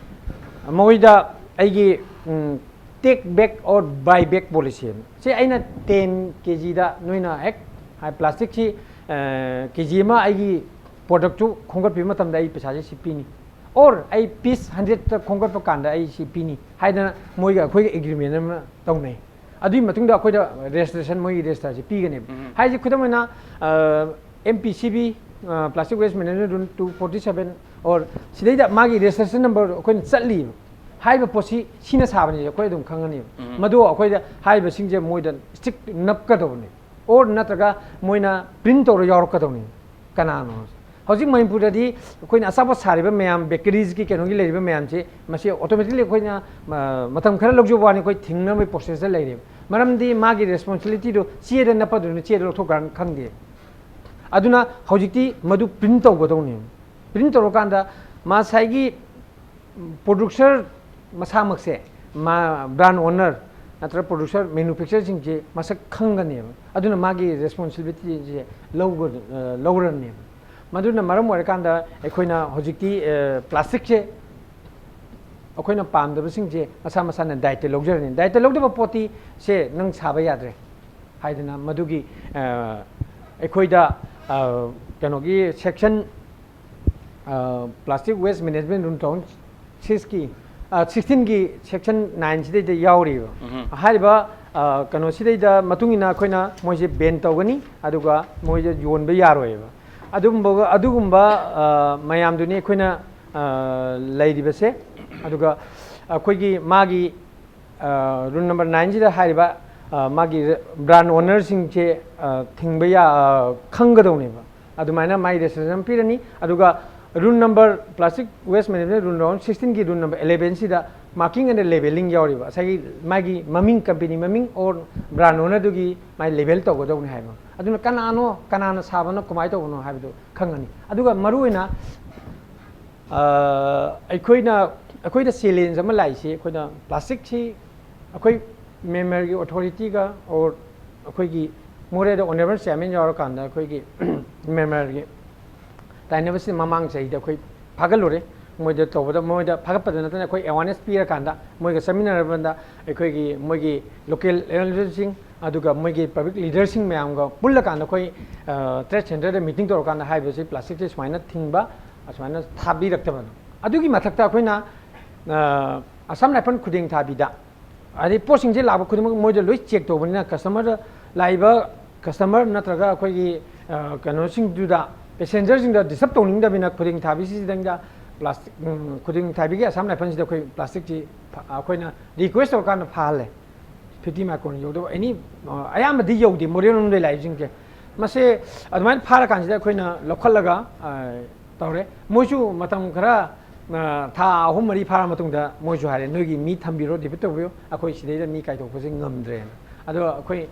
ꯃꯣꯏꯗ ꯑꯩꯒꯤ, ꯎꯝ, take back or buy back policy ꯍꯥꯏꯅ꯫ ꯁꯤ ꯑꯩꯅ ten ꯀꯦ ꯖꯤꯗ ꯅꯣꯏꯅ ꯍꯦꯛ ꯍꯥꯏ, ꯄ꯭ꯂꯥꯁꯇꯤꯛꯁꯤ, ꯑ, ꯀꯦ ꯖꯤ ꯑꯃ ꯑꯩꯒꯤ ꯄ꯭ꯔꯗꯛꯇꯨ ꯈꯣꯝꯒꯠꯄꯤꯕ ꯃꯇꯝꯗ ꯑꯩ ꯄꯩꯁꯥꯁꯦ ꯁꯤ ꯄꯤꯅꯤ, or ꯑꯩ ꯄꯤꯁ ꯍꯟꯗ꯭ꯔꯦꯠꯇ ꯈꯣꯝꯒꯠꯄ ꯀꯥꯟꯗ ꯑꯩ ꯁꯤ ꯄꯤꯅꯤ ꯍꯥꯏꯗꯅ ꯃꯣꯏꯒ ꯑꯩꯈꯣꯏꯒ ꯑꯦꯒ꯭ꯔꯤꯃꯦꯟ ꯑꯃ ꯇꯧꯅꯩ꯫ ꯑꯗꯨꯒꯤ ꯃꯇꯨꯡꯗ ꯑꯩꯈꯣꯏꯗ ꯔꯦꯖꯤꯁꯇ꯭ꯔꯦꯁꯟ, ꯃꯣꯏꯒꯤ ꯔꯦꯖꯤꯁꯇꯔꯁꯤ ꯄꯤꯒꯅꯦꯕ꯫ ꯎꯝ꯫ ꯍꯥꯏꯁꯦ ꯈꯨꯗꯝ ꯑꯣꯏꯅ, ꯑ, M P C B, ꯑ, Plastic Waste Management Rule two forty seven, or ꯁꯤꯗꯩꯗ ꯃꯥꯒꯤ ꯔꯦꯖꯤꯁꯇ꯭ꯔꯦꯁꯟ ꯅꯝꯕꯔ ꯑꯩꯈꯣꯏꯅ ꯆꯠꯂꯤꯕ꯫ ꯍꯥꯏꯔꯤꯕ ꯄꯣꯠꯁꯤ ꯁꯤꯅ ꯁꯥꯕꯅꯤ ꯑꯩꯈꯣꯏ ꯑꯗꯨꯝ ꯈꯪꯉꯅꯦꯕ꯫ ꯎꯝ꯫ ꯃꯗꯨ ꯑꯩꯈꯣꯏꯗ ꯍꯥꯏꯔꯤꯕꯁꯤꯡꯁꯦ ꯃꯣꯏꯗ ꯁ꯭ꯇꯤꯛ ꯅꯞꯀꯗꯧꯕꯅꯤ, or ꯅꯠꯇ꯭ꯔꯒ ꯃꯣꯏꯅ ꯄ꯭ꯔꯤꯟ ꯇꯧꯔ ꯌꯥꯎꯔꯛꯀꯗꯧꯅꯤ꯫ ꯀꯅꯥꯅꯣ? ꯍꯧꯖꯤꯛ ꯃꯅꯤꯄꯨꯔꯗꯗꯤ ꯑꯩꯈꯣꯏꯅ ꯑꯆꯥꯄꯣꯠ ꯁꯥꯔꯤꯕ ꯃꯌꯥꯝ, ꯕꯦꯀꯔꯤꯁꯀꯤ ꯀꯩꯅꯣꯒꯤ ꯂꯩꯔꯤꯕ ꯃꯌꯥꯝꯁꯦ, ꯃꯁꯤ automatically ꯑꯩꯈꯣꯏꯅ, ꯑ, ꯃꯇꯝ ꯈꯔ ꯂꯧꯖꯕ ꯋꯥꯅꯤ, ꯑꯩꯈꯣꯏ ꯊꯤꯡꯅꯕꯒꯤ ꯄ꯭ꯔꯣꯁꯦꯁꯇ ꯂꯩꯔꯦꯕ꯫ ꯃꯔꯝꯗꯤ ꯃꯥꯒꯤ ꯔꯦꯁꯄꯣꯟꯁꯤꯕꯤꯂꯤꯇꯤꯗꯣ ꯆꯦꯗ ꯅꯞꯄꯗꯨꯅ ꯆꯦꯗ ꯂꯧꯊꯣꯛꯈ꯭ꯔꯥꯅ ꯈꯪꯗꯦ꯫ ꯑꯗꯨꯅ ꯍꯧꯖꯤꯛꯇꯤ ꯃꯗꯨ ꯄ꯭ꯔꯤꯟ ꯇꯧꯒꯗꯧꯅꯦꯕ꯫ ꯄ꯭ꯔꯤꯟ ꯇꯧꯔꯀꯥꯟꯗ ꯉꯁꯥꯏꯒꯤ ꯄ꯭ꯔꯣꯗ꯭ꯌꯨꯁꯔ ꯃꯁꯥꯃꯛꯁꯦ, ꯃꯥ ꯕ꯭ꯔꯥꯟ ꯑꯣꯅꯔ ꯅꯠꯇ꯭ꯔꯒ ꯄ꯭ꯔꯣꯗ꯭ꯌꯨꯁꯔ, ꯃꯦꯅꯨꯐꯦꯛꯆꯔꯁꯤꯡꯁꯦ ꯃꯁꯛ ꯈꯪꯒꯅꯦꯕ꯫ ꯑꯗꯨꯅ ꯃꯥꯒꯤ ꯔꯦꯁꯄꯣꯟꯁꯤꯕꯤꯂꯤꯇꯤꯁꯦ ꯂꯧꯒ-, ꯑ, ꯂꯧꯔꯅꯦꯕ꯫ ꯃꯗꯨꯅ ꯃꯔꯝ ꯑꯣꯏꯔꯀꯥꯟꯗ ꯑꯩꯈꯣꯏꯅ ꯍꯧꯖꯤꯛꯇꯤ, ꯑ, ꯄ꯭ꯂꯥꯁꯇꯤꯛꯁꯦ ꯑꯩꯈꯣꯏꯅ ꯄꯥꯝꯗꯕꯁꯤꯡꯁꯦ ꯃꯁꯥ ꯃꯁꯥꯅ ꯗꯥꯏꯇ ꯂꯧꯖꯔꯅꯤ꯫ ꯗꯥꯏꯇ ꯂꯧꯗꯕ ꯄꯣꯠꯇꯤ ꯁꯦ ꯅꯪ ꯁꯥꯕ ꯌꯥꯗ꯭ꯔꯦ ꯍꯥꯏꯗꯅ ꯃꯗꯨꯒꯤ, ꯑ, ꯑꯩꯈꯣꯏꯗ, ꯑ, ꯀꯩꯅꯣꯒꯤ ꯁꯦꯛꯁꯟ, ꯑ, Plastic Waste Management Rule two thousand six ꯀꯤ, ꯑ, sixteen ꯒꯤ ꯁꯦꯛꯁꯟ nine ꯁꯤꯗꯩꯗ ꯌꯥꯎꯔꯤꯕ꯫ ꯎꯝ꯫ ꯍꯥꯏꯔꯤꯕ, ꯑ, ꯀꯩꯅꯣꯁꯤꯗꯩꯗ ꯃꯇꯨꯡ ꯏꯟꯅ ꯑꯩꯈꯣꯏꯅ ꯃꯣꯏꯁꯦ ꯕꯦꯟ ꯇꯧꯒꯅꯤ, ꯑꯗꯨꯒ ꯃꯣꯏꯁꯦ ꯌꯣꯟꯕ ꯌꯥꯔꯣꯏꯕ꯫ ꯑꯗꯨꯒꯨꯝꯕ, ꯑꯗꯨꯒꯨꯝꯕ, ꯑ, ꯃꯌꯥꯝꯗꯨꯅꯤ ꯑꯩꯈꯣꯏꯅ, ꯑ, ꯂꯩꯔꯤꯕꯁꯦ꯫ ꯑꯗꯨꯒ ꯑꯩꯈꯣꯏꯒꯤ ꯃꯥꯒꯤ, ꯑ, ꯔꯨꯜ ꯅꯝꯕꯔ nine ꯁꯤꯗ ꯍꯥꯏꯔꯤꯕ, ꯑ, ꯃꯥꯒꯤ ꯕ꯭ꯔꯥꯟ ꯑꯣꯅꯔꯁꯤꯡꯁꯦ, ꯑ, ꯊꯤꯡꯕ ꯌꯥ-, ꯑ, ꯈꯪꯒꯗꯧꯅꯦꯕ꯫ ꯑꯗꯨꯃꯥꯏꯅ ꯃꯥꯒꯤ ꯔꯦꯁꯇ꯭ꯔꯤꯛꯁꯟ ꯄꯤꯔꯅꯤ꯫ ꯑꯗꯨꯒ rule number, Plastic Waste Management Rule two thousand sixteen ꯒꯤ ꯔꯨꯜ ꯅꯝꯕꯔ eleven ꯁꯤꯗ marking and labeling ꯌꯥꯎꯔꯤꯕ, ꯉꯁꯥꯏꯒꯤ ꯃꯥꯒꯤ ꯃꯃꯤꯡ, ꯀꯝꯄꯦꯅꯤ ꯃꯃꯤꯡ or ꯕ꯭ꯔꯥꯟ ꯑꯣꯅꯔꯗꯨꯒꯤ ꯃꯥꯒꯤ ꯂꯦꯕꯦꯜ ꯇꯧꯒꯗꯧꯅꯤ ꯍꯥꯏꯕ꯫ ꯑꯗꯨꯅ ꯀꯅꯥꯅꯣ, ꯀꯅꯥꯅ ꯁꯥꯕꯅꯣ, ꯀꯃꯥꯏꯅ ꯇꯧꯕꯅꯣ ꯍꯥꯏꯕꯗꯨ ꯈꯪꯒꯅꯤ꯫ ꯑꯗꯨꯒ ꯃꯔꯨꯑꯣꯏꯅ, ꯑ, ꯑꯩꯈꯣꯏꯅ, ꯑꯩꯈꯣꯏꯗ ꯆꯦꯂꯦꯟꯖ ꯑꯃ ꯂꯥꯛꯏꯁꯤ, ꯑꯩꯈꯣꯏꯅ ꯄ꯭ꯂꯥꯁꯇꯤꯛꯁꯤ ꯑꯩꯈꯣꯏ ꯃ꯭ꯌꯥꯟꯃꯥꯔꯒꯤ ꯑꯣꯊꯣꯔꯤꯇꯤꯒ or ꯑꯩꯈꯣꯏꯒꯤ, ꯃꯣꯔꯦꯗ ꯑꯣꯅꯔꯦꯕꯜ ꯆꯤꯌꯥꯔꯃꯦꯟ ꯌꯥꯎꯔꯀꯥꯟꯗ ꯑꯩꯈꯣꯏꯒꯤ ꯃꯦꯝꯕꯔꯒꯤ ꯇꯥꯏꯅꯕꯁꯤ ꯃꯃꯥꯡ ꯆꯍꯤꯗ ꯑꯩꯈꯣꯏ ꯐꯥꯒꯠꯂꯨꯔꯦ꯫ ꯃꯣꯏꯗ ꯇꯧꯕꯗ, ꯃꯣꯏꯗ ꯐꯥꯒꯠꯄꯗ ꯅꯠꯇꯅ ꯑꯩꯈꯣꯏ ꯑꯦꯋꯥꯔꯅꯦꯁ ꯄꯤꯔꯀꯥꯟꯗ ꯃꯣꯏꯒ ꯆꯠꯃꯤꯟꯅꯔꯕꯗ ꯑꯩꯈꯣꯏꯒꯤ ꯃꯣꯏꯒꯤ ꯂꯣꯀꯦꯜ ꯑꯦꯜꯗꯔꯁꯤꯡ ꯑꯗꯨꯒ ꯃꯣꯏꯒꯤ ꯄꯕ꯭ꯂꯤꯛ ꯂꯤꯗꯔꯁꯤꯡ ꯃꯌꯥꯝꯒ ꯄꯨꯜꯂꯀꯥꯟꯗ ꯑꯩꯈꯣꯏ ꯇ꯭ꯔꯦꯗ ꯁꯦꯟꯇꯔꯗ ꯃꯤꯇꯤꯡ ꯇꯧꯔꯀꯥꯟꯗ ꯍꯥꯏꯔꯤꯕꯁꯤ ꯄ꯭ꯂꯥꯁꯇꯤꯛꯁꯦ ꯁꯨꯃꯥꯏꯅ ꯊꯤꯡꯕ, ꯑꯁꯨꯃꯥꯏꯅ ꯊꯥꯕꯤꯔꯛꯇꯕꯅꯣ꯫ ꯑꯗꯨꯒꯤ ꯃꯊꯛꯇ ꯑꯩꯈꯣꯏꯅ ꯑꯁꯥꯝ ꯔꯥꯏꯐꯜ ꯈꯨꯗꯤꯡ ꯊꯥꯕꯤꯗ ꯍꯥꯏꯗꯤ ꯄꯣꯠꯁꯤꯡꯁꯦ ꯂꯥꯛꯄ ꯈꯨꯗꯤꯡꯃꯛ ꯃꯣꯏꯗ ꯂꯣꯏ ꯆꯦꯛ ꯇꯧꯕꯅꯤꯅ ꯀꯁꯇꯃꯔꯗ ꯂꯥꯛꯏꯕ ꯀꯁꯇꯃꯔ ꯅꯠꯇ꯭ꯔꯒ ꯑꯩꯈꯣꯏꯒꯤ ꯀꯩꯅꯣꯁꯤꯡꯗꯨꯗ ꯄꯦꯁꯦꯟꯖꯔꯁꯤꯡꯗ ꯗꯤꯁꯇꯔꯕ ꯇꯧꯅꯤꯡꯗꯕꯅꯤꯅ ꯈꯨꯗꯤꯡ ꯊꯥꯕꯤꯁꯤꯗꯪꯗ ꯄ꯭ꯂꯥꯁꯇꯤꯛ ꯈꯨꯗꯤꯡ ꯊꯥꯕꯤꯒꯤ ꯑꯁꯥꯝ ꯔꯥꯏꯐꯜꯁꯤꯗ ꯑꯩꯈꯣꯏ ꯄ꯭ꯂꯥꯁꯇꯤꯛꯁꯤ ꯑꯩꯈꯣꯏꯅ ꯔꯤꯀ꯭ꯋꯦꯁ ꯇꯧꯔꯀꯥꯟꯗ ꯐꯥꯍꯜꯂꯦ꯫ ꯐꯤꯐꯇꯤ ꯃꯥꯏꯀ꯭ꯔꯣꯟ ꯌꯧꯗꯕ ꯑꯦꯅꯤ ꯑꯌꯥꯝꯕꯗꯤ ꯌꯧꯗꯦ ꯃꯣꯔꯦꯔꯣꯝꯗ ꯂꯥꯛꯏꯕꯁꯤꯡꯁꯦ꯫ ꯃꯁꯦ ꯑꯗꯨꯃꯥꯏꯅ ꯐꯥꯔꯀꯥꯟꯁꯤꯗ ꯑꯩꯈꯣꯏꯅ ꯂꯧꯈꯠꯂꯒ ꯇꯧꯔꯦ꯫ ꯃꯣꯏꯁꯨ ꯃꯇꯝ ꯈꯔ ꯊꯥ ꯑꯍꯨꯝ ꯃꯔꯤ ꯐꯥꯔ ꯃꯇꯨꯡꯗ ꯃꯣꯏꯁꯨ ꯍꯥꯏꯔꯦ, "ꯅꯣꯏꯒꯤ ꯃꯤ ꯊꯝꯕꯤꯔꯣ, ꯗꯤꯄꯣꯖꯤꯠ ꯇꯧꯕꯤꯌꯨ, ꯑꯩꯈꯣꯏ ꯁꯤꯗꯩꯗ ꯃꯤ ꯀꯥꯏꯊꯣꯛꯄꯁꯦ ꯉꯝꯗ꯭ꯔꯦꯅ"꯫ ꯑꯗꯣ ꯑꯩꯈꯣꯏ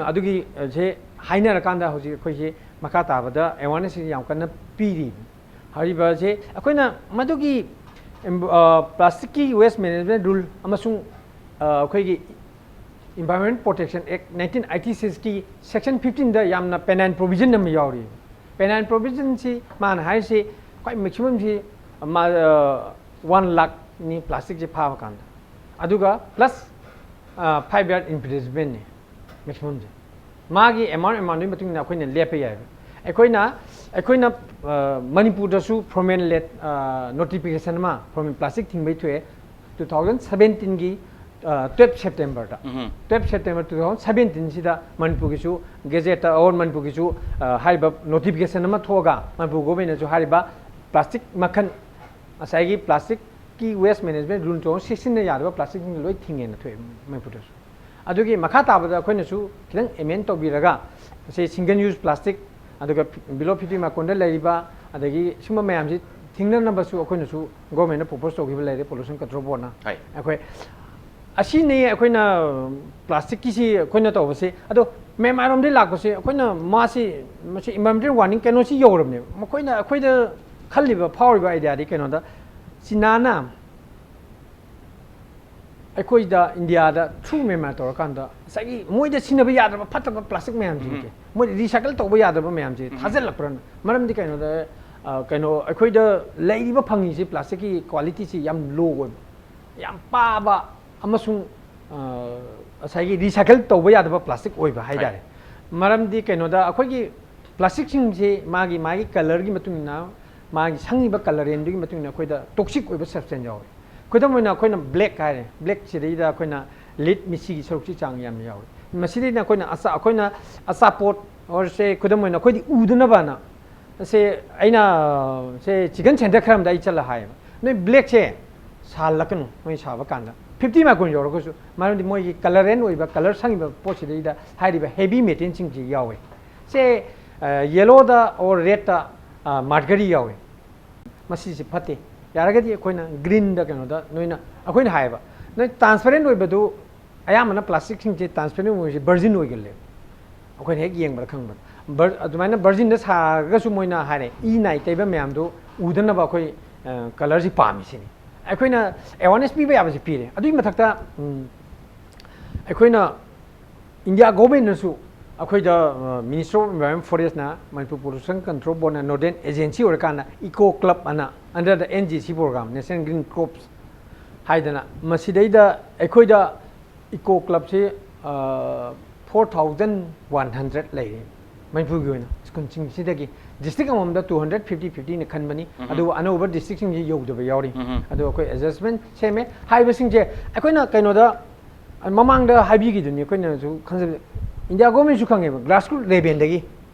ꯑꯗꯨꯒꯤ ꯁꯦ ꯍꯥꯏꯅꯔꯀꯥꯟꯗ ꯍꯧꯖꯤꯛ ꯑꯩꯈꯣꯏꯁꯤ ꯃꯈꯥ ꯇꯥꯕꯗ ꯑꯦꯋꯥꯔꯅꯦꯁꯁꯤ ꯌꯥꯝ ꯀꯟꯅ ꯄꯤꯔꯤ꯫ ꯍꯥꯏꯔꯤꯕꯁꯦ ꯑꯩꯈꯣꯏꯅ ꯃꯗꯨꯒꯤ ꯄ꯭ꯂꯥꯁꯇꯤꯛꯀꯤ ꯋꯦꯁ ꯃꯦꯅꯦꯖꯃꯦꯟ ꯔꯨꯜ ꯑꯃꯁꯨꯡ ꯑꯩꯈꯣꯏꯒꯤ ꯏꯟꯚꯥꯏꯔꯣꯟꯃꯦꯟ ꯄ꯭ꯔꯣꯇꯦꯛꯁꯟ ꯑꯦꯛ ꯅꯥꯏꯟꯇꯤꯟ ꯑꯩꯠꯇꯤ ꯁꯤꯛꯁꯀꯤ ꯁꯦꯛꯁꯟ ꯐꯤꯐꯇꯤꯟꯗ ꯌꯥꯝꯅ ꯄꯦꯅꯥꯏꯟ ꯄ꯭ꯔꯣꯕꯤꯖꯟ ꯑꯃ ꯌꯥꯎꯔꯤ꯫ ꯄꯦꯅꯥꯏꯟ ꯄ꯭ꯔꯣꯕꯤꯖꯟꯁꯤ ꯃꯥꯅ ꯍꯥꯏꯔꯤꯁꯤ ꯈ꯭ꯋꯥꯏ ꯃꯦꯛꯁꯤꯃꯝꯁꯤ ꯋꯥꯟ ꯂꯥꯛꯅꯤ ꯄ꯭ꯂꯥꯁꯇꯤꯛꯁꯦ ꯐꯥꯕ ꯀꯥꯟꯗ, ꯑꯗꯨꯒ ꯄ꯭ꯂꯁ ꯐꯥꯏꯚ ꯌꯥꯔ ꯏꯝꯄ꯭ꯔꯤꯖꯃꯦꯟꯅꯤ ꯃꯦꯛꯁꯤꯃꯝꯁꯦ꯫ ꯃꯥꯒꯤ ꯑꯦꯃꯥꯎꯟ ꯑꯦꯃꯥꯎꯟꯗꯨꯒꯤ ꯃꯇꯨꯡ ꯏꯟꯅ ꯑꯩꯈꯣꯏꯅ ꯂꯦꯞꯄ ꯌꯥꯏꯕ꯫ ꯑꯩꯈꯣꯏꯅ ꯑꯩꯈꯣꯏꯅ ꯃꯅꯤꯄꯨꯔꯗꯁꯨ ꯐꯣꯔꯃꯦꯜ ꯂꯦꯠ ꯅꯣꯇꯤꯐꯤꯀꯦꯁꯟ ꯑꯃ ꯐꯣꯔꯃꯦꯜ ꯄ꯭ꯂꯥꯁꯇꯤꯛ ꯊꯤꯡꯕꯩ ꯊꯣꯛꯑꯦ꯫ ꯇꯨ ꯊꯥꯎꯖꯟ ꯁꯕꯦꯟꯇꯤꯟꯒꯤ ꯇꯨꯌꯦꯜꯞ ꯁꯦꯞꯇꯦꯝꯕꯔꯗ, ꯎꯝ꯫ ꯇꯨꯌꯦꯜꯞ ꯁꯦꯞꯇꯦꯝꯕꯔ ꯇꯨ ꯊꯥꯎꯖꯟ ꯁꯕꯦꯟꯇꯤꯟꯁꯤꯗ ꯃꯅꯤꯄꯨꯔꯒꯤꯁꯨ ꯒꯦꯖꯦꯠꯇ ꯑꯣꯔ ꯃꯅꯤꯄꯨꯔꯒꯤꯁꯨ ꯍꯥꯏꯔꯤꯕ ꯅꯣꯇꯤꯐꯤꯀꯦꯁꯟ ꯑꯃ ꯊꯣꯛꯑꯒ ꯃꯅꯤꯄꯨꯔ ꯒꯣꯚꯔꯟꯃꯦꯟꯠꯅꯁꯨ ꯍꯥꯏꯔꯤꯕ ꯄ꯭ꯂꯥꯁꯇꯤꯛ ꯃꯈꯜ, ꯉꯁꯥꯏꯒꯤ ꯄ꯭ꯂꯥꯁꯇꯤꯛꯀꯤ waste management rule two thousand ꯁꯤꯛꯁꯇꯤꯟꯗ ꯌꯥꯗꯕ ꯄ꯭ꯂꯥꯁꯇꯤꯛꯁꯤꯡ ꯂꯣꯏ ꯊꯤꯡꯉꯦꯅ ꯊꯣꯛꯑꯦ ꯃꯅꯤꯄꯨꯔꯗꯁꯨ꯫ ꯑꯗꯨꯒꯤ ꯃꯈꯥ ꯇꯥꯕꯗ ꯑꯩꯈꯣꯏꯅꯁꯨ ꯈꯤꯇꯪ ꯑꯦꯃꯦꯟ ꯇꯧꯕꯤꯔꯒ, ꯁꯤ ꯁꯤꯡꯒꯜ ꯌꯨꯁ ꯄ꯭ꯂꯥꯁꯇꯤꯛ, ꯑꯗꯨꯒ ꯕꯤꯂꯣ ꯐꯤꯐꯇꯤ ꯃꯥꯏꯀ꯭ꯔꯣꯟꯗ ꯂꯩꯔꯤꯕ, ꯑꯗꯒꯤ ꯁꯤꯒꯨꯝꯕ ꯃꯌꯥꯝꯁꯤ ꯊꯤꯡꯅꯅꯕꯁꯨ ꯑꯩꯈꯣꯏꯅꯁꯨ ꯒꯣꯔꯃꯦꯟꯅ ꯄ꯭ꯔꯣꯄꯣꯁ ꯇꯧꯈꯤꯕ ꯂꯩꯔꯦ, ꯄꯣꯂꯨꯁꯟ ꯀꯟꯇ꯭ꯔꯣꯜ ꯕꯣꯔꯗꯅ꯫ ꯍꯣꯏ꯫ ꯑꯩꯈꯣꯏ ꯑꯁꯤꯅꯤ ꯑꯩꯈꯣꯏꯅ ꯄ꯭ꯂꯥꯁꯇꯤꯛꯀꯤꯁꯤ ꯑꯩꯈꯣꯏꯅ ꯇꯧꯕꯁꯤ꯫ ꯑꯗꯣ ꯃꯦꯟꯃꯥꯔꯣꯝꯗꯒꯤ ꯂꯥꯛꯄꯁꯤ ꯑꯩꯈꯣꯏꯅ ꯃꯥꯁꯤ, ꯃꯁꯤ ꯏꯟꯚꯥꯏꯔꯣꯟꯃꯦꯟꯇꯦꯜ ꯋꯥꯔꯅꯤꯡ ꯀꯩꯅꯣꯁꯤ ꯌꯧꯔꯕꯅꯦꯕ꯫ ꯃꯈꯣꯏꯅ ꯑꯩꯈꯣꯏꯗ ꯈꯜꯂꯤꯕ, ꯐꯥꯎꯔꯤꯕ ꯑꯥꯏꯗꯤꯌꯥꯗꯤ ꯀꯩꯅꯣꯗ, ꯆꯤꯅꯥꯅ ꯑꯩꯈꯣꯏꯗ ꯏꯟꯗꯤꯌꯥꯗ ꯊ꯭ꯔꯨ ꯃꯦꯃꯥ ꯇꯧꯔꯀꯥꯟꯗ ꯉꯁꯥꯏꯒꯤ ꯃꯣꯏꯗ ꯁꯤꯖꯤꯟꯅꯕ ꯌꯥꯗ꯭ꯔꯕ ꯐꯠꯇꯕ ꯄ꯭ꯂꯥꯁꯇꯤꯛ ꯃꯌꯥꯝꯁꯤꯡꯁꯦ, ꯃꯣꯏꯗ ꯔꯤꯁꯥꯏꯀꯜ ꯇꯧꯕ ꯌꯥꯗꯕ ꯃꯌꯥꯝꯁꯦ ꯊꯥꯖꯤꯜꯂꯛꯄ꯭ꯔꯅ? ꯃꯔꯝꯗꯤ ꯀꯩꯅꯣꯗ, ꯑ, ꯀꯩꯅꯣ, ꯑꯩꯈꯣꯏꯗ ꯂꯩꯔꯤꯕ, ꯐꯪꯉꯤꯁꯤ ꯄ꯭ꯂꯥꯁꯇꯤꯛꯀꯤ ꯀ꯭ꯋꯥꯂꯤꯇꯤꯁꯤ ꯌꯥꯝ ꯂꯣ ꯑꯣꯏꯕ, ꯌꯥꯝ ꯄꯥꯕ, ꯑꯃꯁꯨꯡ, ꯑ, ꯉꯁꯥꯏꯒꯤ ꯔꯤꯁꯥꯏꯀꯜ ꯇꯧꯕ ꯌꯥꯗꯕ ꯄ꯭ꯂꯥꯁꯇꯤꯛ ꯑꯣꯏꯕ ꯍꯥꯏꯇꯥꯔꯦ꯫ ꯃꯔꯝꯗꯤ ꯀꯩꯅꯣꯗ, ꯑꯩꯈꯣꯏꯒꯤ ꯄ꯭ꯂꯥꯁꯇꯤꯛꯁꯤꯡꯁꯤ ꯃꯥꯒꯤ, ꯃꯥꯒꯤ ꯀꯂꯔꯒꯤ ꯃꯇꯨꯡ ꯏꯟꯅ, ꯃꯥꯒꯤ ꯁꯪꯉꯤꯕ ꯀꯂꯔꯦꯟꯗꯨꯒꯤ ꯃꯇꯨꯡ ꯏꯟꯅ ꯑꯩꯈꯣꯏꯗ ꯇꯣꯛꯁꯤꯛ ꯑꯣꯏꯕ ꯁꯕꯁꯇꯦꯟꯁ ꯌꯥꯎꯋꯤ꯫ ꯈꯨꯗꯝ ꯑꯣꯏꯅ, ꯑꯩꯈꯣꯏꯅ ꯕ꯭ꯂꯦꯛ ꯍꯥꯏꯔꯦ, ꯕ꯭ꯂꯦꯛꯁꯤꯗꯩꯗ ꯑꯩꯈꯣꯏꯅ ꯂꯤꯠ ꯃꯤꯁꯤꯒꯤ ꯁꯔꯨꯛꯁꯤ ꯆꯥꯡ ꯌꯥꯝꯅ ꯌꯥꯎꯋꯤ꯫ ꯃꯁꯤꯗꯩꯅ ꯑꯩꯈꯣꯏꯅ ꯑꯆꯥ-, ꯑꯩꯈꯣꯏꯅ ꯑꯆꯥꯄꯣꯠ ꯑꯣꯔ ꯁꯦ, ꯈꯨꯗꯝ ꯑꯣꯏꯅ, ꯑꯩꯈꯣꯏꯗꯤ ꯎꯗꯅꯕꯅ, ꯁꯦ, ꯑꯩꯅ, ꯁꯦ, ꯆꯤꯀꯟ ꯁꯦꯟꯇꯔ ꯈꯔ ꯑꯃꯗ ꯑꯩ ꯆꯠꯂ ꯍꯥꯏꯌꯦꯕ, "ꯅꯣꯏ ꯕ꯭ꯂꯦꯛꯁꯦ ꯁꯥꯍꯜꯂꯛꯀꯅꯨ, ꯅꯣꯏ ꯁꯥꯕ ꯀꯥꯟꯗ ꯐꯤꯐꯇꯤ ꯃꯥꯏꯀ꯭ꯔꯣꯟ ꯌꯧꯔꯒꯁꯨ", ꯃꯔꯝꯗꯤ ꯃꯣꯏꯒꯤ ꯀꯂꯔꯦꯟ ꯑꯣꯏꯕ, ꯀꯂꯔ ꯁꯪꯉꯤꯕ ꯄꯣꯠꯁꯤꯗꯩꯗ ꯍꯥꯏꯔꯤꯕ ꯍꯦꯚꯤ ꯃꯦꯇꯦꯜꯁꯤꯡꯁꯤ ꯌꯥꯎꯋꯦ꯫ ꯁꯦ, ꯑ, ꯌꯦꯂꯣꯗ ꯑꯣꯔ ꯔꯦꯗꯇ, ꯑ, ꯃꯥꯔꯀꯔꯤ ꯌꯥꯎꯋꯦ꯫ ꯃꯁꯤꯁꯦ ꯐꯠꯇꯦ꯫ ꯌꯥꯔꯒꯗꯤ ꯑꯩꯈꯣꯏꯅ ꯒ꯭ꯔꯤꯟꯗ, ꯀꯩꯅꯣꯗ, ꯅꯣꯏꯅ, ꯑꯩꯈꯣꯏꯅ ꯍꯥꯏꯌꯦꯕ, ꯅꯣꯏ ꯇ꯭ꯔꯥꯟꯁꯄꯦꯔꯦꯟ ꯑꯣꯏꯕꯗꯨ, ꯑꯌꯥꯝꯕꯅ ꯄ꯭ꯂꯥꯁꯇꯤꯛꯁꯤꯡꯁꯦ ꯇ꯭ꯔꯥꯟꯁꯄꯦꯔꯦꯟ ꯑꯣꯏꯕꯁꯦ ꯚꯔꯖꯤꯟ ꯑꯣꯏꯒꯜꯂꯦꯕ꯫ ꯑꯩꯈꯣꯏꯅ ꯍꯦꯛ ꯌꯦꯡꯕꯗ ꯈꯪꯕꯗ, ꯚꯔ-, ꯑꯗꯨꯃꯥꯏꯅ ꯚꯔꯖꯤꯟꯗ ꯁꯥꯔꯒꯁꯨ ꯃꯣꯏꯅ ꯍꯥꯏꯔꯦ, ꯏ ꯅꯥꯏ ꯇꯩꯕ ꯃꯌꯥꯝꯗꯨ ꯎꯗꯅꯕ ꯑꯩꯈꯣꯏ, ꯑ, ꯀꯂꯔꯁꯤ ꯄꯥꯝꯃꯤ ꯁꯤꯅꯤ꯫ ꯑꯩꯈꯣꯏꯅ ꯑꯦꯋꯥꯔꯅꯦꯁ ꯄꯤꯕ ꯌꯥꯕꯁꯤ ꯄꯤꯔꯦ꯫ ꯑꯗꯨꯒꯤ ꯃꯊꯛꯇ, ꯎꯝ, ꯑꯩꯈꯣꯏꯅ ꯏꯟꯗꯤꯌꯥ ꯒꯣꯔꯃꯦꯟꯅꯁꯨ ꯑꯩꯈꯣꯏꯗ, ꯑ, Ministry of Environment Forestꯅ, ꯃꯅꯤꯄꯨꯔ ꯄꯣꯂꯨꯁꯟ ꯀꯟꯇ꯭ꯔꯣꯜ ꯕꯣꯔꯗꯅ ꯅꯣꯗꯦꯜ ꯑꯦꯖꯦꯟꯁꯤ ꯑꯣꯏꯔꯀꯥꯟꯗ, ꯏꯀꯣ ꯀ꯭ꯂꯕ ꯑꯅ, under the N G C program, National Green Crops ꯍꯥꯏꯗꯅ, ꯃꯁꯤꯗꯩꯗ ꯑꯩꯈꯣꯏꯗ ꯏꯀꯣ ꯀ꯭ꯂꯕꯁꯤ, ꯑ, four thousand one hundred ꯂꯩꯔꯦ ꯃꯅꯤꯄꯨꯔꯒꯤ ꯑꯣꯏꯅ꯫ ꯁ꯭ꯀꯨꯜꯁꯤꯡꯁꯤꯗꯒꯤ ꯗꯤꯁꯇ꯭ꯔꯤꯛ ꯑꯃꯃꯝꯗ two hundred fifty fiftyꯅ ꯈꯟꯕꯅꯤ, ꯑꯗꯨꯕꯨ ꯑꯅꯧꯕ ꯗꯤꯁꯇ꯭ꯔꯤꯛꯁꯤꯡꯁꯤ ꯌꯧꯗꯕ ꯌꯥꯎꯔꯤ꯫ ꯑꯗꯨ ꯑꯩꯈꯣꯏ ꯑꯦꯖꯁꯃꯦꯟ ꯁꯦꯝꯃꯦ꯫ ꯍꯥꯏꯔꯤꯕꯁꯤꯡꯁꯦ ꯑꯩꯈꯣꯏꯅ ꯀꯩꯅꯣꯗ, ꯃꯃꯥꯡꯗ ꯍꯥꯏꯕꯤꯈꯤꯗꯨꯅꯤ, ꯑꯩꯈꯣꯏꯅꯁꯨ ꯈꯟꯖꯕ, ꯏꯟꯗꯤꯌꯥ ꯒꯣꯔꯃꯦꯟꯁꯨ ꯈꯪꯉꯦꯕ, ꯒ꯭ꯔꯥꯁꯔꯨꯠ ꯂꯦꯚꯦꯜꯗꯒꯤ,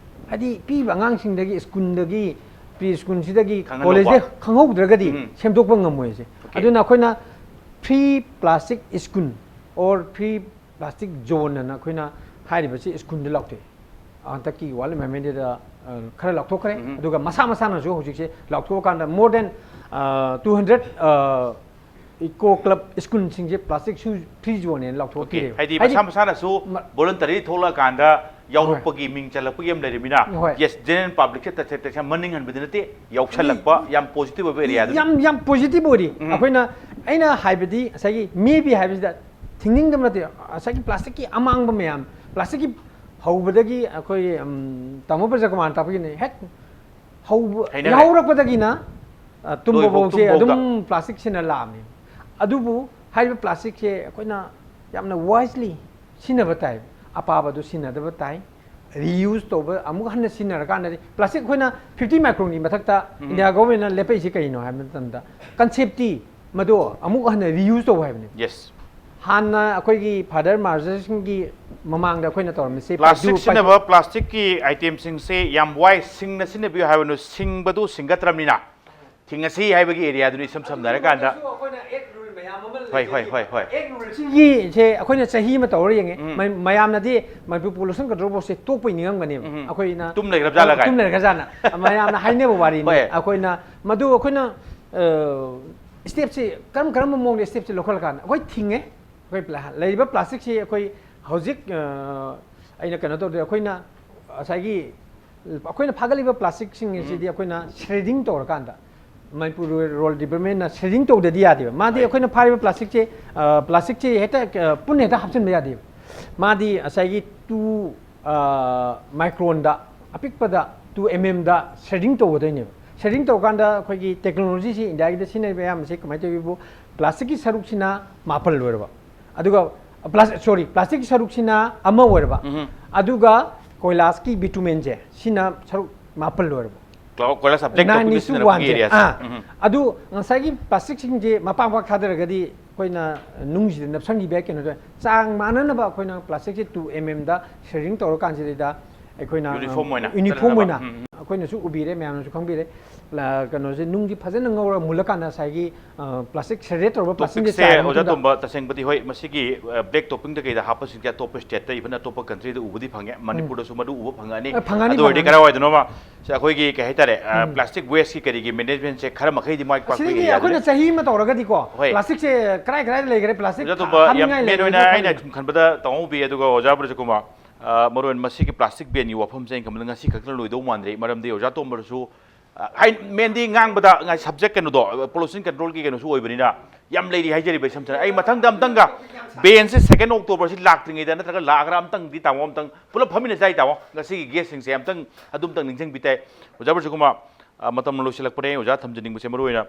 ꯍꯥꯏꯗꯤ ꯄꯤꯕ ꯑꯉꯥꯡꯁꯤꯡꯗꯒꯤ, ꯁ꯭ꯀꯨꯜꯗꯒꯤ, ꯄ꯭ꯔꯤ ꯁ꯭ꯀꯨꯜꯁꯤꯗꯒꯤ, ꯈꯪꯍꯜꯂꯧꯕ꯫ ꯀꯣꯂꯦꯖꯇ ꯈꯪꯍꯧꯗ꯭ꯔꯒꯗꯤ ꯎꯝ꯫ ꯁꯦꯝꯗꯣꯛꯄ ꯉꯝꯃꯣꯏ ꯍꯥꯏꯁꯦ꯫ ꯑꯣꯀꯦ꯫ ꯑꯗꯨꯅ ꯑꯩꯈꯣꯏꯅ free plastic school or free plastic zone ꯑꯅ ꯑꯩꯈꯣꯏꯅ ꯍꯥꯏꯔꯤꯕꯁꯤ ꯁ꯭ꯀꯨꯜꯗ ꯂꯥꯎꯊꯣꯛꯑꯦ꯫ ꯍꯟꯗꯛꯀꯤ ꯋꯥꯔꯜ ꯏꯟꯚꯥꯏꯔꯣꯟꯃꯦꯟ ꯗꯦꯗ, ꯑ, ꯈꯔ ꯂꯥꯎꯊꯣꯛꯈ꯭ꯔꯦ꯫ ꯎꯝ꯫ ꯑꯗꯨꯒ ꯃꯁꯥ ꯃꯁꯥꯅꯁꯨ ꯍꯧꯖꯤꯛꯁꯦ ꯂꯥꯎꯊꯣꯛꯑꯀꯥꯟꯗ more than, ꯑ, two hundred, ꯑ, ꯏꯀꯣ ꯀ꯭ꯂꯕ ꯁ꯭ꯀꯨꯜꯁꯤꯡꯁꯦ ꯄ꯭ꯂꯥꯁꯇꯤꯛ ꯁꯨ ꯐ꯭ꯔꯤ ꯖꯣꯟ ꯍꯥꯏꯅ ꯑꯣꯀꯦ꯫ ꯂꯥꯎꯊꯣꯛꯄꯤꯔꯦꯕ꯫ ꯍꯥꯏꯗꯤ ꯍꯥꯏꯗꯤ ꯃꯁꯥ ꯃꯁꯥꯅꯁꯨ ꯃ- ꯕꯣꯂꯨꯟꯇꯔꯤ ꯊꯣꯛꯂꯛꯑꯀꯥꯟꯗ ꯌꯥꯎꯔꯛꯄꯒꯤ ꯃꯤꯡ ꯆꯜꯂꯛꯄꯒꯤ ꯑꯃ ꯂꯩꯔꯃꯤꯅ, ꯍꯣꯏ꯫ ꯌꯦꯁ, ꯖꯦꯅꯔꯦꯜ ꯄꯕ꯭ꯂꯤꯛꯁꯦ ꯇꯁꯦꯡ ꯇꯁꯦꯡ ꯃꯅꯤꯡ ꯍꯟꯕꯗꯤ ꯅꯠꯇꯦ, ꯌꯥꯎꯁꯜꯂꯛꯄ ꯌꯥꯝ ꯄꯣꯖꯤꯇꯤꯕ ꯑꯣꯏꯕ ꯑꯦꯔꯤꯌꯥꯗꯨꯅꯤ꯫ ꯌꯥꯝ ꯌꯥꯝ ꯄꯣꯖꯤꯇꯤꯕ ꯑꯣꯏꯔꯤ꯫ ꯎꯝ꯫ ꯑꯩꯈꯣꯏꯅ, ꯑꯩꯅ ꯍꯥꯏꯕꯗꯤ ꯉꯁꯥꯏꯒꯤ ꯃꯦꯕꯤ ꯍꯥꯏꯕꯁꯤꯗ ꯊꯤꯡꯅꯤꯡꯗꯕ ꯅꯠꯇꯦ꯫ ꯉꯁꯥꯏꯒꯤ ꯄ꯭ꯂꯥꯁꯇꯤꯛꯀꯤ ꯑꯃꯥꯡꯕ ꯃꯌꯥꯝ, ꯄ꯭ꯂꯥꯁꯇꯤꯛꯀꯤ ꯍꯧꯕꯗꯒꯤ ꯑꯩꯈꯣꯏ, ꯎꯝ, ꯇꯥꯃꯣ ꯕ꯭ꯔꯖꯀꯨꯃꯥꯔꯅ ꯇꯥꯛꯄꯤꯒꯅꯤ, ꯍꯦꯛ ꯍꯧꯕ, ꯍꯩꯅꯔꯦ꯫ ꯌꯥꯍꯧꯔꯛꯄꯗꯒꯤꯅ, ꯑ, ꯇꯨꯝꯕ ꯂꯣꯏꯐꯥꯎ ꯐꯥꯎꯁꯦ ꯇꯨꯝꯐꯥꯎꯗ꯫ ꯑꯗꯨꯝ ꯄ꯭ꯂꯥꯁꯇꯤꯛ ꯁꯤꯖꯤꯟꯅ ꯂꯥꯛꯑꯕꯅꯤ꯫ ꯑꯗꯨꯕꯨ ꯍꯥꯏꯔꯤꯕ ꯄ꯭ꯂꯥꯁꯇꯤꯛꯁꯦ ꯑꯩꯈꯣꯏꯅ ꯌꯥꯝꯅ ꯋꯥꯏꯁꯂꯤ ꯁꯤꯖꯤꯟꯅꯕ ꯇꯥꯏ꯫ ꯑꯄꯥꯕꯗꯨ ꯁꯤꯖꯤꯟꯅꯗꯕ ꯇꯥꯏ꯫ ꯔꯤꯌꯨꯁ ꯇꯧꯕ, ꯑꯃꯨꯛ ꯍꯟꯅ ꯁꯤꯖꯤꯟꯅꯔꯀꯥꯟꯗꯗꯤ ꯄ꯭ꯂꯥꯁꯇꯤꯛ ꯑꯩꯈꯣꯏꯅ ꯐꯤꯐꯇꯤ ꯃꯥꯏꯀ꯭ꯔꯣꯟꯒꯤ ꯃꯊꯛꯇ ꯎꯝ꯫ ꯏꯟꯗꯤꯌꯥ ꯒꯣꯔꯃꯦꯟꯅ ꯂꯦꯞꯄꯛꯏꯁꯦ ꯀꯩꯅꯣ ꯍꯥꯏꯕ ꯃꯇꯝꯗ, ꯀꯟꯁꯦꯞꯇꯤ ꯃꯗꯨ ꯑꯃꯨꯛ ꯍꯟꯅ ꯔꯤꯌꯨꯁ ꯇꯧꯕ ꯍꯥꯏꯕꯅꯤ꯫ ꯌꯦꯁ꯫ ꯍꯥꯟꯅ ꯑꯩꯈꯣꯏꯒꯤ ꯐꯥꯗꯔ ꯃꯥꯔꯖꯔꯁꯤꯡꯒꯤ ꯃꯃꯥꯡꯗ ꯑꯩꯈꯣꯏꯅ ꯇꯧꯔꯝꯃꯤꯁꯦ ꯄ꯭ꯂꯥꯁꯇꯤꯛ ꯄꯥꯏꯖꯨ, ꯁꯤꯖꯤꯟꯅꯕ, ꯄ꯭ꯂꯥꯁꯇꯤꯛꯀꯤ ꯑꯥꯏꯇꯦꯝꯁꯤꯡꯁꯦ ꯌꯥꯝ ꯋꯥꯏ, ꯁꯤꯡꯅ ꯁꯤꯖꯤꯟꯅꯕꯤꯌꯨ ꯍꯥꯏꯕꯅꯨ, ꯁꯤꯡꯕꯗꯨ ꯁꯤꯡꯒꯠꯇ꯭ꯔꯕꯅꯤꯅ ꯊꯤꯡꯉꯁꯤ ꯍꯥꯏꯕꯒꯤ ꯑꯦꯔꯤꯌꯥꯗꯨꯅꯤ ꯏꯁꯝ ꯁꯝꯅ ꯍꯥꯏꯔꯀꯥꯟꯗ꯫ ꯑꯗꯨꯒꯨꯝꯕꯁꯨ ꯑꯩꯈꯣꯏꯅ ꯑꯦꯛ ꯔꯨꯜ ꯃꯌꯥꯝ ꯑꯃ ꯍꯣꯏ, ꯍꯣꯏ, ꯂꯩꯖꯔꯤ꯫ ꯍꯣꯏ, ꯍꯣꯏ꯫ ꯑꯦꯛ ꯔꯨꯜꯁꯤꯡꯒꯤꯁꯦ ꯑꯩꯈꯣꯏꯅ ꯆꯍꯤ ꯑꯃ ꯇꯧꯔ ꯌꯦꯡꯉꯦ꯫ ꯎꯝ꯫ ꯃ-, ꯃꯌꯥꯝꯅꯗꯤ ꯃꯅꯤꯄꯨꯔ ꯄꯣꯂꯨꯁꯟ ꯀꯟꯇ꯭ꯔꯣꯜ ꯕꯣꯔꯗꯁꯦ ꯇꯣꯛꯄꯩ ꯅꯤꯡꯉꯝꯒꯅꯦꯕ꯫ ꯎꯝ꯫ ꯑꯩꯈꯣꯏꯅ ꯇꯨꯝ ꯂꯩꯈ꯭ꯔꯕ ꯖꯥꯠꯂ ꯀꯥꯏ? ꯇꯨꯝ ꯂꯩꯈ꯭ꯔꯖꯥꯠꯅ ꯃꯌꯥꯝꯅ ꯍꯥꯏꯅꯕ ꯋꯥꯔꯤꯅꯤ꯫ ꯍꯣꯏ꯫ ꯑꯩꯈꯣꯏꯅ ꯃꯗꯨ ꯑꯩꯈꯣꯏꯅ, ꯑ, ꯁ꯭ꯇꯦꯞꯁꯤ ꯀꯔꯝ ꯀꯔꯝꯕ ꯃꯑꯣꯡꯗ ꯁ꯭ꯇꯦꯞꯁꯤ ꯂꯧꯈꯠꯂꯀꯥꯟꯗ ꯑꯩꯈꯣꯏ ꯊꯤꯡꯉꯦ꯫ ꯑꯩꯈꯣꯏ ꯄ꯭ꯂꯥ-, ꯂꯩꯔꯤꯕ ꯄ꯭ꯂꯥꯁꯇꯤꯛꯁꯤ ꯑꯩꯈꯣꯏ ꯍꯧꯖꯤꯛ, ꯑ, ꯑꯩꯅ ꯀꯩꯅꯣ ꯇꯧꯗꯦ, ꯑꯩꯈꯣꯏꯅ ꯉꯁꯥꯏꯒꯤ ꯑꯩꯈꯣꯏꯅ ꯐꯥꯒꯠꯂꯤꯕ ꯄ꯭ꯂꯥꯁꯇꯤꯛꯁꯤꯡ ꯑꯁꯤꯗꯤ ꯑꯩꯈꯣꯏꯅ ꯁ꯭ꯔꯦꯗꯤꯡ ꯇꯧꯔꯀꯥꯟꯗ, ꯃꯅꯤꯄꯨꯔ ꯔꯨꯔꯦꯜ ꯗꯤꯕꯂꯞꯃꯦꯟꯅ ꯁ꯭ꯔꯦꯗꯤꯡ ꯇꯧꯗꯗꯤ ꯌꯥꯗꯦꯕ꯫ ꯃꯥꯗꯤ ꯍꯣꯏ꯫ ꯑꯩꯈꯣꯏꯅ ꯐꯥꯔꯤꯕ ꯄ꯭ꯂꯥꯁꯇꯤꯛꯁꯦ, ꯑ, ꯄ꯭ꯂꯥꯁꯇꯤꯛꯁꯦ ꯍꯦꯛꯇ, ꯑ, ꯄꯨꯟꯅ ꯍꯦꯛꯇ ꯍꯥꯞꯆꯤꯟꯕ ꯌꯥꯗꯦꯕ꯫ ꯃꯥꯗꯤ ꯉꯁꯥꯏꯒꯤ ꯇꯨ, ꯑ, ꯃꯥꯏꯀ꯭ꯔꯣꯟꯗ, ꯑꯄꯤꯛꯄꯗ ꯇꯨ ꯑꯦꯝ ꯑꯦꯝꯗ ꯁ꯭ꯔꯦꯗꯤꯡ ꯇꯧꯒꯗꯣꯏꯅꯦꯕ꯫ ꯁ꯭ꯔꯦꯗꯤꯡ ꯇꯧꯔꯀꯥꯟꯗ ꯑꯩꯈꯣꯏꯒꯤ ꯇꯦꯛꯅꯣꯂꯣꯖꯤꯁꯤ ꯏꯟꯗꯤꯌꯥꯒꯤꯗ ꯁꯤꯖꯤꯟꯅꯔꯤꯕ ꯑꯌꯥꯝꯕꯁꯤ ꯀꯃꯥꯏꯅ ꯇꯧꯏꯕꯨ, ꯄ꯭ꯂꯥꯁꯇꯤꯛꯀꯤ ꯁꯔꯨꯛꯁꯤꯅ ꯃꯥꯄꯜ ꯑꯣꯏꯔꯕ, ꯑꯗꯨꯒ ꯄ꯭ꯂꯥꯁ-, ꯁꯣꯔꯤ, ꯄ꯭ꯂꯥꯁꯇꯤꯛꯀꯤ ꯁꯔꯨꯛꯁꯤꯅ ꯑꯃ ꯑꯣꯏꯔꯕ, ꯎꯝ꯫ ꯑꯗꯨꯒ ꯀꯣꯏꯂꯥꯁꯀꯤ ꯕꯤꯇꯨꯃꯦꯟꯁꯦ ꯁꯤꯅ ꯁꯔꯨꯛ ꯃꯥꯄꯜ ꯑꯣꯏꯔꯕ꯫ ꯀꯣꯏꯂꯥꯁ ꯑꯞꯗꯦꯠ Nine ꯇꯧꯕꯒꯤ is to ꯁꯤꯖꯤꯟꯅꯕꯒꯤ one ꯁꯦ꯫ ꯑꯦꯔꯤꯌꯥꯁꯦ꯫ ꯑꯥ꯫ ꯎꯝ꯫ ꯑꯗꯨ ꯉꯁꯥꯏꯒꯤ ꯄ꯭ꯂꯥꯁꯇꯤꯛꯁꯤꯡꯁꯦ ꯃꯄꯥꯡ ꯄꯥꯛ ꯊꯥꯗꯔꯒꯗꯤ ꯑꯩꯈꯣꯏꯅ ꯅꯨꯡꯁꯤꯗ ꯅꯞꯁꯟꯈꯤꯕ ꯌꯥꯏ꯫ ꯀꯩꯅꯣꯗ ꯆꯥꯡ ꯃꯥꯟꯅꯅꯕ ꯑꯩꯈꯣꯏꯅ ꯄ꯭ꯂꯥꯁꯇꯤꯛꯁꯦ ꯇꯨ ꯑꯦꯝ ꯑꯦꯝꯗ ꯁ꯭ꯔꯦꯗꯤꯡ ꯇꯧꯔꯀꯥꯟꯁꯤꯗꯩꯗ ꯑꯩꯈꯣꯏꯅ, Uniform ꯑꯣꯏꯅ ꯌꯨꯅꯤꯐꯣꯔꯝ ꯆꯠꯅꯅꯕ꯫ ꯑꯣꯏꯅ ꯎꯝ, ꯎꯝ꯫ ꯑꯩꯈꯣꯏꯅꯁꯨ ꯎꯕꯤꯔꯦ, ꯃꯌꯥꯝꯅꯁꯨ ꯈꯪꯕꯤꯔꯦ꯫ ꯄ꯭ꯂꯥ-, ꯀꯩꯅꯣꯁꯦ ꯅꯨꯡꯁꯤ ꯐꯖꯅ ꯉꯧꯔ ꯃꯨꯜꯂꯀꯥꯟꯗ ꯉꯁꯥꯏꯒꯤ, ꯑ, ꯄ꯭ꯂꯥꯁꯇꯤꯛ ꯁ꯭ꯔꯦꯗꯦꯠ ꯇꯧꯔꯕ ꯄ꯭ꯂꯥꯁꯇꯤꯛꯁꯦ ꯇꯣꯄꯤꯛꯁꯦ ꯆꯥꯏꯔ ꯑꯣꯖꯥ ꯃꯇꯨꯡꯗ ꯇꯣꯝꯕ, ꯇꯁꯦꯡꯕꯗꯤ ꯍꯣꯏ, ꯃꯁꯤꯒꯤ, ꯑ, ꯕ꯭ꯂꯦꯛ ꯇꯣꯄꯤꯡꯗ ꯀꯩꯗ ꯍꯥꯞꯄꯁꯤꯡꯁꯦ ꯑꯇꯣꯞꯄ ꯁ꯭ꯇꯦꯠꯇ, ꯏꯚꯟ ꯑꯇꯣꯞꯄ ꯀꯟꯇ꯭ꯔꯤꯗ ꯎꯕꯗꯤ ꯐꯪꯉꯦ, ꯃꯅꯤꯄꯨꯔꯗꯁꯨ ꯃꯗꯨ ꯎꯕ ꯐꯪꯉꯛꯑꯅꯤ꯫ ꯑ, ꯐꯪꯉꯅꯤ, ꯑꯗꯨ ꯑꯣꯏꯔꯗꯤ ꯐꯪꯉꯅꯤ꯫ ꯀꯔꯥꯏꯋꯥꯏꯗꯅꯣꯃ ꯁꯦ ꯑꯩꯈꯣꯏꯒꯤ ꯀꯩ ꯍꯥꯏꯇꯥꯔꯦ, ꯑ, ꯎꯝ꯫ ꯄ꯭ꯂꯥꯁꯇꯤꯛ ꯋꯦꯁꯀꯤ ꯀꯔꯤꯒꯤ ꯃꯦꯅꯦꯖꯃꯦꯟꯁꯦ ꯈꯔ ꯃꯈꯩꯗꯤ ꯃꯥꯏ ꯄꯥꯛꯄ ꯑꯁꯤꯗꯒꯤ ꯑꯦꯔꯤꯌꯥꯗꯨꯅꯤ꯫ ꯑꯩꯈꯣꯏꯅ ꯆꯍꯤ ꯑꯃ ꯇꯧꯔꯒꯗꯤꯀꯣ, ꯍꯣꯏ꯫ ꯄ꯭ꯂꯥꯁꯇꯤꯛꯁꯦ ꯀꯗꯥꯏ ꯀꯗꯥꯏꯗ ꯂꯩꯈ꯭ꯔꯦ, ꯄ꯭ꯂꯥꯁꯇꯤꯛ ꯑꯣꯖꯥ ꯇꯣꯝꯕ, ꯌꯥꯝ ꯍꯥꯞꯅꯤꯡꯉꯥꯏ ꯃꯦꯟ ꯂꯩꯈ꯭ꯔꯦ ꯑꯣꯏꯅ ꯑꯩꯅ ꯈꯪꯗꯦ꯫ ꯁꯨꯝ ꯈꯟꯕꯗ ꯇꯥꯃꯣ ꯎꯕꯤ ꯑꯗꯨꯒ ꯑꯣꯖꯥ ꯕ꯭ꯔꯖꯀꯨꯃꯥꯔ, ꯑ, ꯃꯔꯨ ꯑꯣꯏꯅ ꯃꯁꯤꯒꯤ plastic banꯒꯤ ꯋꯥꯐꯝꯁꯦ ꯑꯩꯅ ꯈꯟꯕꯗ ꯉꯁꯤ ꯈꯛꯇꯅ ꯂꯣꯏꯗꯧ ꯃꯥꯟꯗ꯭ꯔꯦ꯫ ꯃꯔꯝꯗꯤ ꯑꯣꯖꯥ ꯇꯣꯝꯕꯗꯁꯨ, ꯑ, ꯍꯥꯏ, mainꯗꯤ ꯉꯥꯡꯕꯗ ꯉꯥꯏ subject ꯀꯩꯅꯣꯗꯣ, pollution controlꯒꯤ ꯀꯩꯅꯣꯁꯨ ꯑꯣꯏꯕꯅꯤꯅ ꯌꯥꯝ ꯂꯩꯔꯤ ꯍꯥꯏꯖꯔꯤꯕ꯫ ꯏꯁꯝ ꯁꯝꯅ ꯑꯩ ꯃꯊꯪꯗ ꯑꯝꯇꯪꯒ banꯁꯦ second Octoberꯁꯤ ꯂꯥꯛꯇ꯭ꯔꯤꯉꯩꯗ ꯅꯠꯇ꯭ꯔꯒ ꯂꯥꯛꯑꯒ ꯑꯝꯇꯪꯗꯤ ꯇꯥꯃꯣ ꯑꯝꯇꯪ ꯄꯨꯂꯞ ꯐꯝꯃꯤꯟꯅꯁꯤ ꯍꯥꯏ ꯇꯥꯃꯣ꯫ ꯉꯁꯤꯒꯤ guestꯁꯤꯡꯁꯦ ꯑꯝꯇꯪ ꯑꯗꯨꯝꯇꯪ ꯅꯤꯡꯁꯤꯡꯕꯤ ꯇꯥꯏ꯫ ꯑꯣꯖꯥ ꯕ꯭ꯔꯖꯀꯨꯃꯥꯔ, ꯑ, ꯃꯇꯝ ꯂꯣꯏꯁꯤꯜꯂꯛꯄꯅꯦ꯫ ꯑꯣꯖꯥ ꯊꯝꯖꯅꯤꯡꯕꯁꯦ ꯃꯔꯨ ꯑꯣꯏꯅ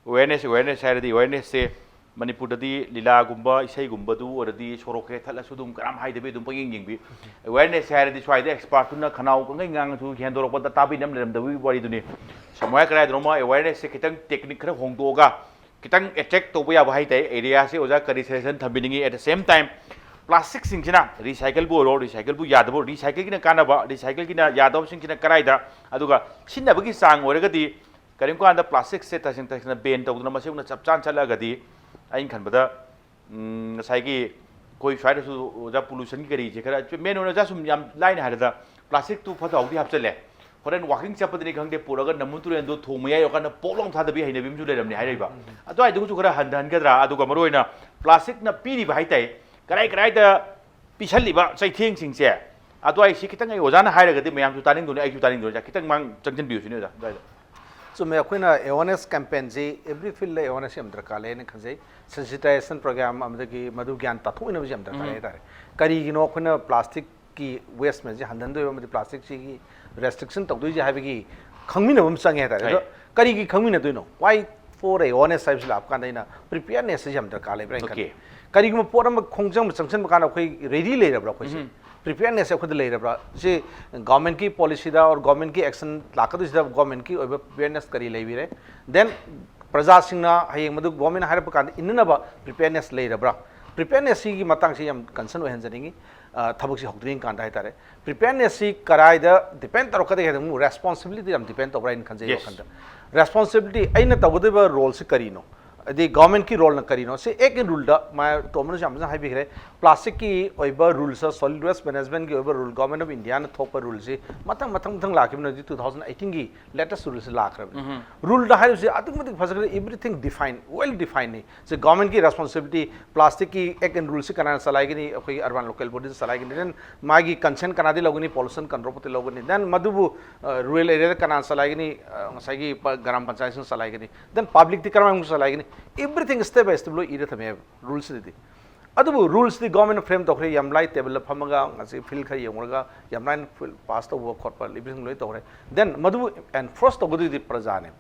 awareness, awareness ꯍꯥꯏꯔꯗꯤ awarenessꯁꯦ ꯃꯅꯤꯄꯨꯔꯗꯗꯤ ꯂꯤꯂꯥꯒꯨꯝꯕ, ꯏꯁꯩꯒꯨꯝꯕꯗꯨ ꯑꯣꯏꯔꯗꯤ ꯁꯣꯔꯣꯛ ꯍꯦꯛ ꯊꯠꯂꯁꯨ ꯑꯗꯨꯝ ꯀꯅꯥꯝ ꯍꯥꯏꯗꯕꯤ ꯑꯗꯨꯝ ꯄꯪꯌꯦꯡ ꯌꯦꯡꯕꯤ꯫ Awareness ꯍꯥꯏꯔꯗꯤ ꯁ꯭ꯋꯥꯏꯗ expertꯇꯨꯅ ꯈꯅꯥꯎ ꯀꯪꯒꯩ ꯉꯥꯡꯉꯁꯨ ꯍꯦꯟꯗꯣꯔꯛꯄꯗ ꯇꯥꯕꯤꯅ ꯑꯃ ꯂꯩꯔꯝꯗꯕꯒꯤ ꯋꯥꯔꯤꯗꯨꯅꯤ꯫ ꯁꯃꯥꯏ ꯀꯗꯥꯏꯗꯅꯣꯃ awarenessꯁꯦ ꯈꯤꯇꯪ technique ꯈꯔ ꯍꯣꯡꯗꯣꯛꯑꯒ ꯈꯤꯇꯪ attract ꯇꯧꯕ ꯌꯥꯕ ꯍꯥꯏꯇꯥꯔꯦ꯫ Areaꯁꯦ ꯑꯣꯖꯥ ꯀꯔꯤ suggestion ꯊꯝꯕꯤꯅꯤꯡꯉꯤ? At the same time, plasticꯁꯤꯡꯁꯤꯅ recycleꯕꯨ ꯑꯣꯏꯔꯣ, recycleꯕꯨ ꯌꯥꯗꯕ, recycleꯒꯤꯅ ꯀꯥꯟꯅꯕ, recycleꯒꯤꯅ ꯌꯥꯗꯕꯁꯤꯡꯁꯤꯅ ꯀꯗꯥꯏꯗ, ꯑꯗꯨꯒ ꯁꯤꯖꯤꯟꯅꯕꯒꯤ ꯆꯥꯡ ꯑꯣꯏꯔꯒꯗꯤ ꯀꯔꯤꯒꯨꯝꯕ ꯀꯥꯟꯗ plasticꯁꯦ ꯇꯁꯦꯡ ꯇꯁꯦꯡꯅ ban ꯇꯧꯗꯅ ꯃꯁꯤꯒꯨꯝꯅ ꯆꯞ ꯆꯥꯅ ꯆꯠꯂꯒꯗꯤ ꯑꯩꯅ ꯈꯟꯕꯗ, ꯎꯝ, ꯉꯁꯥꯏꯒꯤ ꯑꯩꯈꯣꯏ ꯁ꯭ꯋꯥꯏꯗꯁꯨ ꯑꯣꯖꯥ pollutionꯒꯤ ꯀꯔꯤꯁꯦ ꯈꯔ main ꯑꯣꯏꯅ ꯑꯣꯖꯥ ꯁꯨꯝ ꯌꯥꯝ ꯂꯥꯏꯅ ꯍꯥꯏꯔꯗ plasticꯇꯨ ꯐꯠꯇ ꯍꯥꯎꯗꯤ ꯍꯥꯞꯆꯜꯂꯦ꯫ ꯍꯣꯔꯦꯟ walking ꯆꯠꯄꯗꯅꯤ ꯈꯪꯗꯦ, ꯄꯨꯔꯒ ꯅꯝꯕꯨꯜ ꯇꯨꯔꯦꯜꯗꯣ ꯊꯣꯡ ꯃꯌꯥꯏ ꯌꯧꯔꯀꯥꯟꯗ ꯄꯣꯛ ꯂꯥꯎ ꯊꯥꯗꯕꯤ ꯍꯩꯅꯕꯤ ꯑꯃꯁꯨ ꯂꯩꯔꯝꯅꯤ ꯍꯥꯏꯔꯤꯕ꯫ ꯑꯗꯨꯋꯥꯏꯗꯨꯒꯁꯨ ꯈꯔ ꯍꯟꯊꯍꯟꯒꯗ꯭ꯔꯥ? ꯑꯗꯨꯒ ꯃꯔꯨ ꯑꯣꯏꯅ plasticꯅ ꯄꯤꯔꯤꯕ ꯍꯥꯏꯇꯥꯔꯦ, ꯀꯔꯥꯏ ꯀꯔꯥꯏꯗ ꯄꯤꯁꯜꯂꯤꯕ ꯆꯩꯊꯦꯡꯁꯤꯡꯁꯦ, ꯑꯗꯨꯋꯥꯏꯁꯤ ꯈꯤꯇꯪ ꯑꯩ ꯑꯣꯖꯥꯅ ꯍꯥꯏꯔꯒꯗꯤ ꯃꯌꯥꯝꯁꯨ ꯇꯥꯅꯤꯡꯗꯣꯏꯅꯤ, ꯑꯩꯁꯨ ꯇꯥꯅꯤꯡꯗꯣꯏꯅꯤ꯫ ꯈꯤꯇꯪ ꯃꯥꯡ ꯆꯪꯁꯤꯟꯕꯤꯌꯨꯁꯤꯅꯦ ꯑꯣꯖꯥ ꯑꯗꯨꯋꯥꯏꯗ꯫ ꯆꯨꯝꯃꯦ, ꯑꯩꯈꯣꯏꯅ awareness campaignꯁꯤ every fieldꯗ awareness ꯌꯥꯝ ꯗꯔꯀꯥꯔ ꯂꯩ ꯍꯥꯏꯅ ꯈꯟꯖꯩ꯫ Sensitization program ꯑꯃꯗꯒꯤ ꯃꯗꯨ ꯒ꯭ꯌꯥꯟ ꯇꯥꯊꯣꯛꯅꯕꯁꯤ ꯌꯥꯝ ꯗꯔꯀꯥꯔ ꯂꯩ ꯍꯥꯏꯇꯥꯔꯦ꯫ ꯀꯔꯤꯒꯤꯅꯣ ꯑꯩꯈꯣꯏꯅ plasticꯀꯤ waste ꯃꯌꯥꯝꯁꯤ ꯍꯟꯊꯍꯟꯗꯣꯏꯕ ꯑꯃꯗꯤ plasticꯁꯤꯒꯤ restriction ꯇꯧꯗꯣꯏꯁꯦ ꯍꯥꯏꯕꯒꯤ ꯈꯪꯃꯤꯟꯅꯕ ꯑꯃ ꯆꯪꯉꯦ ꯍꯥꯏꯇꯥꯔꯦ꯫ ꯑꯗꯣ ꯀꯔꯤꯒꯤ ꯈꯪꯃꯤꯟꯅꯗꯣꯏꯅꯣ? Why for awareness ꯍꯥꯏꯕꯁꯤ ꯂꯥꯛꯄ ꯀꯥꯟꯗ ꯑꯩꯅ preparednessꯁꯤ ꯌꯥꯝ ꯗꯔꯀꯥꯔ ꯂꯩꯕ꯭ꯔꯥ ꯍꯥꯏꯅ ꯈꯜꯂꯤ꯫ ꯀꯔꯤꯒꯨꯝꯕ ꯄꯣꯠ ꯑꯃ ꯈꯣꯡꯖꯪꯕ ꯆꯪꯁꯤꯟꯕ ꯀꯥꯟꯗ ꯑꯩꯈꯣꯏ ready ꯂꯩꯔꯕ꯭ꯔꯥ? ꯑꯩꯈꯣꯏꯁꯦ preparednessꯁꯦ ꯑꯩꯈꯣꯏꯗ ꯂꯩꯔꯕ꯭ꯔꯥ? ꯁꯤ governmentꯀꯤ policyꯗ or governmentꯀꯤ action ꯂꯥꯛꯀꯗꯣꯏꯁꯤꯗ governmentꯀꯤ ꯑꯣꯏꯕ preparedness ꯀꯔꯤ ꯂꯩꯕꯤꯔꯦ? Then ꯄ꯭ꯔꯖꯥꯁꯤꯡꯅ ꯍꯌꯦꯡ ꯃꯗꯨ governmentꯅ ꯍꯥꯏꯔꯛꯄ ꯀꯥꯟꯗ ꯏꯟꯅꯅꯕ preparedness ꯂꯩꯔꯕ꯭ꯔꯥ? Preparednessꯁꯤꯒꯤ ꯃꯇꯥꯡꯁꯤ ꯌꯥꯝ concern ꯑꯣꯏꯍꯟꯖꯅꯤꯡꯉꯤ꯫ ꯑ, ꯊꯕꯛꯁꯤ ꯍꯧꯗ꯭ꯔꯤꯉꯩ ꯀꯥꯟꯗ ꯍꯥꯏꯇꯥꯔꯦ꯫ Preparednessꯁꯤ ꯀꯔꯥꯏꯗ depend ꯇꯧꯔꯛꯀꯗꯒꯦ ꯍꯥꯏꯗ ꯑꯃꯨꯛ responsibility ꯌꯥꯝ depend ꯇꯧꯕ꯭ꯔꯥ ꯍꯥꯏꯅ ꯈꯟꯖꯩ꯫ Yes꯫ ꯋꯥꯈꯜꯗ responsibility ꯑꯩꯅ ꯇꯧꯒꯗꯧꯔꯤꯕ roleꯁꯤ ꯀꯔꯤꯅꯣ? ꯑꯗꯩ ꯒꯣꯔꯃꯦꯟꯀꯤ ꯔꯣꯜꯅ ꯀꯔꯤꯅꯣ? ꯁꯤ ꯑꯦꯛ ꯑꯦꯟ ꯔꯨꯜꯗ ꯃꯥ ꯇꯣꯝꯕꯅꯁꯨ ꯌꯥꯝ ꯐꯖꯅ ꯍꯥꯏꯕꯤꯈ꯭ꯔꯦ꯫ ꯄ꯭ꯂꯥꯁꯇꯤꯛꯀꯤ ꯑꯣꯏꯕ ꯔꯨꯜꯁ, ꯁꯣꯂꯤꯗ ꯋꯦꯁ ꯃꯦꯅꯦꯖꯃꯦꯟꯒꯤ ꯑꯣꯏꯕ ꯔꯨꯜ, ꯒꯣꯔꯃꯦꯟ ꯑꯣꯐ ꯏꯟꯗꯤꯌꯥꯅ ꯊꯣꯛꯄ ꯔꯨꯜꯁꯤ ꯃꯊꯪ ꯃꯊꯪ ꯃꯊꯪ ꯂꯥꯛꯈꯤꯕꯅ ꯍꯧꯖꯤꯛ ꯇꯨ ꯊꯥꯎꯖꯟ ꯑꯩꯠꯇꯤꯟꯒꯤ ꯂꯦꯇꯦꯁ ꯔꯨꯜꯁꯤ ꯂꯥꯛꯈ꯭ꯔꯕꯅꯤ꯫ ꯔꯨꯜꯗ ꯍꯥꯏꯔꯤꯕꯁꯤ ꯑꯗꯨꯛꯀꯤ ꯃꯇꯤꯛ ꯐꯖꯈ꯭ꯔꯦ, ꯏꯕ꯭ꯔꯤꯊꯤꯡ ꯗꯤꯐꯥꯏꯟ, ꯋꯦꯜ ꯗꯤꯐꯥꯏꯟꯅꯤ꯫ ꯁꯤ ꯒꯣꯔꯃꯦꯟꯒꯤ ꯔꯦꯁꯄꯣꯟꯁꯤꯕꯤꯂꯤꯇꯤ, ꯄ꯭ꯂꯥꯁꯇꯤꯛꯀꯤ ꯑꯦꯛ ꯑꯦꯟ ꯔꯨꯜꯁꯤ ꯀꯅꯥꯅ ꯆꯂꯥꯏꯒꯅꯤ? ꯑꯩꯈꯣꯏꯒꯤ ꯑꯔꯕꯥꯟ ꯂꯣꯀꯦꯜ ꯕꯣꯗꯤꯅ ꯆꯂꯥꯏꯒꯅꯤ꯫ ꯗꯦꯟ ꯃꯥꯒꯤ ꯀꯟꯁꯦꯟ ꯀꯅꯥꯗꯤ ꯂꯧꯒꯅꯤ? ꯄꯣꯂꯨꯁꯟ ꯀꯟꯇ꯭ꯔꯣꯜ ꯕꯣꯔꯗꯇ ꯂꯧꯒꯅꯤ꯫ ꯗꯦꯟ ꯃꯗꯨꯕꯨ ꯔꯨꯔꯦꯜ ꯑꯦꯔꯤꯌꯥꯗ ꯀꯅꯥꯅ ꯆꯂꯥꯏꯒꯅꯤ? ꯑ, ꯉꯁꯥꯏꯒꯤ ꯄ-, ꯒ꯭ꯔꯥꯝ ꯄꯟꯆꯥꯌꯠꯁꯤꯡꯅ ꯆꯂꯥꯏꯒꯅꯤ꯫ ꯗꯦꯟ ꯄꯕ꯭ꯂꯤꯛꯇꯤ ꯀꯔꯝꯍꯥꯏꯅ ꯆꯂꯥꯏꯒꯅꯤ? ꯏꯕ꯭ꯔꯤꯊꯤꯡ ꯁ꯭ꯇꯦꯞ ꯕꯥꯏ ꯁ꯭ꯇꯦꯞ ꯂꯣꯏ ꯏꯔ ꯊꯝꯃꯦꯕ ꯔꯨꯜꯁꯤꯗꯗꯤ꯫ ꯑꯗꯨꯕꯨ ꯔꯨꯜꯁꯤꯗꯤ ꯒꯣꯔꯃꯦꯟꯅ ꯐ꯭ꯔꯦꯝ ꯇꯧꯈ꯭ꯔꯦ, ꯌꯥꯝ ꯂꯥꯏ, ꯇꯦꯕꯜꯗ ꯐꯝꯃꯒ ꯉꯁꯤ ꯐꯤꯜ ꯈꯔ ꯌꯦꯡꯉꯨꯔꯒ ꯌꯥꯝ ꯂꯥꯏꯅ ꯐꯤꯜ ꯄꯥꯁ ꯇꯧꯕ ꯈꯣꯠꯄ ꯏꯕ꯭ꯔꯤꯊꯤꯡ ꯂꯣꯏ ꯇꯧꯈ꯭ꯔꯦ꯫ ꯗꯦꯟ ꯃꯗꯨꯕꯨ ꯑꯦꯟꯐꯣꯔꯁ ꯇꯧꯒꯗꯣꯏꯗꯤ ꯄ꯭ꯔꯖꯥꯅꯦ꯫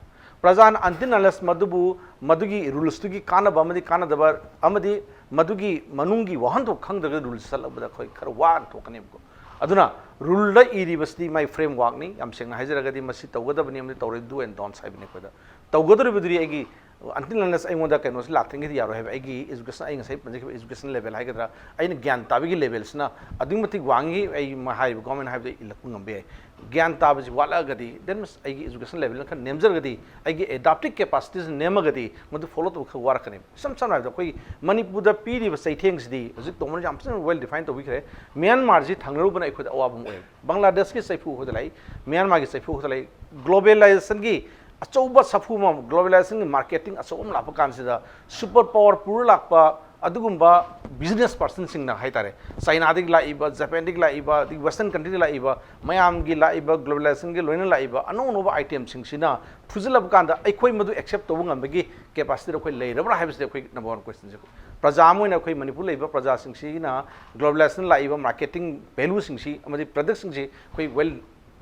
ꯄ꯭ꯔꯖꯥꯅ until unless ꯃꯗꯨꯕꯨ, ꯃꯗꯨꯒꯤ ꯔꯨꯜꯁꯇꯨꯒꯤ ꯀꯥꯟꯅꯕ ꯑꯃꯗꯤ ꯀꯥꯟꯅꯗꯕ ꯑꯃꯗꯤ ꯃꯗꯨꯒꯤ ꯃꯅꯨꯡꯒꯤ ꯋꯥꯍꯟꯊꯣꯛ ꯈꯪꯗ꯭ꯔꯒꯗꯤ ꯔꯨꯜꯁ ꯆꯠꯂꯛꯄꯗ ꯑꯩꯈꯣꯏ ꯈꯔ ꯋꯥꯅ ꯊꯣꯛꯀꯅꯦꯕꯀꯣ꯫ ꯑꯗꯨꯅ ꯔꯨꯜꯗ ꯏꯔꯤꯕꯁꯤꯗꯤ ꯃꯥꯏ ꯐ꯭ꯔꯦꯝꯋꯥꯔꯛꯅꯤ, ꯌꯥꯝ ꯁꯦꯡꯅ ꯍꯥꯏꯖꯔꯒꯗꯤ ꯃꯁꯤ ꯇꯧꯒꯗꯕꯅꯤ ꯑꯃꯗꯤ ꯇꯧꯔꯣꯏ, ꯗꯨ ꯑꯦꯟ ꯗꯣꯟꯁ ꯍꯥꯏꯕꯅꯤ ꯑꯩꯈꯣꯏꯗ꯫ ꯇꯧꯒꯗꯧꯔꯤꯕꯗꯨꯗꯤ ꯑꯩꯒꯤ until unless ꯑꯩꯉꯣꯟꯗ ꯀꯩꯅꯣꯁꯤ ꯂꯥꯛꯇ꯭ꯔꯤꯉꯩꯗꯤ ꯌꯥꯔꯣꯏ ꯍꯥꯏꯕ, ꯑꯩꯒꯤ ꯏꯖꯨꯀꯦꯁꯟ, ꯑꯩ ꯉꯁꯥꯏ ꯄꯟꯖꯈꯤꯕ ꯏꯖꯨꯀꯦꯁꯟ ꯂꯦꯚꯦꯜ ꯍꯥꯏꯒꯗ꯭ꯔꯥ, ꯑꯩꯅ ꯒ꯭ꯌꯥꯟ ꯇꯥꯕꯒꯤ ꯂꯦꯚꯦꯜꯁꯤꯅ ꯑꯗꯨꯛꯀꯤ ꯃꯇꯤꯛ ꯋꯥꯡꯉꯤ, ꯑꯩ ꯃ-, ꯍꯥꯏꯔꯤꯕ ꯒꯣꯔꯃꯦꯟ ꯍꯥꯏꯕꯗ ꯏꯜꯂꯛꯄ ꯉꯝꯕ ꯌꯥꯏ꯫ ꯒ꯭ꯌꯥꯟ ꯇꯥꯕꯁꯤ ꯋꯥꯠꯂꯛꯑꯒꯗꯤ, ꯗꯦꯟ ꯑꯩꯒꯤ ꯏꯖꯨꯀꯦꯁꯟ ꯂꯦꯚꯦꯜꯅ ꯈꯔ ꯅꯦꯝꯖꯔꯒꯗꯤ, ꯑꯩꯒꯤ ꯑꯦꯗꯥꯞꯇꯤꯞ ꯀꯦꯄꯥꯁꯤꯇꯤꯁꯤ ꯅꯦꯝꯃꯒꯗꯤ ꯃꯗꯨ ꯐꯣꯂꯣ ꯇꯧꯕ ꯈꯔ ꯋꯥꯔꯛꯀꯅꯤ꯫ ꯏꯁꯝ ꯁꯝꯅ ꯍꯥꯏꯔꯕꯗ ꯑꯩꯈꯣꯏ ꯃꯅꯤꯄꯨꯔꯗ ꯄꯤꯔꯤꯕ ꯆꯩꯊꯦꯡꯁꯤꯗꯤ ꯍꯧꯖꯤꯛ ꯇꯣꯝꯕꯅ ꯌꯥꯝ ꯐꯖꯅ ꯋꯦꯜ ꯗꯤꯐꯥꯏꯟ ꯇꯧꯕꯤꯈ꯭ꯔꯦ꯫ ꯃ꯭ꯌꯥꯟꯃꯥꯔꯁꯤ ꯊꯪꯅꯔꯨꯕꯅ ꯑꯩꯈꯣꯏꯗ ꯑꯋꯥꯕ ꯑꯃ ꯑꯣꯏ꯫ ꯕꯪꯒ꯭ꯂꯥꯗꯦꯁꯀꯤ ꯆꯩꯐꯨ ꯑꯩꯈꯣꯏꯗ ꯂꯩ, ꯃ꯭ꯌꯥꯟꯃꯥꯔꯒꯤ ꯆꯩꯐꯨ ꯑꯩꯈꯣꯏꯗ ꯂꯩ꯫ ꯒ꯭ꯂꯣꯕꯦꯂꯥꯏꯖꯦꯁꯟꯒꯤ ꯑꯆꯧꯕ ꯁꯥꯐꯨ ꯑꯃ, ꯒ꯭ꯂꯣꯕꯦꯂꯥꯏꯖꯦꯁꯟꯒꯤ ꯃꯥꯔꯀꯦꯇꯤꯡ ꯑꯆꯧꯕ ꯑꯃ ꯂꯥꯛꯄ ꯀꯥꯟꯁꯤꯗ ꯁꯨꯄꯔ ꯄꯥꯋꯔ ꯄꯨꯔ ꯂꯥꯛꯄ ꯑꯗꯨꯒꯨꯝꯕ ꯕꯤꯖꯤꯅꯦꯁ ꯄꯥꯔꯁꯟꯁꯤꯡꯅ ꯍꯥꯏꯇꯥꯔꯦ, ꯆꯥꯏꯅꯥꯗꯒꯤ ꯂꯥꯛꯏꯕ, ꯖꯄꯥꯟꯗꯒꯤ ꯂꯥꯛꯏꯕ, ꯑꯗꯒꯤ ꯋꯦꯁꯇꯔꯟ ꯀꯟꯇ꯭ꯔꯤꯗꯒꯤ ꯂꯥꯛꯏꯕ ꯃꯌꯥꯝꯒꯤ ꯂꯥꯛꯏꯕ ꯒ꯭ꯂꯣꯕꯦꯂꯥꯏꯖꯦꯁꯟꯒꯤ ꯂꯣꯏꯅ ꯂꯥꯛꯏꯕ ꯑꯅꯧ ꯑꯅꯧꯕ ꯑꯥꯏꯇꯦꯝꯁꯤꯡꯁꯤꯅ ꯐꯨꯖꯤꯜꯂꯕ ꯀꯥꯟꯗ ꯑꯩꯈꯣꯏ ꯃꯗꯨ ꯑꯦꯛꯁꯦꯞ ꯇꯧꯕ ꯉꯝꯕꯒꯤ ꯀꯦꯄꯥꯁꯤꯇꯤ ꯑꯩꯈꯣꯏ ꯂꯩꯔꯕ꯭ꯔꯥ ꯍꯥꯏꯕꯁꯤꯗꯤ ꯑꯩꯈꯣꯏ ꯅꯝꯕꯔ ꯋꯥꯟ ꯀꯣꯏꯁꯟꯁꯦ꯫ ꯄ꯭ꯔꯖꯥ ꯑꯃ ꯑꯣꯏꯅ ꯑꯩꯈꯣꯏ ꯃꯅꯤꯄꯨꯔ ꯂꯩꯕ ꯄ꯭ꯔꯖꯥꯁꯤꯡꯁꯤꯅ ꯒ꯭ꯂꯣꯕꯦꯂꯥꯏꯖꯦꯁꯟ ꯂꯥꯛꯏꯕ ꯃꯥꯔꯀꯦꯇꯤꯡ ꯚꯦꯂꯨꯁꯤꯡꯁꯤ ꯑꯃꯗꯤ ꯄ꯭ꯔꯗꯛꯁꯤꯡꯁꯤ ꯑꯩꯈꯣꯏ ꯋꯦꯜ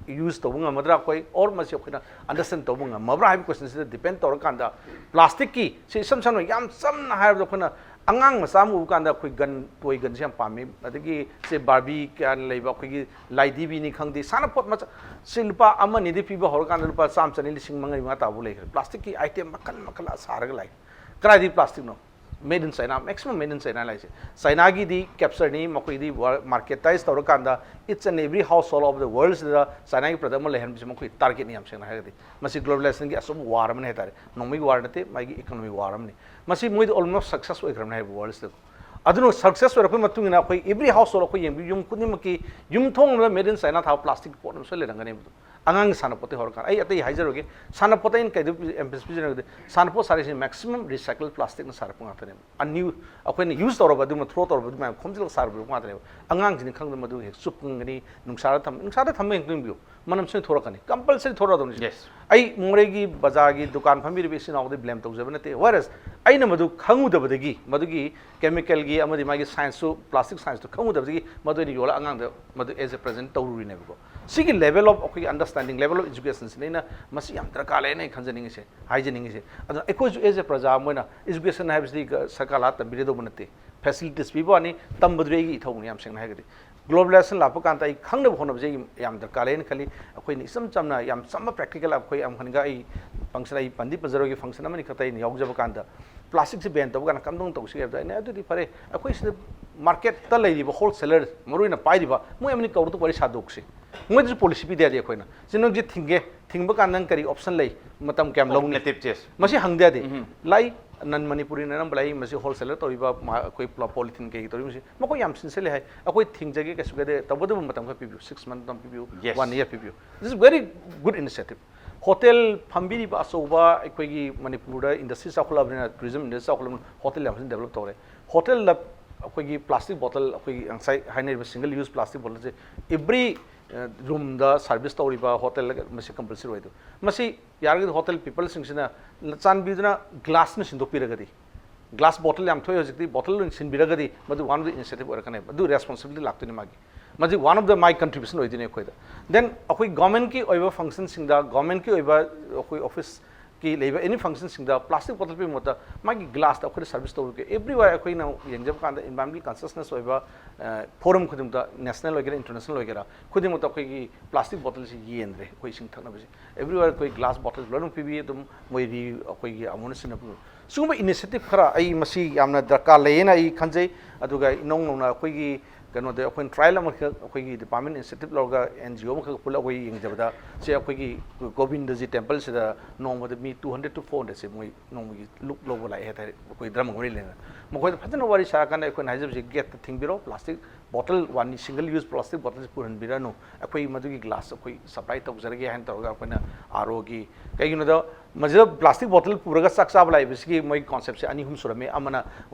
ꯌꯨꯁ ꯇꯧꯕ ꯉꯝꯃꯗ꯭ꯔꯥ ꯑꯩꯈꯣꯏ, ꯑꯣꯔ ꯃꯁꯤ ꯑꯩꯈꯣꯏꯅ ꯑꯟꯗꯔꯁ꯭ꯇꯦꯟ ꯇꯧꯕ ꯉꯝꯃꯕ꯭ꯔꯥ ꯍꯥꯏꯕ ꯀꯣꯏꯁꯟꯁꯤꯗ ꯗꯤꯄꯦꯟ ꯇꯧꯔꯀꯥꯟꯗ ꯄ꯭ꯂꯥꯁꯇꯤꯛꯀꯤ, ꯁꯤ ꯏꯁꯝ ꯁꯝꯅ ꯌꯥꯝ ꯆꯝꯅ ꯍꯥꯏꯔꯕꯗ ꯑꯩꯈꯣꯏꯅ ꯑꯉꯥꯡ ꯃꯆꯥ ꯑꯃ ꯎꯕ ꯀꯥꯟꯗ ꯑꯩꯈꯣꯏ ꯒꯟ, ꯇꯣꯏ ꯒꯟꯁꯦ ꯌꯥꯝ ꯄꯥꯝꯃꯤ꯫ ꯑꯗꯒꯤ ꯁꯦ ꯕꯥꯔꯕꯤ ꯀꯌꯥꯅ ꯂꯩꯕ ꯑꯩꯈꯣꯏꯒꯤ ꯂꯥꯏꯙꯤꯕꯤꯅꯤ ꯈꯪꯗꯦ, ꯁꯥꯟꯅꯄꯣꯠ ꯃꯆꯥ, ꯁꯤ ꯂꯨꯄꯥ ꯑꯃ ꯑꯅꯤꯗꯤ ꯄꯤꯕ ꯍꯧꯔꯀꯥꯟꯗ ꯂꯨꯄꯥ ꯆꯥꯝꯃ, ꯆꯅꯤ, ꯂꯤꯁꯤꯡ ꯃꯉꯥ, ꯃꯉꯥ ꯇꯥꯕꯨ ꯂꯩꯈ꯭ꯔꯦ꯫ ꯄ꯭ꯂꯥꯁꯇꯤꯛꯀꯤ ꯑꯥꯏꯇꯦꯝ ꯃꯈꯜ ꯃꯈꯜ ꯁꯥꯔꯒ ꯂꯥꯛꯏ꯫ ꯀꯗꯥꯏꯗꯒꯤ ꯄ꯭ꯂꯥꯁꯇꯤꯛꯅꯣ? Made in China, maximum made in China ꯂꯥꯛꯏꯁꯦ꯫ ꯆꯥꯏꯅꯥꯒꯤꯗꯤ ꯀꯦꯞꯆꯔꯅꯤ, ꯃꯈꯣꯏꯗꯤ ꯋꯥꯔ-, ꯃꯥꯔꯀꯦꯇꯥꯏꯁ ꯇꯧꯔꯀꯥꯟꯗ each and every household of the world ꯁꯤꯗ ꯆꯥꯏꯅꯥꯒꯤ ꯄ꯭ꯔꯗꯛ ꯑꯃ ꯂꯩꯍꯟꯕꯁꯦ ꯃꯈꯣꯏ ꯇꯥꯔꯒꯦꯠꯅꯤ, ꯌꯥꯝ ꯁꯦꯡꯅ ꯍꯥꯏꯔꯒꯗꯤ꯫ ꯃꯁꯤ ꯒ꯭ꯂꯣꯕꯦꯂꯥꯏꯖꯦꯁꯟꯒꯤ ꯑꯆꯧꯕ ꯋꯥꯔ ꯑꯃꯅꯤ ꯍꯥꯏꯇꯥꯔꯦ, ꯅꯣꯡꯃꯩꯒꯤ ꯋꯥꯔ ꯅꯠꯇꯦ, ꯃꯥꯒꯤ ꯏꯀꯣꯅꯣꯃꯤ ꯋꯥꯔ ꯑꯃꯅꯤ꯫ ꯃꯁꯤ ꯃꯣꯏꯗꯤ ꯑꯣꯜꯃꯣꯁ ꯁꯛꯁꯦꯁ ꯑꯣꯏꯈ꯭ꯔꯕꯅꯤ ꯍꯥꯏꯕ ꯋꯥꯔꯜꯁꯤꯗ꯫ ꯑꯗꯨꯅ ꯁꯛꯁꯦꯁ ꯑꯣꯏꯔꯛꯄꯒꯤ ꯃꯇꯨꯡ ꯏꯟꯅ ꯑꯩꯈꯣꯏ every household, ꯑꯩꯈꯣꯏ ꯌꯦꯡꯕꯤꯌꯨ, ꯌꯨꯝ ꯈꯨꯗꯤꯡꯃꯛꯀꯤ ꯌꯨꯝ ꯊꯣꯡ ꯑꯃꯗ made in China ꯊꯥꯕ ꯄ꯭ꯂꯥꯁꯇꯤꯛ ꯄꯣꯠ ꯑꯃ ꯁꯣꯏ ꯂꯩꯔꯝꯒꯅꯦꯕ꯫ ꯑꯉꯥꯡꯒꯤ ꯁꯥꯟꯅꯄꯣꯠꯇꯩ ꯍꯧꯔꯀꯥꯟꯗ ꯑꯩ ꯑꯇꯩ ꯍꯥꯏꯖꯔꯣꯏꯒꯦ, ꯁꯥꯟꯅꯄꯣꯠꯇ ꯑꯩꯅ ꯀꯩꯗ emphasis ꯄꯤꯖꯅꯤꯡꯒꯦ, ꯁꯥꯟꯅꯄꯣꯠ ꯁꯥꯔꯤꯁꯤ maximum recycle ꯄ꯭ꯂꯥꯁꯇꯤꯛꯅ ꯁꯥꯔꯛꯄ ꯉꯥꯛꯇꯅꯦꯕ꯫ ꯑꯅ꯭ꯌꯨ ꯑꯩꯈꯣꯏꯅ ꯌꯨꯁ ꯇꯧꯔꯕ ꯑꯗꯨ, ꯊ꯭ꯔꯣ ꯇꯧꯔꯕ ꯑꯗꯨ ꯃꯌꯥꯝ ꯈꯣꯝꯖꯤꯜꯂꯒ ꯁꯥꯔꯛꯄ ꯉꯥꯛꯇꯅꯦꯕ꯫ ꯑꯉꯥꯡꯁꯤꯡꯅ ꯈꯪꯗꯕ ꯃꯗꯨ ꯍꯦꯛ ꯆꯨꯞꯀꯅꯤ, ꯅꯨꯡꯁꯥꯗ ꯊꯝ, ꯅꯨꯡꯁꯥꯗ ꯊꯝꯕ ꯍꯦꯛ ꯇꯨꯡꯕꯤꯌꯨ, ꯃꯅꯝ ꯁꯣꯏ ꯊꯣꯔꯛꯀꯅꯤ, ꯀꯝꯄꯜꯁꯔꯤ ꯊꯣꯔꯛꯑꯗꯧꯅꯤ꯫ Yes. ꯑꯩ ꯃꯣꯔꯦꯒꯤ ꯕꯖꯥꯔꯒꯤ ꯗꯨꯀꯥꯟ ꯐꯝꯕꯤꯔꯤꯕ ꯏꯆꯤꯟ ꯏꯅꯥꯎꯗꯤ ꯕ꯭ꯂꯦꯝ ꯇꯧꯖꯕ ꯅꯠꯇꯦ, ꯋꯥꯏꯔꯁ ꯑꯩꯅ ꯃꯗꯨ ꯈꯪꯉꯨꯗꯕꯗꯒꯤ, ꯃꯗꯨꯒꯤ ꯀꯦꯃꯤꯀꯦꯜꯒꯤ ꯑꯃꯗꯤ ꯃꯥꯒꯤ ꯁꯥꯏꯟꯁꯁꯨ, ꯄ꯭ꯂꯥꯁꯇꯤꯛ ꯁꯥꯏꯟꯁꯇꯨ ꯈꯪꯉꯨꯗꯕꯗꯒꯤ ꯃꯗꯨ ꯑꯩꯅ ꯌꯣꯜꯂꯒ ꯑꯉꯥꯡꯗ ꯃꯗꯨ as a present ꯇꯧꯔꯨꯔꯤꯅꯦꯕꯀꯣ꯫ ꯁꯤꯒꯤ level of ꯑꯩꯈꯣꯏꯒꯤ understanding, level of educationꯁꯤꯅ ꯑꯩꯅ ꯃꯁꯤ ꯌꯥꯝ ꯗꯔꯀꯥꯔ ꯂꯩꯅ ꯑꯩ ꯈꯟꯖꯅꯤꯡꯉꯤꯁꯦ, ꯍꯥꯏꯖꯅꯤꯡꯉꯤꯁꯦ꯫ ꯑꯗꯨꯅ ꯑꯩꯈꯣꯏꯁꯨ as a ꯄ꯭ꯔꯖꯥ ꯑꯃ ꯑꯣꯏꯅ education ꯍꯥꯏꯕꯁꯤꯗꯤ ꯒ-, ꯁꯔꯀꯥꯔ ꯂꯥꯛꯑ ꯇꯝꯕꯤꯔꯗꯧꯕ ꯅꯠꯇꯦ, ꯐꯦꯁꯤꯂꯤꯇꯤꯁ ꯄꯤꯕ ꯋꯥꯅꯤ, ꯇꯝꯕꯗꯨꯗꯤ ꯑꯩꯒꯤ ꯏꯊꯧꯅꯤ, ꯌꯥꯝ ꯁꯦꯡꯅ ꯍꯥꯏꯔꯒꯗꯤ꯫ ꯒ꯭ꯂꯣꯕꯦꯂꯥꯏꯖꯦꯁꯟ ꯂꯥꯛꯄ ꯀꯥꯟꯗ ꯑꯩ ꯈꯪꯅꯕ ꯍꯣꯠꯅꯕꯁꯦ ꯑꯩ ꯌꯥꯝ ꯗꯔꯀꯥꯔ ꯂꯩꯅ ꯈꯜꯂꯤ꯫ ꯑꯩꯈꯣꯏꯅ ꯏꯆꯝ ꯆꯝꯅ ꯌꯥꯝ ꯆꯝꯕ ꯄ꯭ꯔꯦꯛꯇꯤꯀꯦꯜ ꯑꯩꯈꯣꯏ ꯌꯥꯝ ꯈꯟꯒ ꯑꯩ ꯐꯪꯁꯟ, ꯑꯩ ꯄꯟꯗꯤ ꯄꯟꯖꯔꯣꯏꯒꯦ, ꯐꯪꯁꯟ ꯑꯃꯅꯤ ꯈꯛꯇ ꯑꯩꯅ ꯌꯥꯎꯖꯕ ꯀꯥꯟꯗ ꯄ꯭ꯂꯥꯁꯇꯤꯛꯁꯦ ꯕꯦꯟ ꯇꯧꯕ ꯀꯥꯟꯗ ꯀꯝꯗꯧꯅ ꯇꯧꯁꯤꯒꯦ ꯍꯥꯏꯕꯗ ꯑꯩꯅ ꯑꯗꯨꯗꯤ ꯐꯔꯦ, ꯑꯩꯈꯣꯏ ꯁꯤꯗ ꯃꯥꯔꯀꯦꯠꯇ ꯂꯩꯔꯤꯕ ꯍꯣꯜꯁꯦꯂꯔ, ꯃꯔꯨꯑꯣꯏꯅ ꯄꯥꯏꯔꯤꯕ ꯃꯣꯏ ꯑꯃꯅꯤ ꯀꯧꯔꯗ ꯋꯥꯔꯤ ꯁꯥꯗꯣꯛꯁꯤ꯫ ꯃꯣꯏꯗꯁꯨ ꯄꯣꯂꯤꯁꯤ ꯄꯤꯗ ꯌꯥꯗꯦ ꯑꯩꯈꯣꯏꯅ꯫ ꯁꯤ ꯅꯪꯁꯦ ꯊꯤꯡꯒꯦ, ꯊꯤꯡꯕ ꯀꯥꯟꯗ ꯅꯪ ꯀꯔꯤ ꯑꯣꯞꯁꯟ ꯂꯩ, ꯃꯇꯝ ꯀꯌꯥꯝ ꯂꯧꯅꯤ? Alternative, yes. ꯃꯁꯤ ꯍꯪꯗ ꯌꯥꯗꯦ꯫ ꯎꯝ꯫ ꯂꯥꯏ, ꯅꯟ ꯃꯅꯤꯄꯨꯔꯤꯅ ꯑꯅꯝꯕ ꯂꯥꯛꯏ, ꯃꯁꯤ ꯍꯣꯜꯁꯦꯂꯔ ꯇꯧꯔꯤꯕ ꯃꯥ-, ꯑꯩꯈꯣꯏ ꯄꯣꯂꯤꯊꯤꯟ ꯀꯩ ꯇꯧꯔꯤꯕꯁꯤ ꯃꯈꯣꯏ ꯌꯥꯝ ꯁꯤꯟꯁꯤꯜꯂꯦ ꯍꯥꯏ꯫ ꯑꯩꯈꯣꯏ ꯊꯤꯡꯖꯒꯦ, ꯀꯩꯁꯨ ꯀꯥꯏꯗꯦ, ꯇꯧꯕꯇꯕꯨ ꯃꯇꯝ ꯈꯔ ꯄꯤꯕꯤꯌꯨ, ꯁꯤꯛꯁ ꯃꯟꯊ ꯃꯇꯝ ꯄꯤꯕꯤꯌꯨ, Yes. ꯋꯥꯟ ꯏꯌꯔ ꯄꯤꯕꯤꯌꯨ꯫ This is very good initiative. Hotel ꯐꯝꯕꯤꯔꯤꯕ ꯑꯆꯧꯕ ꯑꯩꯈꯣꯏꯒꯤ ꯃꯅꯤꯄꯨꯔꯗ ꯏꯟꯗꯁꯇ꯭ꯔꯤ ꯆꯥꯎꯈꯠꯂꯕꯅꯤꯅ, ꯇꯨꯔꯤꯖꯝ ꯏꯟꯗꯁꯇ꯭ꯔꯤ ꯆꯥꯎꯈꯠꯂꯕꯅꯤꯅ ꯍꯣꯇꯦꯜ ꯌꯥꯝ ꯐꯖꯅ ꯗꯦꯕꯂꯞ ꯇꯧꯔꯦ꯫ ꯍꯣꯇꯦꯜꯗ ꯑꯩꯈꯣꯏꯒꯤ ꯄ꯭ꯂꯥꯁꯇꯤꯛ ꯕꯣꯇꯜ, ꯑꯩꯈꯣꯏꯒꯤ ꯉꯁꯥꯏ ꯍꯥꯏꯅꯔꯤꯕ ꯁꯤꯡꯒꯜ ꯌꯨꯁ ꯄ꯭ꯂꯥꯁꯇꯤꯛ ꯕꯣꯇꯜꯁꯦ every, ꯑ, ꯔꯨꯝꯗ ꯁꯥꯔꯚꯤꯁ ꯇꯧꯔꯤꯕ ꯍꯣꯇꯦꯜꯗ ꯃꯁꯤ ꯀꯝꯄꯜꯁꯔꯤ ꯑꯣꯏꯗꯣꯏ꯫ ꯃꯁꯤ ꯌꯥꯔꯒꯗꯤ ꯍꯣꯇꯦꯜ ꯄꯤꯄꯜꯁꯤꯡꯁꯤꯅ ꯆꯥꯟꯕꯤꯗꯨꯅ ꯒ꯭ꯂꯥꯁꯅ ꯁꯤꯟꯗꯣꯛꯄꯤꯔꯒꯗꯤ, ꯒ꯭ꯂꯥꯁ ꯕꯣꯇꯜ ꯌꯥꯝ ꯊꯣꯛꯑꯦ ꯍꯧꯖꯤꯛꯇꯤ, ꯕꯣꯇꯜ ꯑꯣꯏꯅ ꯁꯤꯟꯕꯤꯔꯒꯗꯤ ꯃꯗꯨ one of the initiative ꯑꯣꯏꯔꯛꯀꯅꯦꯕ, ꯑꯗꯨ ꯔꯦꯁꯄꯣꯟꯁꯤꯕꯤꯂꯤꯇꯤ ꯂꯥꯛꯇꯣꯏꯅꯤ ꯃꯥꯒꯤ꯫ ꯃꯁꯤ one of the my contribution ꯑꯣꯏꯗꯣꯏꯅꯤ ꯑꯩꯈꯣꯏꯗ꯫ Then ꯑꯩꯈꯣꯏ ꯒꯣꯔꯃꯦꯟꯠꯀꯤ ꯑꯣꯏꯕ ꯐꯪꯁꯟꯁꯤꯡꯗ, ꯒꯣꯔꯃꯦꯟꯠꯀꯤ ꯑꯣꯏꯕ ꯑꯩꯈꯣꯏ ꯑꯣꯐꯤꯁ ꯀꯤ ꯂꯩꯕ ꯑꯦꯅꯤ ꯐꯪꯁꯟꯁꯤꯡꯗ ꯄ꯭ꯂꯥꯁꯇꯤꯛ ꯕꯣꯇꯜ ꯄꯤꯕ ꯃꯍꯨꯠꯇ ꯃꯥꯒꯤ ꯒ꯭ꯂꯥꯁꯇ ꯑꯩꯈꯣꯏꯅ ꯁꯔꯚꯤꯁ ꯇꯧꯔꯒꯦ꯫ ꯑꯦꯕ꯭ꯔꯤꯋꯦꯌꯔ ꯑꯩꯈꯣꯏꯅ ꯌꯦꯡꯖꯕ ꯀꯥꯟꯗ ꯏꯟꯚꯥꯏꯔꯣꯟꯃꯦꯟꯇꯦꯜ ꯀꯟꯁꯤꯌꯁꯅꯦꯁ ꯑꯣꯏꯕ ꯐꯣꯔꯝ ꯈꯨꯗꯤꯡꯃꯛꯇ, ꯅꯦꯁꯅꯦꯜ ꯑꯣꯏꯒꯦꯔꯥ ꯏꯟꯇꯔꯅꯦꯁꯅꯦꯜ ꯑꯣꯏꯒꯦꯔꯥ, ꯈꯨꯗꯤꯡꯃꯛꯇ ꯑꯩꯈꯣꯏꯒꯤ ꯄ꯭ꯂꯥꯁꯇꯤꯛ ꯕꯣꯇꯜꯁꯤ ꯌꯦꯟꯗ꯭ꯔꯦ꯫ ꯑꯩꯈꯣꯏ ꯏꯁꯤꯡ ꯊꯛꯅꯕꯁꯦ ꯑꯦꯕ꯭ꯔꯤꯋꯦꯌꯔ ꯑꯩꯈꯣꯏ ꯒ꯭ꯂꯥꯁ ꯕꯣꯇꯜ ꯂꯣꯏꯅꯃꯛ ꯄꯤꯕꯤ꯫ ꯑꯗꯨꯝ ꯃꯣꯏ ꯔꯤ ꯑꯩꯈꯣꯏꯒꯤ ꯑꯃꯨꯛ ꯍꯟꯅ ꯁꯤꯖꯤꯟꯅꯕ꯫ ꯁꯤꯒꯨꯝꯕ ꯏꯅꯤꯁꯤꯌꯦꯇꯤꯚ ꯈꯔ ꯑꯩ ꯃꯁꯤ ꯌꯥꯝꯅ ꯗꯔꯀꯥꯔ ꯂꯩꯌꯦꯅ ꯑꯩ ꯈꯟꯖꯩ꯫ ꯑꯗꯨꯒ ꯏꯅꯧ ꯅꯧꯅ ꯑꯩꯈꯣꯏꯒꯤ ꯀꯩꯅꯣꯗ ꯑꯩꯈꯣꯏꯅ ꯇ꯭ꯔꯥꯏꯌꯦꯜ ꯑꯃꯈꯛ ꯑꯩꯈꯣꯏꯒꯤ ꯗꯤꯄꯥꯔꯠꯃꯦꯟ ꯏꯅꯤꯁꯤꯌꯦꯇꯤꯚ ꯂꯧꯔꯒ ꯑꯦꯟ ꯖꯤ ꯑꯣ ꯑꯃꯈꯛ ꯄꯨꯜꯂꯞ ꯑꯩꯈꯣꯏ ꯌꯦꯡꯖꯕꯗ, ꯁꯤ ꯑꯩꯈꯣꯏꯒꯤ ꯒꯣꯕꯤꯟꯗꯖꯤ ꯇꯦꯝꯄꯜꯁꯤꯗ ꯅꯣꯡꯃꯗ ꯃꯤ two hundred to four hundred ꯁꯦ ꯃꯣꯏ ꯅꯣꯡꯃꯒꯤ ꯂꯨꯞ ꯂꯧꯕ ꯂꯥꯛꯑꯦ ꯍꯥꯏꯇꯥꯔꯦ, ꯑꯩꯈꯣꯏ ꯙꯔꯃꯒ ꯃꯔꯤ ꯂꯩꯅꯅ꯫ ꯃꯈꯣꯏꯗ ꯐꯖꯅ ꯋꯥꯔꯤ ꯁꯥꯔꯀꯥꯟꯗ ꯑꯩꯈꯣꯏꯅ ꯍꯥꯏꯖꯕꯁꯦ, ꯒꯦꯠꯇ ꯊꯤꯡꯕꯤꯔꯣ, ꯄ꯭ꯂꯥꯁꯇꯤꯛ ꯕꯣꯇꯜ ꯋꯥꯟ, ꯁꯤꯡꯒꯜ ꯌꯨꯁ ꯄ꯭ꯂꯥꯁꯇꯤꯛ ꯕꯣꯇꯜꯁꯦ ꯄꯨꯍꯟꯕꯤꯔꯅꯨ, ꯑꯩꯈꯣꯏ ꯃꯗꯨꯒꯤ ꯒ꯭ꯂꯥꯁ ꯑꯩꯈꯣꯏ ꯁꯄ꯭ꯂꯥꯏ ꯇꯧꯖꯔꯒꯦ ꯍꯥꯏꯅ ꯇꯧꯔꯒ ꯑꯩꯈꯣꯏꯅ ꯑꯥꯔ ꯑꯣꯒꯤ, ꯀꯩꯒꯤꯅꯣꯗ ꯃꯁꯤꯗ ꯄ꯭ꯂꯥꯁꯇꯤꯛ ꯕꯣꯇꯜ ꯄꯨꯔꯒ ꯆꯥꯛ ꯆꯥꯕ ꯂꯥꯛꯏꯕꯁꯤꯒꯤ ꯃꯣꯏꯒꯤ ꯀꯣꯟꯁꯦꯞꯁꯦ ꯑꯅꯤ ꯑꯍꯨꯝ ꯁꯨꯔꯝꯃꯤ꯫ ꯑꯃꯅ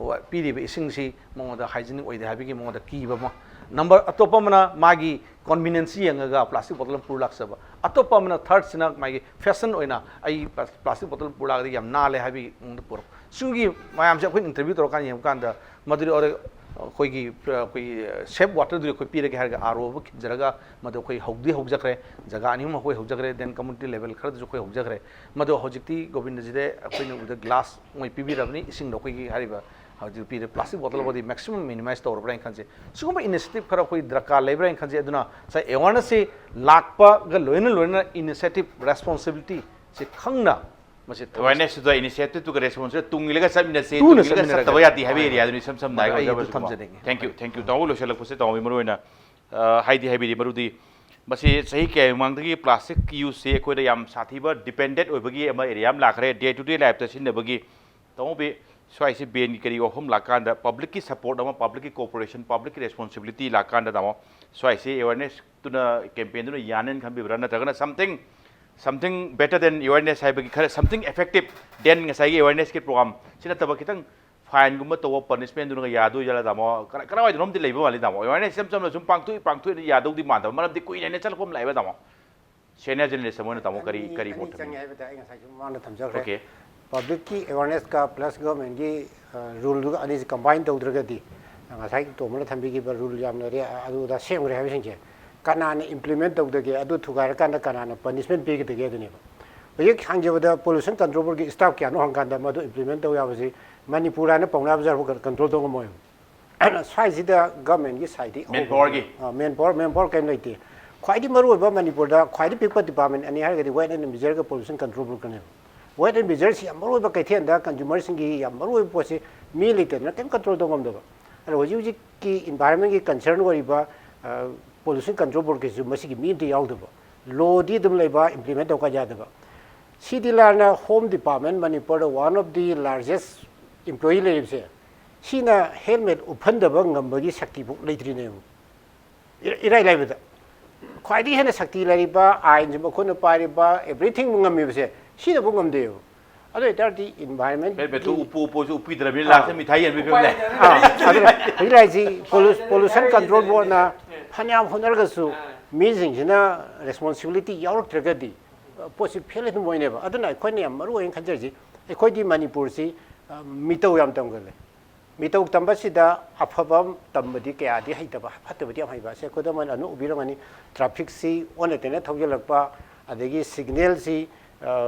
ꯄꯤꯔꯤꯕ ꯏꯁꯤꯡꯁꯤ ꯃꯉꯣꯟꯗ ꯍꯥꯏꯖꯤꯅꯤꯛ ꯑꯣꯏꯗꯦ ꯍꯥꯏꯕꯒꯤ ꯃꯉꯣꯟꯗ ꯀꯤꯕ ꯑꯃ, ꯅꯝꯕꯔ ꯑꯇꯣꯞꯄ ꯑꯃꯅ ꯃꯥꯒꯤ ꯀꯟꯚꯤꯅꯤꯌꯦꯟꯁ ꯌꯦꯡꯉꯒ ꯄ꯭ꯂꯥꯁꯇꯤꯛ ꯕꯣꯇꯜ ꯑꯃ ꯄꯨꯔ ꯂꯥꯛꯆꯕ, ꯑꯇꯣꯞꯄ ꯑꯃꯅ, ꯊꯥꯔꯠꯁꯤꯅ ꯃꯥꯒꯤ ꯐꯦꯁꯟ ꯑꯣꯏꯅ ꯑꯩ ꯄ꯭ꯂꯥꯁꯇꯤꯛ ꯕꯣꯇꯜ ꯄꯨꯔ ꯂꯥꯛꯑꯗꯤ ꯌꯥꯝ ꯅꯥꯜꯂꯦ ꯍꯥꯏꯕꯒꯤ ꯃꯑꯣꯡꯗ ꯄꯨꯔꯛꯄ꯫ ꯁꯤꯒꯤ ꯃꯌꯥꯝꯁꯦ ꯑꯩꯈꯣꯏꯅ ꯏꯟꯇꯔꯚ꯭ꯌꯨ ꯇꯧꯔꯀꯥꯟꯗ ꯌꯦꯡꯕ ꯀꯥꯟꯗ ꯃꯗꯨꯗꯤ ꯑꯣꯔ-, ꯑꯩꯈꯣꯏꯒꯤ, ꯑꯩꯈꯣꯏꯒꯤ ꯁꯦꯞ ꯋꯥꯇꯔꯗꯨꯗꯤ ꯑꯩꯈꯣꯏ ꯄꯤꯔꯒꯦ ꯍꯥꯏꯔꯒ ꯑꯥꯔ ꯑꯣ ꯑꯃ ꯈꯤꯟꯖꯔꯒ ꯃꯗꯨ ꯑꯩꯈꯣꯏ ꯍꯧꯗꯤ ꯍꯧꯖꯈ꯭ꯔꯦ, ꯖꯒꯥ ꯑꯅꯤ ꯑꯍꯨꯝ ꯑꯩꯈꯣꯏ ꯍꯧꯖꯈ꯭ꯔꯦ, ꯗꯦꯟ ꯀꯝꯃꯨꯅꯤꯇꯤ ꯂꯦꯚꯦꯜ ꯈꯔꯗꯁꯨ ꯑꯩꯈꯣꯏ ꯍꯧꯖꯈ꯭ꯔꯦ꯫ ꯃꯗꯨ ꯍꯧꯖꯤꯛꯇꯤ ꯒꯣꯕꯤꯟꯗꯖꯤꯗ ꯑꯩꯈꯣꯏꯅ ꯎꯕꯗ ꯒ꯭ꯂꯥꯁ ꯃꯣꯏ ꯄꯤꯕꯤꯔꯕꯅꯤ, ꯏꯁꯤꯡꯗꯣ ꯑꯩꯈꯣꯏꯒꯤ ꯍꯥꯏꯔꯤꯕ ꯍꯧꯖꯤꯛ ꯄꯤꯔꯦ, ꯄ꯭ꯂꯥꯁꯇꯤꯛ ꯕꯣꯇꯜ ꯑꯃꯗꯤ ꯃꯦꯛꯁꯤꯃꯝ ꯃꯤꯅꯤꯃꯥꯏꯁ ꯇꯧꯔꯕ꯭ꯔꯥ ꯍꯥꯏꯅ ꯈꯟꯖꯩ꯫ ꯁꯤꯒꯨꯝꯕ ꯏꯅꯤꯁꯤꯌꯦꯇꯤꯚ ꯈꯔ ꯑꯩꯈꯣꯏ ꯗꯔꯀꯥꯔ ꯂꯩꯕ꯭ꯔꯥ ꯍꯥꯏꯅ ꯈꯟꯖꯩ꯫ ꯑꯗꯨꯅ ꯉꯁꯥꯏ ꯑꯦꯋꯥꯔꯅꯦꯁꯁꯤ ꯂꯥꯛꯄꯒ ꯂꯣꯏꯅ ꯂꯣꯏꯅꯅ ꯏꯅꯤꯁꯤꯌꯦꯇꯤꯚ ꯔꯦꯁꯄꯣꯟꯁꯤꯕꯤꯂꯤꯇꯤꯁꯤ ꯈꯪꯅ ꯃꯁꯤ ꯊꯕꯛ ꯑꯦꯋꯥꯔꯅꯦꯁꯇꯨꯗ, ꯏꯅꯤꯁꯤꯌꯦꯇꯤꯚꯇꯨꯒ ꯔꯦꯁꯄꯣꯟꯁꯇꯨ ꯇꯨꯡ ꯏꯜꯂꯒ ꯆꯠꯃꯤꯟꯅꯁꯦ, ꯇꯨꯅ ꯇꯨꯡ ꯏꯜꯂꯒ ꯆꯠꯃꯤꯟꯅꯔꯒ ꯆꯠꯇꯕ ꯌꯥꯗꯦ ꯍꯥꯏꯕ ꯍꯣꯏ, ꯍꯣꯏ꯫ ꯑꯦꯔꯤꯌꯥꯗꯨꯅꯤ ꯏꯁꯝ ꯁꯝꯅ ꯃꯗꯨ ꯑꯩ ꯍꯥꯏꯔꯒ ꯑꯗꯨ ꯍꯧꯖꯕꯁꯤꯀꯣ꯫ ꯊꯝꯖꯅꯤꯡꯉꯤ꯫ Thank you, thank you꯫ ꯇꯥꯃꯣ ꯂꯣꯏꯁꯤꯜꯂꯛꯄꯁꯦ ꯇꯥꯃꯣ ꯃꯔꯨ ꯑꯣꯏꯅ, ꯑ, ꯍꯥꯏꯗꯤ ꯍꯥꯏꯕꯤꯔꯤ, ꯃꯔꯨꯗꯤ ꯃꯁꯤ ꯆꯍꯤ ꯀꯌꯥꯒꯤ ꯃꯃꯥꯡꯗꯒꯤ ꯄ꯭ꯂꯥꯁꯇꯤꯛꯀꯤ ꯌꯨꯁꯁꯦ ꯑꯩꯈꯣꯏꯗ ꯌꯥꯝ ꯁꯥꯊꯤꯕ ꯗꯤꯄꯦꯟꯗꯦꯠ ꯑꯣꯏꯕꯒꯤ ꯑꯃ ꯑꯦꯔꯤꯌꯥ ꯑꯃ ꯂꯥꯛꯈ꯭ꯔꯦ, ꯗꯦ ꯇꯨ ꯗꯦ ꯂꯥꯏꯐꯇ ꯁꯤꯖꯤꯟꯅꯕꯒꯤ꯫ ꯇꯥꯃꯣꯕꯤ, ꯁ꯭ꯋꯥꯏꯁꯤ ꯕꯦꯟꯒꯤ ꯀꯔꯤ ꯋꯥꯐꯝ ꯂꯥꯛꯀꯥꯟꯗ, ꯄꯕ꯭ꯂꯤꯛꯀꯤ ꯁꯄꯣꯔꯠ ꯑꯃ, ꯄꯕ꯭ꯂꯤꯛꯀꯤ ꯀꯣꯑꯣꯄꯔꯦꯁꯟ, ꯄꯕ꯭ꯂꯤꯛꯀꯤ ꯔꯦꯁꯄꯣꯟꯁꯤꯕꯤꯂꯤꯇꯤ ꯂꯥꯛꯀꯥꯟꯗ, ꯇꯥꯃꯣ, ꯁ꯭ꯋꯥꯏꯁꯤ ꯑꯦꯋꯥꯔꯅꯦꯁꯇꯨꯅ, ꯀꯦꯝꯄꯦꯟꯗꯨꯅ ꯌꯥꯅꯦꯅ ꯈꯟꯕꯤꯕ꯭ꯔꯥ, ꯅꯠꯇ꯭ꯔꯒꯅ something, something better than awareness ꯍꯥꯏꯕꯒꯤ ꯈꯔ something effective than ꯉꯁꯥꯏꯒꯤ ꯑꯦꯋꯥꯔꯅꯦꯁꯀꯤ ꯄ꯭ꯔꯣꯒ꯭ꯔꯥꯝ ꯁꯤ ꯅꯠꯇꯕ ꯈꯤꯇꯪ ꯐꯥꯏꯟꯒꯨꯝꯕ ꯇꯧꯕ, ꯄꯅꯤꯁꯃꯦꯟꯗꯨꯅꯒ ꯌꯥꯗꯣꯏ ꯖꯥꯠꯂ, ꯇꯥꯃꯣ? ꯀꯔ-, ꯀꯔꯥꯏꯋꯥꯏꯗꯅꯣꯝꯗꯤ ꯂꯩꯕ ꯃꯥꯜꯂꯤ, ꯇꯥꯃꯣ꯫ ꯑꯦꯋꯥꯔꯅꯦꯁ ꯏꯆꯝ ꯆꯝꯅ ꯁꯨꯝ ꯄꯥꯡꯊꯣꯛꯏ ꯄꯥꯡꯊꯣꯛꯏꯅ ꯌꯥꯗꯧꯗꯤ ꯃꯥꯟꯗꯕ, ꯃꯔꯝꯗꯤ ꯀꯨꯏꯅ ꯍꯦꯟꯅ ꯆꯠꯂꯛꯄ ꯑꯃ ꯂꯥꯛꯑꯦꯕ, ꯇꯥꯃꯣ꯫ ꯁꯦꯅꯤꯌꯔ ꯖꯔꯅꯦꯂꯤꯁ꯭ꯠ ꯑꯃ ꯑꯣꯏꯅ ꯇꯥꯃꯣ ꯀꯔꯤ, ꯑꯅꯤ, ꯀꯔꯤ ꯑꯅꯤ ꯃꯣꯠ ꯊꯝꯕꯤꯅꯤ? ꯆꯪꯉꯦ ꯍꯥꯏꯕꯗ ꯑꯩ ꯉꯁꯥꯏꯁꯨ ꯃꯃꯥꯡꯗ ꯊꯝꯖꯈ꯭ꯔꯦ꯫ ꯑꯣꯀꯦ꯫ ꯄꯕ꯭ꯂꯤꯛꯀꯤ ꯑꯦꯋꯥꯔꯅꯦꯁꯀ ꯄ꯭ꯂꯁ ꯒꯚꯔꯟꯃꯦꯟꯠꯀꯤ, ꯑ, ꯔꯨꯜꯗꯨꯒ ꯑꯅꯤꯁꯤ ꯀꯝꯕꯥꯏꯟ ꯇꯧꯗ꯭ꯔꯒꯗꯤ, ꯉꯁꯥꯏ ꯇꯣꯝꯕꯅ ꯊꯝꯕꯤꯈꯤꯕ ꯔꯨꯜ ꯌꯥꯝꯅ ꯔꯦ-, ꯑꯗꯨꯗ ꯁꯦꯝꯈ꯭ꯔꯦ ꯍꯥꯏꯕꯁꯤꯡꯁꯦ ꯀꯅꯥꯅ ꯏꯝꯄ꯭ꯂꯤꯃꯦꯟꯠ ꯇꯧꯗꯒꯦ, ꯑꯗꯨ ꯊꯨꯒꯥꯏꯔꯀꯥꯟꯗ ꯀꯅꯥꯅ ꯄꯅꯤꯁꯃꯦꯟꯠ ꯄꯤꯒꯗꯒꯦ ꯑꯗꯨꯅꯦꯕ꯫ ꯍꯧꯖꯤꯛ ꯍꯪꯖꯕꯗ pollution control boardꯀꯤ staff ꯀꯌꯥꯅꯣ ꯍꯪꯀꯥꯟꯗ ꯃꯗꯨ implement ꯇꯧ ꯌꯥꯕꯁꯤ ꯃꯅꯤꯄꯨꯔ ꯍꯥꯏꯅ ꯄꯥꯎꯅꯥ ꯕꯖꯥꯔꯕꯨ control ꯇꯧ ꯉꯝꯃꯣꯏ꯫ ꯁ꯭ꯋꯥꯏꯁꯤꯗ governmentꯀꯤ sideꯇꯒꯤ Manpowerꯒꯤ? Manpower, manpower ꯀꯔꯤꯝ ꯂꯩꯇꯦ꯫ ꯈ꯭ꯋꯥꯏꯗꯒꯤ ꯃꯔꯨꯑꯣꯏꯕ ꯃꯅꯤꯄꯨꯔꯗ ꯈ꯭ꯋꯥꯏꯗꯒꯤ ꯄꯤꯛꯄ department ꯑꯅꯤ ꯍꯥꯏꯔꯒꯗꯤ Wet and Measureꯒ Pollution Control Boardꯀꯅꯦꯕ꯫ Wet and Measureꯁꯤ ꯌꯥꯝ ꯃꯔꯨꯑꯣꯏꯕ ꯀꯩꯊꯦꯜꯗ consumerꯁꯤꯡꯒꯤ ꯌꯥꯝ ꯃꯔꯨꯑꯣꯏꯕ ꯄꯣꯠꯁꯤ ꯃꯤ ꯂꯩꯇꯗꯅ ꯀꯔꯤꯝ control ꯇꯧ ꯉꯝꯗꯕ꯫ ꯑꯗꯣ ꯍꯧꯖꯤꯛ ꯍꯧꯖꯤꯛꯀꯤ environmentꯀꯤ concern ꯑꯣꯏꯔꯤꯕ pollution control boardꯀꯤꯁꯨ ꯃꯁꯤꯒꯤ ꯃꯤ ꯑꯝꯇ ꯌꯥꯎꯗꯕ꯫ Lawꯗꯤ ꯑꯗꯨꯝ ꯂꯩꯕ, implement ꯇꯧ ꯀꯥꯟ ꯌꯥꯗꯕ꯫ ꯁꯤ ꯗꯤ ꯂꯥꯟꯅ Home Department ꯃꯅꯤꯄꯨꯔꯗ one of the largest employee ꯂꯩꯔꯤꯕꯁꯦ, ꯁꯤꯅ helmet ꯎꯞꯍꯟꯗꯕ ꯉꯝꯕꯒꯤ ꯁꯛꯇꯤꯐꯥꯎ ꯂꯩꯇ꯭ꯔꯤꯅꯦꯕ꯫ ꯏꯔꯥꯏ ꯂꯥꯏꯕꯗ ꯈ꯭ꯋꯥꯏꯗꯒꯤ ꯍꯦꯟꯅ ꯁꯛꯇꯤ ꯂꯩꯔꯤꯕ, ꯑꯥꯏꯟꯁꯤ ꯃꯈꯣꯏꯅ ꯄꯥꯏꯔꯤꯕ, everythingꯕꯨ ꯉꯝꯃꯤꯕꯁꯦ ꯁꯤꯅꯕꯨ ꯉꯝꯗꯦꯕ꯫ ꯑꯗꯨ ꯑꯣꯏꯇꯥꯔꯗꯤ environment ꯍꯦꯜꯃꯦꯠꯇꯨ ꯎꯞꯄꯨ ꯎꯞꯄꯨꯁꯨ ꯎꯞꯄꯤꯗ꯭ꯔꯕꯅꯤꯅ ꯂꯥꯁꯇ ꯃꯤꯊꯥꯏ ꯌꯦꯟꯕꯒꯤ ꯐꯤꯕꯝ ꯂꯩ꯫ ꯑꯗꯨꯅ ꯍꯧꯖꯤꯛ ꯍꯥꯏꯁꯤ pollution control boardꯅ ꯐꯅꯌꯥꯝ ꯍꯣꯠꯅꯔꯒꯁꯨ ꯃꯤꯁꯤꯡꯁꯤꯅ responsibility ꯌꯥꯎꯔꯛꯇ꯭ꯔꯒꯗꯤ ꯄꯣꯠꯁꯤ fail ꯑꯗꯨꯝ ꯑꯣꯏꯅꯦꯕ꯫ ꯑꯗꯨꯅ ꯑꯩꯈꯣꯏꯅ ꯌꯥꯝ ꯃꯔꯨ ꯑꯣꯏꯅ ꯈꯟꯖꯔꯤꯁꯤ, ꯑꯩꯈꯣꯏꯗꯤ ꯃꯅꯤꯄꯨꯔꯁꯤ ꯃꯤꯇꯧ ꯌꯥꯝ ꯇꯝꯒꯜꯂꯦ꯫ ꯃꯤꯇꯧ ꯇꯝꯕꯁꯤꯗ ꯑꯐꯕ ꯇꯝꯕꯗꯤ ꯀꯌꯥꯗꯤ ꯍꯩꯇꯕ, ꯐꯠꯇꯕꯗꯤ ꯌꯥꯝ ꯍꯩꯕ꯫ ꯁꯦ, ꯈꯨꯗꯝ ꯑꯣꯏꯅ ꯑꯗꯨꯝ ꯎꯕꯤꯔꯝꯒꯅꯤ, trafficꯁꯤ ꯑꯣꯟꯅ ꯇꯩꯅ ꯊꯧꯖꯤꯜꯂꯛꯄ, ꯑꯗꯒꯤ signalꯁꯤ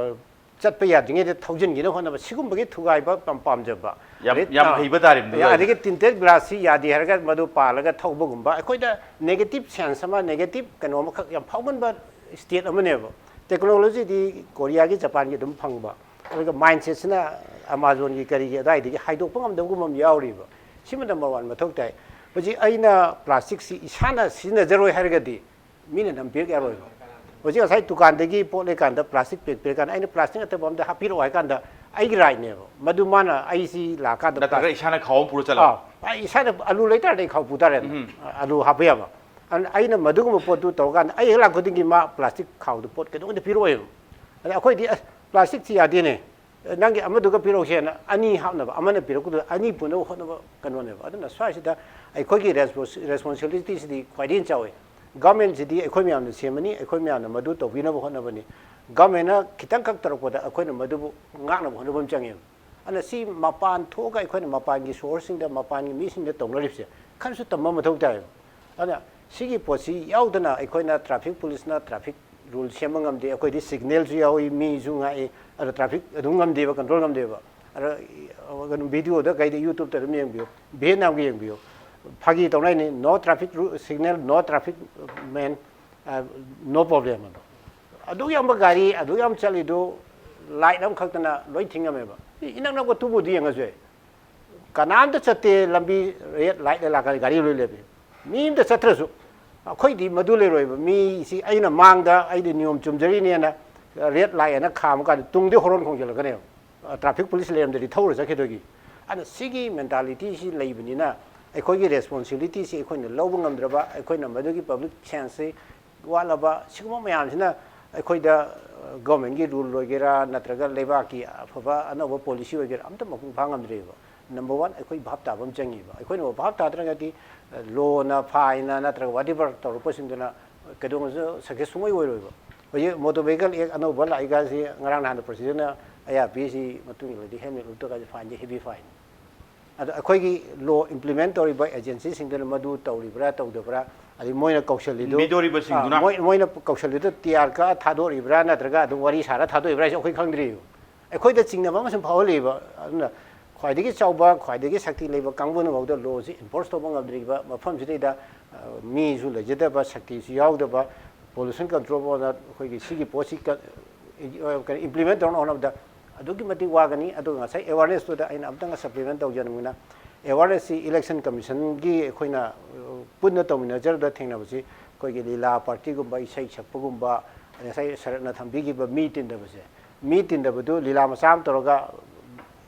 ꯆꯠꯄ ꯌꯥꯗ꯭ꯔꯤꯉꯩꯗ ꯊꯧꯖꯤꯟꯒꯦꯅ ꯍꯣꯠꯅꯕ, ꯁꯤꯒꯨꯝꯕꯒꯤ ꯊꯨꯒꯥꯏꯕ ꯌꯥꯝ ꯄꯥꯝꯖꯕ꯫ ꯌꯥꯝ ꯍꯩꯕ ꯇꯥꯔꯤꯕꯅꯤ꯫ ꯑꯗꯒꯤ tinted glassꯁꯤ ꯌꯥꯗꯦ ꯍꯥꯏꯔꯒ ꯃꯗꯨ ꯄꯥꯜꯂꯒ ꯊꯧꯕꯒꯨꯝꯕ꯫ ꯑꯩꯈꯣꯏꯗ negative sense ꯑꯃ, negative ꯀꯩꯅꯣ ꯑꯃꯈꯛ ꯌꯥꯝ ꯐꯥꯎꯒꯟꯕ state ꯑꯃꯅꯦꯕ꯫ Technologyꯗꯤ ꯀꯣꯔꯤꯌꯥꯒꯤ, ꯖꯄꯥꯟꯒꯤ ꯑꯗꯨꯝ ꯐꯪꯕ꯫ ꯑꯗꯨꯒ mindsetꯁꯤꯅ Amazonꯒꯤ ꯀꯔꯤꯒꯤ ꯑꯗꯨꯋꯥꯏꯗꯒꯤ ꯍꯥꯏꯗꯣꯛꯄ ꯉꯝꯗꯕꯒꯨꯝꯕ ꯑꯃ ꯌꯥꯎꯔꯤꯕ꯫ ꯁꯤꯃ number one ꯃꯊꯧ ꯇꯥꯏ꯫ ꯍꯧꯖꯤꯛ ꯑꯩꯅ plasticꯁꯤ ꯏꯁꯥꯅ ꯁꯤꯖꯤꯟꯅꯖꯔꯣꯏ ꯍꯥꯏꯔꯒꯗꯤ ꯃꯤꯅ ꯅꯝꯕꯤꯔꯛ ꯌꯥꯔꯣꯏꯕ꯫ ꯍꯧꯖꯤꯛ ꯉꯁꯥꯏ ꯗꯨꯀꯥꯟꯗꯒꯤ ꯄꯣꯠ ꯂꯩꯀꯥꯟꯗ plastic bag ꯄꯤꯔꯀꯥꯟꯗ ꯑꯩꯅ plastic ꯑꯇꯣꯞꯄ ꯑꯝꯗ ꯍꯥꯞꯄꯤꯔꯛꯑꯣ ꯍꯥꯏ ꯀꯥꯟꯗ ꯑꯩꯒꯤ rightꯅꯦꯕ꯫ ꯃꯗꯨ ꯃꯥꯅ ꯑꯩꯁꯤ ꯂꯥꯛꯀꯥꯟꯗ ꯅꯠꯇ꯭ꯔꯒ ꯏꯁꯥꯅ ꯈꯥꯎ ꯑꯃ ꯄꯨꯔ ꯆꯠꯂꯕ? ꯑꯥ, ꯑꯩ ꯏꯁꯥꯅ ꯑꯂꯨ ꯂꯩꯇꯥꯔꯗꯤ ꯑꯩ ꯈꯥꯎ ꯄꯨ ꯇꯥꯔꯦꯗꯅ꯫ ꯑꯂꯨ ꯍꯥꯞꯄ ꯌꯥꯕ꯫ ꯑꯗꯨꯅ ꯑꯩꯅ ꯃꯗꯨꯒꯨꯝꯕ ꯄꯣꯠꯇꯨ ꯇꯧꯔꯀꯥꯟꯗ ꯑꯩ ꯍꯦꯛ ꯂꯥꯛꯄ ꯈꯨꯗꯤꯡꯒꯤ ꯃꯥ plastic ꯈꯥꯎꯗꯨ ꯄꯣꯠ ꯀꯩꯗꯧꯉꯩꯗ ꯄꯤꯔꯛꯑꯣꯏꯕ꯫ ꯑꯗ ꯑꯩꯈꯣꯏꯗꯤ ꯑꯁ plasticꯁꯤ ꯌꯥꯗꯦꯅꯦ, ꯅꯪꯒꯤ ꯑꯃꯗꯨꯒ ꯄꯤꯔꯛꯎꯁꯦꯅ ꯑꯅꯤ ꯍꯥꯞꯅꯕ, ꯑꯃꯅ ꯄꯤꯔꯛꯄꯗꯨꯗ ꯑꯅꯤ ꯄꯨꯅꯕ ꯍꯣꯠꯅꯕ ꯀꯩꯅꯣꯅꯦꯕ꯫ ꯑꯗꯨꯅ ꯁ꯭ꯋꯥꯏꯁꯤꯗ ꯑꯩꯈꯣꯏꯒꯤ responsibilityꯁꯤꯗꯤ ꯈ꯭ꯋꯥꯏꯗꯒꯤ ꯆꯥꯎꯋꯤ꯫ Governmentꯁꯤꯗꯤ ꯑꯩꯈꯣꯏ ꯃꯌꯥꯝꯅ ꯁꯦꯝꯕꯅꯤ, ꯑꯩꯈꯣꯏ ꯃꯌꯥꯝꯅ ꯃꯗꯨ ꯇꯧꯕꯤꯅꯕ ꯍꯣꯠꯅꯕꯅꯤ꯫ Governmentꯅ ꯈꯤꯇꯪꯈꯛ ꯇꯧꯔꯛꯄꯗ ꯑꯩꯈꯣꯏꯅ ꯃꯗꯨꯕꯨ ꯉꯥꯛꯅꯕ ꯍꯣꯠꯅꯕ ꯑꯃ ꯆꯪꯉꯦꯕ꯫ ꯑꯗꯨꯅ ꯁꯤ ꯃꯄꯥꯟ ꯊꯣꯛꯑꯒ ꯑꯩꯈꯣꯏꯅ ꯃꯄꯥꯟꯒꯤ sourceꯁꯤꯡꯗ, ꯃꯄꯥꯟꯒꯤ ꯃꯤꯁꯤꯡꯗ ꯇꯧꯅꯔꯤꯕꯁꯦ ꯈꯔꯁꯨ ꯇꯝꯕ ꯃꯊꯧ ꯇꯥꯏꯌꯦꯕ꯫ ꯑꯗꯨꯅ ꯁꯤꯒꯤ ꯄꯣꯠꯁꯤ ꯌꯥꯎꯗꯅ ꯑꯩꯈꯣꯏꯅ traffic policeꯅ traffic ꯔꯨꯜ ꯁꯦꯝꯕ ꯉꯝꯗꯦ꯫ ꯑꯩꯈꯣꯏꯗꯤ ꯁꯤꯒꯅꯦꯜꯁꯨ ꯌꯥꯎꯏ, ꯃꯤꯁꯨ ꯉꯥꯛꯏ, ꯑꯗꯣ ꯇ꯭ꯔꯥꯐꯤꯛ ꯑꯗꯨꯝ ꯉꯝꯗꯦꯕ, ꯀꯟꯇ꯭ꯔꯣꯜ ꯉꯝꯗꯦꯕ꯫ ꯑꯗꯣ ꯀꯩꯅꯣ, ꯚꯤꯗꯤꯑꯣꯗ ꯀꯩꯗ YouTubeꯇ ꯑꯗꯨꯝ ꯌꯦꯡꯕꯤꯌꯨ, ꯚꯤꯌꯦꯠꯅꯥꯝꯒꯤ ꯌꯦꯡꯕꯤꯌꯨ꯫ ꯐꯥꯒꯤ ꯇꯧꯅꯩꯅꯤ, "No traffic signal, no traffic man, no problem" ꯑꯗꯣ꯫ ꯑꯗꯨ ꯌꯥꯝꯕ ꯒꯥꯔꯤ ꯑꯗꯨ ꯌꯥꯝ ꯆꯠꯂꯤꯗꯨ ꯂꯥꯏꯠ ꯑꯃꯈꯛꯇꯅ ꯂꯣꯏ ꯊꯤꯡꯉꯝꯃꯦꯕ꯫ ꯏꯅꯛ ꯅꯛꯄ ꯇꯨꯕꯨꯗꯤ ꯌꯦꯡꯉꯁꯨ ꯌꯥꯏ꯫ ꯀꯅꯥꯝꯇ ꯆꯠꯇꯦ, ꯂꯝꯕꯤ ꯔꯦꯠ ꯂꯥꯏꯠ ꯂꯥꯛꯀꯥꯟꯗ ꯒꯥꯔꯤ ꯂꯣꯏ ꯂꯦꯞꯄꯤ꯫ ꯃꯤ ꯑꯝꯇ ꯆꯠꯇ꯭ꯔꯁꯨ꯫ ꯑꯩꯈꯣꯏꯗꯤ ꯃꯗꯨ ꯂꯩꯔꯣꯏꯕ꯫ ꯃꯤꯁꯤ ꯑꯩꯅ ꯃꯥꯡꯗ ꯑꯩꯗꯤ ꯅꯤꯌꯣꯝ ꯆꯨꯝꯖꯔꯤꯅꯦꯅ ꯔꯦꯠ ꯂꯥꯏꯠ ꯑꯅ ꯈꯥꯝꯃ ꯀꯥꯟꯗ ꯇꯨꯡꯗ ꯍꯣꯔꯣꯟ ꯈꯣꯡꯖꯤꯜꯂꯛꯀꯅꯦꯕ꯫ ꯇ꯭ꯔꯥꯐꯤꯛ ꯄꯨꯂꯤꯁ ꯂꯩꯔꯝꯗ꯭ꯔꯗꯤ ꯊꯧꯔ ꯆꯠꯈꯤꯗꯣꯏꯒꯤ꯫ ꯑꯗꯨꯅ ꯁꯤꯒꯤ ꯃꯦꯟꯇꯥꯂꯤꯇꯤꯁꯤ ꯂꯩꯕꯅꯤꯅ ꯑꯩꯈꯣꯏꯒꯤ ꯔꯦꯁꯄꯣꯟꯁꯤꯕꯤꯂꯤꯇꯤꯁꯤ ꯑꯩꯈꯣꯏꯅ ꯂꯧꯕ ꯉꯝꯗ꯭ꯔꯕ, ꯑꯩꯈꯣꯏꯅ ꯃꯗꯨꯒꯤ ꯄꯕ꯭ꯂꯤꯛ ꯁꯦꯟꯁꯁꯤ ꯋꯥꯠꯂꯕ, ꯁꯤꯒꯨꯝꯕ ꯃꯌꯥꯝꯁꯤꯅ ꯑꯩꯈꯣꯏꯗ ꯒꯣꯔꯃꯦꯟꯒꯤ ꯔꯨꯜ ꯑꯣꯏꯒꯦꯔꯥ ꯅꯠꯇ꯭ꯔꯒ ꯂꯩꯕꯥꯛꯀꯤ ꯑꯐꯕ ꯑꯅꯧꯕ ꯄꯣꯂꯤꯁꯤ ꯑꯣꯏꯒꯦꯔꯥ ꯑꯝꯇ ꯃꯄꯨꯡ ꯐꯥ ꯉꯝꯗ꯭ꯔꯤꯕ꯫ ꯅꯝꯕꯔ ꯋꯥꯟ, ꯑꯩꯈꯣꯏ ꯚꯥꯞ ꯇꯥꯕ ꯑꯃ ꯆꯪꯉꯤꯕ꯫ ꯑꯩꯈꯣꯏꯅ ꯚꯥꯞ ꯇꯥꯗ꯭ꯔꯒꯗꯤ ꯂꯣꯅ, ꯐꯥꯏꯟꯅ ꯅꯠꯇ꯭ꯔꯒ ꯋꯥꯠ ꯑꯦꯚꯔ ꯇꯧꯔꯛꯄꯁꯤꯡꯗꯨꯅ ꯀꯩꯗꯧꯉꯩꯁꯨ ꯁꯛꯁꯦꯁ ꯁꯨꯡꯑꯣꯏ ꯑꯣꯏꯔꯣꯏꯕ꯫ ꯍꯧꯖꯤꯛ ꯃꯣꯇꯣꯔ ꯚꯦꯍꯤꯀꯜ ꯑꯦꯛ ꯑꯅꯧꯕ ꯂꯥꯛꯏꯀꯥꯟꯁꯤ ꯉꯔꯥꯡ ꯅꯍꯥꯟꯗ ꯄ꯭ꯔꯁꯤꯗꯦꯟꯅ ꯑꯥꯏ ꯑꯥꯔ ꯄꯤ ꯑꯦꯁꯀꯤ ꯃꯇꯨꯡ ꯏꯜꯂꯗꯤ ꯍꯦꯜꯃꯦꯠ ꯎꯞꯇ꯭ꯔꯒꯗꯤ ꯐꯥꯏꯟꯁꯦ ꯍꯦꯚꯤ ꯐꯥꯏꯟ꯫ ꯑꯗꯣ ꯑꯩꯈꯣꯏꯒꯤ ꯂꯣ ꯏꯝꯄ꯭ꯂꯤꯃꯦꯟ ꯇꯧꯔꯤꯕ ꯑꯦꯖꯦꯟꯁꯤꯁꯤꯡꯗꯨꯅ ꯃꯗꯨ ꯇꯧꯔꯤꯕ꯭ꯔꯥ ꯇꯧꯗꯕ꯭ꯔꯥ, ꯑꯗꯩ ꯃꯣꯏꯅ ꯀꯧꯁꯜꯂꯤꯗꯨ, ꯃꯤꯗꯣꯔꯤꯕꯁꯤꯡꯗꯨꯅ꯫ ꯑꯥ, ꯃꯣꯏ-, ꯃꯣꯏꯅ ꯀꯧꯁꯜꯂꯤꯗꯨ ꯇꯤ ꯑꯥꯔ ꯀꯛꯑ ꯊꯥꯗꯣꯔꯤꯕ꯭ꯔꯥ ꯅꯠꯇ꯭ꯔꯒ ꯑꯗꯨꯝ ꯋꯥꯔꯤ ꯁꯥꯔ ꯊꯥꯗꯣꯛꯏꯕ꯭ꯔꯥ ꯍꯥꯏꯁꯦ ꯑꯩꯈꯣꯏ ꯈꯪꯗ꯭ꯔꯤꯕ꯫ ꯑꯩꯈꯣꯏꯗ ꯆꯤꯡꯅꯕ ꯑꯃ ꯁꯨꯝ ꯐꯥꯎꯍꯜꯂꯤꯕ꯫ ꯑꯗꯨꯅ ꯈ꯭ꯋꯥꯏꯗꯒꯤ ꯆꯥꯎꯕ, ꯈ꯭ꯋꯥꯏꯗꯒꯤ ꯁꯛꯇꯤ ꯂꯩꯕ ꯀꯥꯡꯕꯨꯅ ꯐꯥꯎꯗ ꯂꯣꯁꯤ ꯏꯟꯐꯣꯔꯁ ꯇꯧꯕ ꯉꯝꯗ꯭ꯔꯤꯕ ꯃꯐꯝꯁꯤꯗꯩꯗ, ꯑ, ꯃꯤꯁꯨ ꯂꯩꯖꯗꯕ, ꯁꯛꯇꯤꯁꯨ ꯌꯥꯎꯗꯕ, ꯄꯣꯂꯨꯁꯟ ꯀꯟꯇ꯭ꯔꯣꯜ ꯕꯣꯔꯗꯅ ꯑꯩꯈꯣꯏꯒꯤ ꯁꯤꯒꯤ ꯄꯣꯠꯁꯤ ꯀ-, ꯑ, ꯀꯩꯅꯣ, ꯏꯝꯄ꯭ꯂꯤꯃꯦꯟ ꯇꯧꯅꯕ ꯍꯣꯠꯅꯕꯗ ꯑꯗꯨꯛꯀꯤ ꯃꯇꯤꯛ ꯋꯥꯒꯅꯤ꯫ ꯑꯗꯨꯒ ꯉꯁꯥꯏ ꯑꯦꯋꯥꯔꯅꯦꯁꯇꯨꯗ ꯑꯩꯅ ꯑꯝꯇꯪꯒ ꯁꯄ꯭ꯂꯤꯃꯦꯟ ꯇꯧꯖꯅꯤꯡꯕꯅ, ꯑꯦꯋꯥꯔꯅꯦꯁꯁꯤ ꯏꯂꯦꯛꯁꯟ ꯀꯃꯤꯁꯟꯒꯤ ꯑꯩꯈꯣꯏꯅ, ꯑ, ꯄꯨꯟꯅ ꯇꯧꯃꯤꯟꯅꯖꯔꯨꯕꯗ ꯊꯦꯡꯅꯕꯁꯤ, ꯑꯩꯈꯣꯏꯒꯤ ꯂꯤꯂꯥ ꯄꯥꯔꯇꯤꯒꯨꯝꯕ, ꯏꯁꯩ ꯁꯛꯄꯒꯨꯝꯕ, ꯉꯁꯥꯏ ꯁꯔꯠꯅ ꯊꯝꯕꯤꯈꯤꯕ ꯃꯤ ꯇꯤꯟꯗꯕꯁꯦ, ꯃꯤ ꯇꯤꯟꯗꯕꯗꯨ ꯂꯤꯂꯥ ꯃꯆꯥ ꯑꯃ ꯇꯧꯔꯒ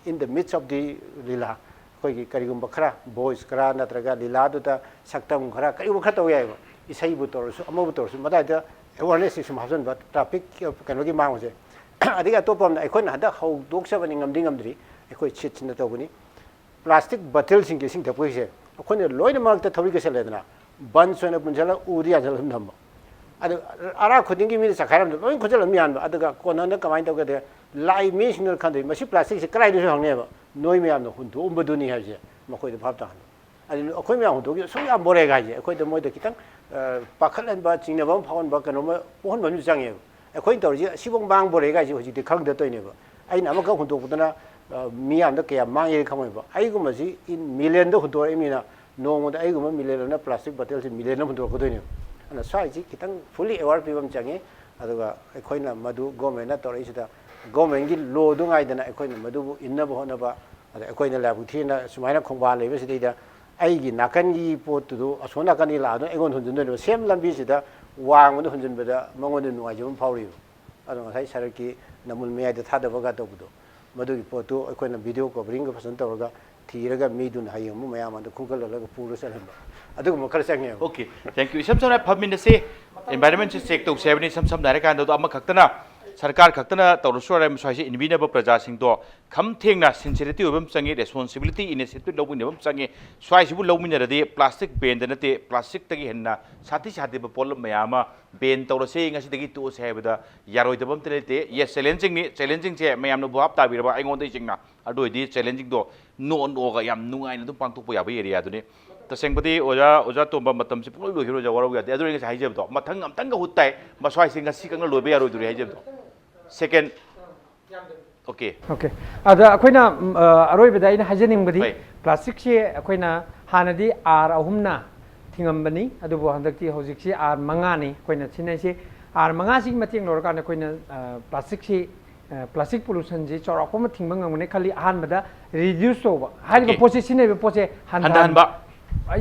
in the midst of the ꯂꯤꯂꯥ, ꯑꯩꯈꯣꯏꯒꯤ ꯀꯔꯤꯒꯨꯝꯕ ꯈꯔ, ꯚꯣꯏꯁ ꯈꯔ ꯅꯠꯇ꯭ꯔꯒ ꯂꯤꯂꯥꯗꯨꯗ ꯁꯛꯇꯝ ꯈꯔ, ꯀꯔꯤꯒꯨꯝꯕ ꯈꯔ ꯇꯧ ꯌꯥꯏꯕ꯫ ꯏꯁꯩꯕꯨ ꯇꯧꯔꯁꯨ, ꯑꯃꯕꯨ ꯇꯧꯔꯁꯨ, ꯃꯇꯥꯏꯗ ꯑꯦꯋꯥꯔꯅꯦꯁꯁꯤ ꯁꯨꯝ ꯍꯥꯞꯆꯤꯟꯕ, ꯇ꯭ꯔꯥꯐꯤꯛ ꯀꯩꯅꯣꯒꯤ ꯃꯥꯡꯕꯁꯦ꯫ ꯑꯗꯒꯤ ꯑꯇꯣꯞꯄ ꯑꯃꯅ, ꯑꯩꯈꯣꯏꯅ ꯍꯟꯗꯛ ꯍꯧꯗꯣꯛꯆꯕꯅꯤ, ꯉꯝꯗꯤ ꯉꯝꯗ꯭ꯔꯤ, ꯑꯩꯈꯣꯏ ꯁꯤꯠꯁꯤꯅ ꯇꯧꯕꯅꯤ꯫ ꯄ꯭ꯂꯥꯁꯇꯤꯛ ꯕꯇꯜꯁꯤꯡꯁꯦ ꯏꯁꯤꯡ ꯊꯛꯄꯒꯤꯁꯦ ꯑꯩꯈꯣꯏꯅ ꯂꯣꯏꯅꯃꯛꯇ ꯊꯧꯔꯤ ꯀꯩꯁꯜꯂꯦꯗꯅ, ꯕꯟꯁ ꯑꯣꯏꯅ ꯄꯨꯟꯁꯤꯜꯂ ꯎꯗ ꯌꯥꯟꯁꯤꯜꯂ ꯑꯗꯨꯝ ꯊꯝꯕ꯫ ꯑꯗꯨ ꯑꯔꯥ ꯈꯨꯗꯤꯡꯒꯤ ꯃꯤꯅ ꯆꯈꯥꯏꯔꯝꯗ ꯂꯣꯏ ꯈꯣꯠꯆꯜꯂꯝ ꯌꯥꯟꯕ꯫ ꯑꯗꯨꯒ ꯀꯣꯟꯅꯅ ꯀꯃꯥꯏꯅ ꯇꯧꯒꯦꯗ, ꯂꯥꯛꯏ ꯃꯤꯁꯤꯡꯗꯨꯅ ꯈꯟꯗꯣꯏ, "ꯃꯁꯤ ꯄ꯭ꯂꯥꯁꯇꯤꯛꯁꯤ ꯀꯗꯥꯏꯗꯁꯨ ꯍꯪꯅꯦꯕ, ꯅꯣꯏ ꯃꯌꯥꯝꯅ ꯍꯨꯟꯗꯣꯛꯑꯝꯕꯗꯨꯅꯤ" ꯍꯥꯏꯁꯦ ꯃꯈꯣꯏꯗ ꯚꯥꯞ ꯇꯥꯍꯟꯕ꯫ ꯑꯗꯨ ꯑꯩꯈꯣꯏ ꯃꯌꯥꯝ ꯍꯨꯟꯗꯣꯛꯈꯤꯕ ꯁꯨꯛ ꯌꯥꯝ ꯕꯣꯔꯦꯒ ꯍꯥꯏꯁꯦ ꯑꯩꯈꯣꯏꯗ, ꯃꯣꯏꯗ ꯈꯤꯇꯪ, ꯑ, ꯄꯥꯈꯠꯍꯟꯕ, ꯆꯤꯡꯅꯕ ꯑꯃ ꯐꯥꯎꯍꯟꯕ ꯀꯩꯅꯣꯝꯃ ꯄꯣꯛꯍꯟꯕ ꯑꯃꯁꯨ ꯆꯪꯉꯦꯕ꯫ ꯑꯩꯈꯣꯏꯅ ꯇꯧꯔꯤꯁꯦ ꯑꯁꯤꯐꯥꯎ ꯃꯥꯡ ꯕꯣꯔꯦꯒ ꯍꯥꯏꯁꯦ ꯍꯧꯖꯤꯛꯇꯤ ꯈꯪꯗ ꯇꯧꯔꯤꯅꯦꯕ꯫ ꯑꯩꯅ ꯑꯃꯈꯛ ꯍꯨꯟꯗꯣꯛꯄꯗꯅ, ꯑ, ꯃꯤ ꯌꯥꯝꯗ ꯀꯌꯥ ꯃꯥꯡꯉꯦ ꯈꯪꯉꯣꯏꯕ꯫ ꯑꯩꯒꯨꯝꯕꯁꯤ in million ꯗ ꯍꯨꯟꯗꯣꯔꯛꯏꯕꯅꯤꯅ ꯅꯣꯡꯃꯗ ꯑꯩꯒꯨꯝꯕ million ꯑꯃꯅ plastic bottle ꯁꯤ million ꯑꯃ ꯍꯨꯟꯗꯣꯔꯛꯀꯗꯣꯏꯅꯦꯕ꯫ ꯑꯗꯨꯅ ꯁ꯭ꯋꯥꯏꯁꯤ ꯈꯤꯇꯪ fully aware ꯄꯤꯕ ꯑꯃ ꯆꯪꯉꯤ꯫ ꯑꯗꯨꯒ ꯑꯩꯈꯣꯏꯅ ꯃꯗꯨ government ꯅ ꯇꯧꯔꯛꯏꯁꯤꯗ government ꯀꯤ law ꯗꯨ ꯉꯥꯏꯗꯅ ꯑꯩꯈꯣꯏꯅ ꯃꯗꯨꯕꯨ ꯏꯟꯅꯕ ꯍꯣꯠꯅꯕ, ꯑꯗ ꯑꯩꯈꯣꯏꯅ ꯂꯥꯏꯕꯛ ꯊꯤꯅ ꯁꯨꯃꯥꯏꯅ ꯈꯣꯡꯕꯥꯜ ꯂꯩꯕꯁꯤꯗꯩꯗ ꯑꯩꯒꯤ ꯅꯥꯀꯟꯒꯤ ꯄꯣꯠꯇꯨꯗ ꯑꯁꯣꯝ ꯅꯥꯀꯟꯗꯒꯤ ꯂꯥꯛꯑꯗꯨꯅ ꯑꯩꯉꯣꯟꯗ ꯍꯨꯟꯖꯤꯟꯗꯣꯏꯅꯦꯕ꯫ Same ꯂꯝꯕꯤꯁꯤꯗ ꯋꯥꯡꯃꯗ ꯍꯨꯟꯖꯤꯟꯕꯗ ꯃꯉꯣꯟꯗ ꯅꯨꯡꯉꯥꯏꯖꯕ ꯑꯃ ꯐꯥꯎꯔꯤꯕ꯫ ꯑꯗꯣ ꯉꯁꯥꯏ ꯁꯔꯛꯀꯤ ꯅꯝꯕꯨꯜ ꯃꯌꯥꯏꯗ ꯊꯥꯗꯕꯒ ꯇꯧꯕꯗꯣ, ꯃꯗꯨꯒꯤ ꯄꯣꯠꯇꯨ ꯑꯩꯈꯣꯏꯅ video covering ꯒ ꯐꯖꯅ ꯇꯧꯔꯒ ꯊꯤꯔꯒ ꯃꯤꯗꯨꯅ ꯍꯌꯦꯡ ꯑꯃꯨꯛ ꯃꯌꯥꯝ ꯑꯗ ꯈꯣꯝꯒꯠꯍꯜꯂꯒ ꯄꯨꯔ ꯆꯠꯍꯟꯕ, ꯑꯗꯨꯒꯨꯝꯕ ꯈꯔ ꯆꯪꯉꯦꯕ꯫ Okay, thank you꯫ ꯏꯁꯝ ꯁꯝꯅ ꯍꯥꯏ ꯐꯝꯃꯤꯟꯅꯁꯤ, environment ꯁꯤ check ꯇꯧꯁꯦ ꯍꯥꯏꯕꯅꯤ꯫ ꯏꯁꯝ ꯁꯝꯅ ꯍꯥꯏꯔꯀꯥꯟꯗ ꯑꯗꯣ ꯑꯃꯈꯛꯇꯅ, ꯁꯔꯀꯥꯔ ꯈꯛꯇꯅ ꯇꯧꯔꯁꯨ ꯌꯥꯔꯦ, ꯃꯁ꯭ꯋꯥꯏꯁꯦ ꯏꯟꯕꯤꯅꯕ ꯄ꯭ꯔꯖꯥꯁꯤꯡꯗꯣ ꯈꯝ ꯊꯦꯡꯅ sincerity ꯑꯣꯏꯕ ꯑꯃ ꯆꯪꯉꯤ, responsibility initiative ꯂꯧꯃꯤꯟꯅꯕ ꯑꯃ ꯆꯪꯉꯤ꯫ ꯁ꯭ꯋꯥꯏꯁꯤꯕꯨ ꯂꯧꯃꯤꯟꯅꯔꯗꯤ plastic ban ꯗ ꯅꯠꯇꯦ, plastic ꯇꯒꯤ ꯍꯦꯟꯅ ꯁꯥꯊꯤ ꯁꯥꯊꯤꯕ ꯄꯣꯠꯂꯝ ꯃꯌꯥꯝ ꯑꯃ ban ꯇꯧꯔꯁꯦ, ꯉꯁꯤꯗꯒꯤ ꯇꯣꯛꯑꯁꯦ ꯍꯥꯏꯕꯗ ꯌꯥꯔꯣꯏꯗꯕ ꯑꯝꯇ ꯂꯩꯇꯦ꯫ Yes, challenging ꯅꯤ, challenging ꯁꯦ ꯃꯌꯥꯝꯅ ꯚꯥꯞ ꯇꯥꯕꯤꯔꯕ, ꯑꯩꯉꯣꯟꯗꯩ ꯆꯤꯡꯅ꯫ ꯑꯗꯨ ꯑꯣꯏꯔꯗꯤ challenging ꯗꯣ ꯅꯣꯛꯑ ꯅꯣꯛꯑꯒ ꯌꯥꯝ ꯅꯨꯡꯉꯥꯏꯅ ꯑꯗꯨꯝ ꯄꯥꯡꯊꯣꯛꯄ ꯌꯥꯕ area ꯗꯨꯅꯤ꯫ ꯇꯁꯦꯡꯕꯗꯤ ꯑꯣꯖꯥ, ꯑꯣꯖꯥ ꯇꯣꯝꯕ, ꯃꯇꯝꯁꯤ ꯄꯨꯡꯂꯣꯏ ꯂꯣꯏꯈꯤꯔꯣꯏ ꯑꯣꯖꯥ, ꯋꯥꯔꯧ ꯌꯥꯗꯦ꯫ ꯑꯗꯨꯅ ꯑꯩ ꯉꯁꯥꯏ ꯍꯥꯏꯖꯕꯗꯣ, ꯃꯊꯪ ꯑꯝꯇꯪꯒ ꯍꯨꯠ ꯇꯥꯏ, ꯃꯁ꯭ꯋꯥꯏꯁꯦ ꯉꯁꯤ ꯈꯛꯅ ꯂꯣꯏꯕ ꯌꯥꯔꯣꯏꯗꯣꯔꯤ ꯍꯥꯏꯖꯕꯗꯣ꯫ Second꯫ Okay꯫ Okay꯫ ꯑꯗ ꯑꯩꯈꯣꯏꯅ, ꯎꯝ, ꯑ, ꯑꯔꯣꯏꯕꯗ ꯑꯩꯅ ꯍꯥꯏꯖꯅꯤꯡꯕꯗꯤ, ꯍꯣꯏ꯫ Plastic ꯁꯦ ꯑꯩꯈꯣꯏꯅ ꯍꯥꯟꯅꯗꯤ R ꯑꯍꯨꯝꯅ ꯊꯤꯡꯉꯝꯕꯅꯤ, ꯑꯗꯨꯕꯨ ꯍꯟꯗꯛꯇꯤ ꯍꯧꯖꯤꯛꯁꯤ R ꯃꯉꯥꯅꯤ ꯑꯩꯈꯣꯏꯅ ꯁꯤꯖꯤꯟꯅꯩꯁꯤ꯫ R ꯃꯉꯥꯁꯤꯒꯤ ꯃꯇꯦꯡ ꯂꯧꯔꯀꯥꯟꯗ ꯑꯩꯈꯣꯏꯅ, ꯑ, plastic ꯁꯤ, ꯑ, plastic pollution ꯁꯤ ꯆꯥꯎꯔꯥꯛꯄ ꯑꯃ ꯊꯤꯡꯕ ꯉꯝꯒꯅꯤ ꯈꯜꯂꯤ꯫ ꯑꯍꯥꯟꯕꯗ reduce ꯇꯧꯕ, ꯍꯥꯏꯔꯤꯕ Okay꯫ ꯄꯣꯠꯁꯤ ꯁꯤꯖꯤꯟꯅꯔꯤꯕ ꯄꯣꯠꯁꯦ ꯍꯟꯊꯍꯟꯕ꯫ ꯍꯟꯊꯍꯟꯕ꯫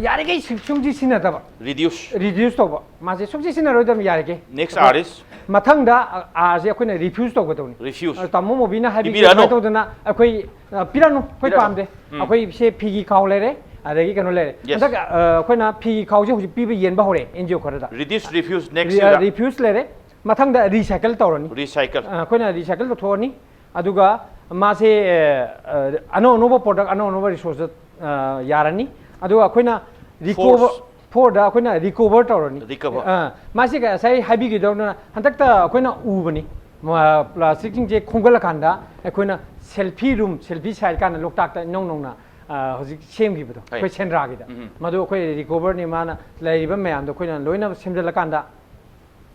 ꯌꯥꯔꯤꯈꯩ ꯁꯨꯡ-, ꯁꯨꯡꯁꯤ ꯁꯤꯖꯤꯟꯅꯗꯕ꯫ Reduce꯫ Reduce ꯇꯧꯕ꯫ ꯃꯥꯁꯦ ꯁꯨꯡꯁꯤ ꯁꯤꯖꯤꯟꯅꯔꯣꯏꯗꯕꯅꯤ ꯌꯥꯔꯤꯈꯩ꯫ Next ꯑꯩꯈꯣꯏ R is? ꯃꯊꯪꯗ, ꯑ, R ꯁꯦ ꯑꯩꯈꯣꯏꯅ refuse ꯇꯧꯒꯗꯧꯅꯤ꯫ Refuse꯫ ꯑ, ꯇꯥꯃꯣ ꯃꯣꯕꯤꯅ ꯍꯥꯏꯕꯤꯈꯤ ꯄꯤꯕꯤꯔꯛꯑꯅꯨ꯫ ꯑꯗꯨꯃꯥꯏꯅ ꯇꯧꯗꯅ ꯑꯩꯈꯣꯏ, ꯑ, ꯄꯤꯔꯛꯅꯨ, ꯑꯩꯈꯣꯏ ꯄꯤꯔꯛꯅꯨ꯫ ꯄꯥꯝꯗꯦ꯫ ꯎꯝ꯫ ꯑꯩꯈꯣꯏ ꯁꯦ ꯐꯤꯒꯤ ꯈꯥꯎ ꯂꯩꯔꯦ, ꯑꯗꯒꯤ ꯀꯩꯅꯣ ꯂꯩꯔꯦ꯫ Yes꯫ ꯍꯟꯗꯛ, ꯑ, ꯑꯩꯈꯣꯏꯅ ꯐꯤꯒꯤ ꯈꯥꯎꯁꯦ ꯍꯧꯖꯤꯛ ꯄꯤꯕ ꯌꯦꯟꯕ ꯍꯧꯔꯦ N G O ꯈꯔꯗ꯫ Reduce, refuse, next ꯔꯤ-, ꯑ, year꯫ Refuse ꯂꯩꯔꯦ꯫ ꯃꯊꯪꯗ recycle ꯇꯧꯔꯅꯤ꯫ Recycle꯫ ꯑ, ꯑꯩꯈꯣꯏꯅ recycle ꯇꯧꯊꯣꯛꯑꯅꯤ꯫ ꯑꯗꯨꯒ ꯃꯥꯁꯦ, ꯑ, ꯑ, ꯑꯅꯧ ꯑꯅꯧꯕ product, ꯑꯅꯧ ꯑꯅꯧꯕ resource, ꯑ, ꯌꯥꯔꯅꯤ꯫ ꯑꯗꯨꯒ ꯑꯩꯈꯣꯏꯅ recover, Force꯫ Four ꯗ ꯑꯩꯈꯣꯏꯅ recover ꯇꯧꯔꯅꯤ꯫ Recover꯫ ꯑ, ꯃꯥꯁꯤ ꯉꯁꯥꯏ ꯍꯥꯏꯕꯤꯈꯤꯗꯧꯅ ꯍꯟꯗꯛꯇ ꯑꯩꯈꯣꯏꯅ ꯎꯕꯅꯤ꯫ ꯃ-, plastic ꯁꯤꯡꯁꯦ ꯈꯣꯝꯒꯠꯂꯀꯥꯟꯗ ꯑꯩꯈꯣꯏꯅ selfie room, selfie site ꯀꯥꯟꯗ ꯂꯣꯛꯇꯥꯛꯇ ꯏꯅꯧ ꯅꯧꯅ ꯑ, ꯍꯧꯖꯤꯛ ꯁꯦꯝꯈꯤꯕꯗꯣ, ꯍꯣꯏ꯫ ꯑꯩꯈꯣꯏ ꯁꯦꯟꯗ꯭ꯔꯥꯒꯤꯗ, ꯎꯝ꯫ ꯃꯗꯨ ꯑꯩꯈꯣꯏ recover ꯅꯤ, ꯃꯥꯅ ꯂꯩꯔꯤꯕ ꯃꯌꯥꯝꯗꯣ ꯑꯩꯈꯣꯏꯅ ꯂꯣꯏꯅ ꯁꯦꯝꯖꯤꯜꯂꯀꯥꯟꯗ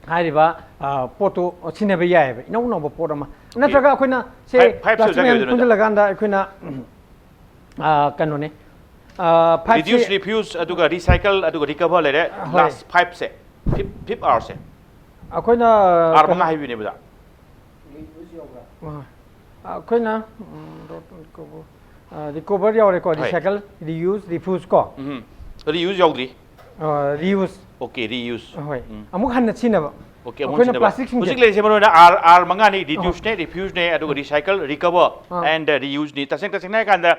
ꯍꯥꯏꯔꯤꯕ, ꯑ, ꯄꯣꯠꯇꯨ ꯁꯤꯖꯤꯟꯅꯕ ꯌꯥꯏꯑꯕ, ꯏꯅꯧ ꯅꯧꯕ ꯄꯣꯠ ꯑꯃ꯫ ꯅꯠꯇ꯭ꯔꯒ ꯑꯩꯈꯣꯏꯅ ꯁꯦ Five, five ꯁꯦ plastic ꯑꯣꯖꯥ ꯃꯌꯥꯝ ꯀꯩ ꯑꯣꯏꯗꯣꯏꯅꯣ? ꯄꯨꯟꯁꯤꯜꯂꯀꯥꯟꯗ ꯑꯩꯈꯣꯏꯅ, ꯎꯝ, ꯑ, ꯀꯩꯅꯣꯅꯦ, ꯑ, five ꯁꯦ Reduce, reuse, ꯑꯗꯨꯒ recycle, ꯑꯗꯨꯒ recover ꯂꯩꯔꯦ꯫ ꯍꯣꯏ꯫ Last five ꯁꯦ, fifth, fifth R ꯁꯦ, ꯑꯩꯈꯣꯏꯅ R ꯀꯩꯅꯣ, ꯃꯉꯥ ꯍꯥꯏꯕꯤꯕꯅꯦꯕ ꯑꯣꯖꯥ꯫ ꯑ, ꯑꯩꯈꯣꯏꯅ, ꯎꯝ, dot recover, ꯑ, recover ꯌꯥꯎꯔꯦꯀꯣ, ꯍꯣꯏ꯫ Recycle, reuse, reuse ꯀꯣ꯫ ꯎꯝ꯫ Reuse ꯌꯥꯎꯗ꯭ꯔꯤ꯫ ꯑ, reuse꯫ Okay, reuse꯫ ꯍꯣꯏ꯫ ꯎꯝ꯫ ꯑꯃꯨꯛ ꯍꯟꯅ ꯁꯤꯖꯤꯟꯅꯕ꯫ Okay, ꯑꯃꯨꯛ ꯑꯩꯈꯣꯏꯅ ꯁꯤꯖꯤꯟꯅꯕ꯫ plastic ꯁꯤꯡꯁꯦ ꯍꯧꯖꯤꯛ ꯂꯩꯔꯤꯁꯦ ꯃꯔꯨ ꯑꯣꯏꯅ R, R ꯃꯉꯥꯅꯤ, reduce ꯅꯦ, refuse ꯅꯦ, ꯑꯗꯨꯒ recycle, recover ah. and reuse ꯅꯤ꯫ ꯇꯁꯦꯡ ꯇꯁꯦꯡꯅ ꯍꯥꯏ ꯀꯥꯟꯗ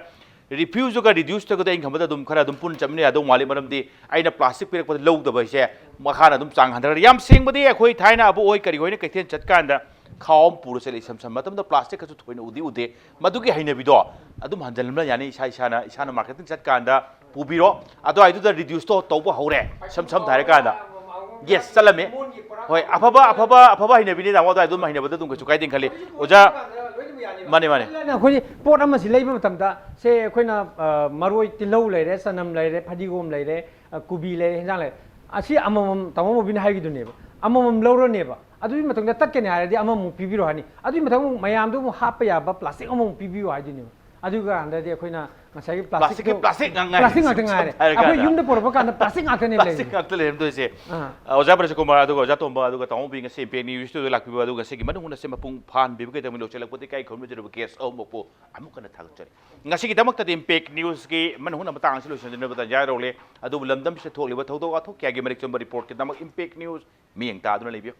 refuseꯇꯨꯒ reduceꯇꯨꯒꯗꯤ ꯑꯩꯅ ꯈꯟꯕꯗ ꯑꯗꯨꯝ ꯈꯔ ꯑꯗꯨꯝ ꯄꯨꯟꯅ ꯆꯠꯃꯤꯟꯅ ꯌꯥꯗꯧ ꯃꯥꯜꯂꯤ, ꯃꯔꯝꯗꯤ ꯑꯩꯅ plastic ꯄꯤꯔꯛꯄꯗ ꯂꯧꯗꯕ ꯍꯥꯏꯁꯦ ꯃꯈꯥꯅ ꯑꯗꯨꯝ ꯆꯥꯡ ꯍꯟꯊꯔꯛꯑꯦ꯫ ꯌꯥꯝ ꯁꯦꯡꯕꯗꯤ ꯑꯩꯈꯣꯏ ꯊꯥꯏꯅ ꯑꯕꯣꯛ ꯍꯣꯏ ꯀꯔꯤ ꯍꯣꯏꯅ ꯀꯩꯊꯦꯜ ꯆꯠꯀꯥꯟꯗ ꯈꯥꯎ ꯑꯃ ꯄꯨꯔ ꯆꯠꯂꯤ, ꯏꯁꯝ ꯁꯝ ꯃꯇꯝꯗ plastic ꯀꯁꯨ ꯊꯣꯏꯅ ꯎꯗꯤ ꯎꯗꯦ꯫ ꯃꯗꯨꯒꯤ ꯍꯩꯅꯕꯤꯗꯣ ꯑꯗꯨꯝ ꯍꯟꯖꯤꯜꯍꯟꯕ ꯌꯥꯅꯤ꯫ ꯏꯁꯥ ꯏꯁꯥꯅ, ꯏꯁꯥꯅ marketing ꯆꯠꯀꯥꯟꯗ ꯄꯨꯕꯤꯔꯣ꯫ ꯑꯗꯨꯋꯥꯏꯗꯨꯗ reduceꯇꯣ ꯇꯧꯕ ꯍꯧꯔꯦ, ꯏꯁꯝ ꯁꯝꯅ ꯍꯥꯏꯔꯀꯥꯟꯗ꯫ Yes, ꯆꯠꯂꯝꯃꯤ꯫ ꯍꯣꯏ, ꯑꯐꯕ, ꯑꯐꯕ, ꯑꯐꯕ ꯍꯩꯅꯕꯤꯅꯤ ꯇꯥꯃꯣ, ꯑꯗꯨꯋꯥꯏ ꯑꯗꯨꯝ ꯍꯩꯅꯕꯗ ꯑꯗꯨꯝ ꯀꯩꯁꯨ ꯀꯥꯏꯗꯦ ꯈꯜꯂꯤ꯫ ꯑꯣꯖꯥ, ꯃꯥꯅꯦ, ꯃꯥꯅꯦ꯫ ꯑꯩꯈꯣꯏ ꯄꯣꯠ ꯑꯃꯁꯤ ꯂꯩꯕ ꯃꯇꯝꯗ, ꯁꯦ ꯑꯩꯈꯣꯏꯅ, ꯑ, ꯃꯔꯣꯏ, ꯇꯤꯜꯍꯧ ꯂꯩꯔꯦ, ꯆꯅꯝ ꯂꯩꯔꯦ, ꯐꯗꯤꯒꯣꯝ ꯂꯩꯔꯦ, ꯑ, ꯀꯣꯕꯤ ꯂꯩꯔꯦ, ꯍꯤꯟꯖꯥꯡ ꯂꯩꯔꯦ, ꯑꯁꯤ ꯑꯃꯃꯝ, ꯇꯥꯃꯣ ꯃꯣꯕꯤꯅ ꯍꯥꯏꯈꯤꯗꯨꯅꯦꯕ, ꯑꯃꯃꯝ ꯂꯧꯔꯅꯦꯕ, ꯑꯗꯨꯒꯤ ꯃꯇꯨꯡꯗ ꯇꯠꯀꯅꯤ ꯍꯥꯏꯔꯗꯤ ꯑꯃꯃꯨꯛ ꯄꯤꯕꯤꯔꯣ ꯍꯥꯏꯅꯤ, ꯑꯗꯨꯒꯤ ꯃꯊꯪ ꯑꯃꯨꯛ ꯃꯌꯥꯝꯗꯨ ꯑꯃꯨꯛ ꯍꯥꯞꯄ ꯌꯥꯕ plastic ꯑꯃꯃꯨꯛ ꯄꯤꯕꯤꯌꯨ ꯍꯥꯏꯗꯣꯏꯅꯦꯕ꯫ ꯑꯗꯨꯒ ꯀꯥꯟꯗꯗꯤ ꯑꯩꯈꯣꯏꯅ ꯉꯁꯥꯏꯒꯤ Plastic ꯀꯤ plasticꯇꯣ, plastic ꯉꯥꯛ ꯉꯥꯏ꯫ plastic ꯉꯥꯛꯇ ꯉꯥꯏꯔꯦ꯫ ꯍꯥꯏꯔꯀꯥꯟꯗ꯫ ꯑꯩꯈꯣꯏ ꯌꯨꯝꯗ ꯄꯨꯔꯛꯄ ꯀꯥꯟꯗ plastic ꯉꯥꯛꯇꯅꯦ Plastic ꯂꯩꯔꯤꯁꯦ꯫ ꯉꯥꯛꯇ ꯂꯩꯔꯝꯗꯣꯏꯁꯦ꯫ ꯑꯥ꯫ ꯑ, ꯑꯣꯖꯥ ꯄ꯭ꯔꯁ ꯀꯨꯃꯥꯔ, ꯑꯗꯨꯒ ꯑꯣꯖꯥ ꯇꯣꯝꯕ, ꯑꯗꯨꯒ ꯇꯥꯃꯣ ꯃꯣꯕꯤ ꯉꯁꯤ Impact Newsꯇꯨꯗ ꯂꯥꯛꯄꯤꯕ, ꯑꯗꯨꯒ ꯉꯁꯤꯒꯤ ꯃꯅꯨꯡ ꯍꯨꯠꯅ ꯁꯦ ꯃꯄꯨꯡ ꯐꯥꯍꯟꯕꯤꯕꯒꯤꯗꯃꯛ ꯂꯧꯁꯤꯜꯂꯛꯄꯗ ꯏꯀꯥꯏ ꯈꯨꯝꯅꯖꯔꯤꯕ guest ꯑꯍꯨꯝꯃꯛꯄꯨ ꯑꯃꯨꯛ ꯍꯟꯅ ꯊꯥꯒꯠꯆꯔꯤ꯫ ꯉꯁꯤꯒꯤꯗꯃꯛꯇꯗꯤ Impact Newsꯀꯤ ꯃꯅꯨꯡ ꯍꯨꯠꯅ ꯃꯇꯥꯡ ꯑꯁꯤ ꯂꯣꯏꯁꯤꯟꯖꯅꯕ ꯇꯥꯟꯖꯥ ꯌꯧꯔꯛꯂꯦ꯫ ꯑꯗꯨꯕꯨ ꯂꯝꯗꯝꯁꯤꯗ ꯊꯣꯛꯂꯤꯕ ꯊꯧꯗꯣꯛ ꯋꯥꯊꯣꯛ ꯀꯌꯥꯒꯤ ꯃꯔꯤꯛ ꯆꯨꯝꯕ reportꯀꯤꯗꯃꯛ Impact News ꯃꯤꯠꯌꯦꯡ ꯇꯥꯗꯨꯅ ꯂꯩꯕꯤꯌꯨ꯫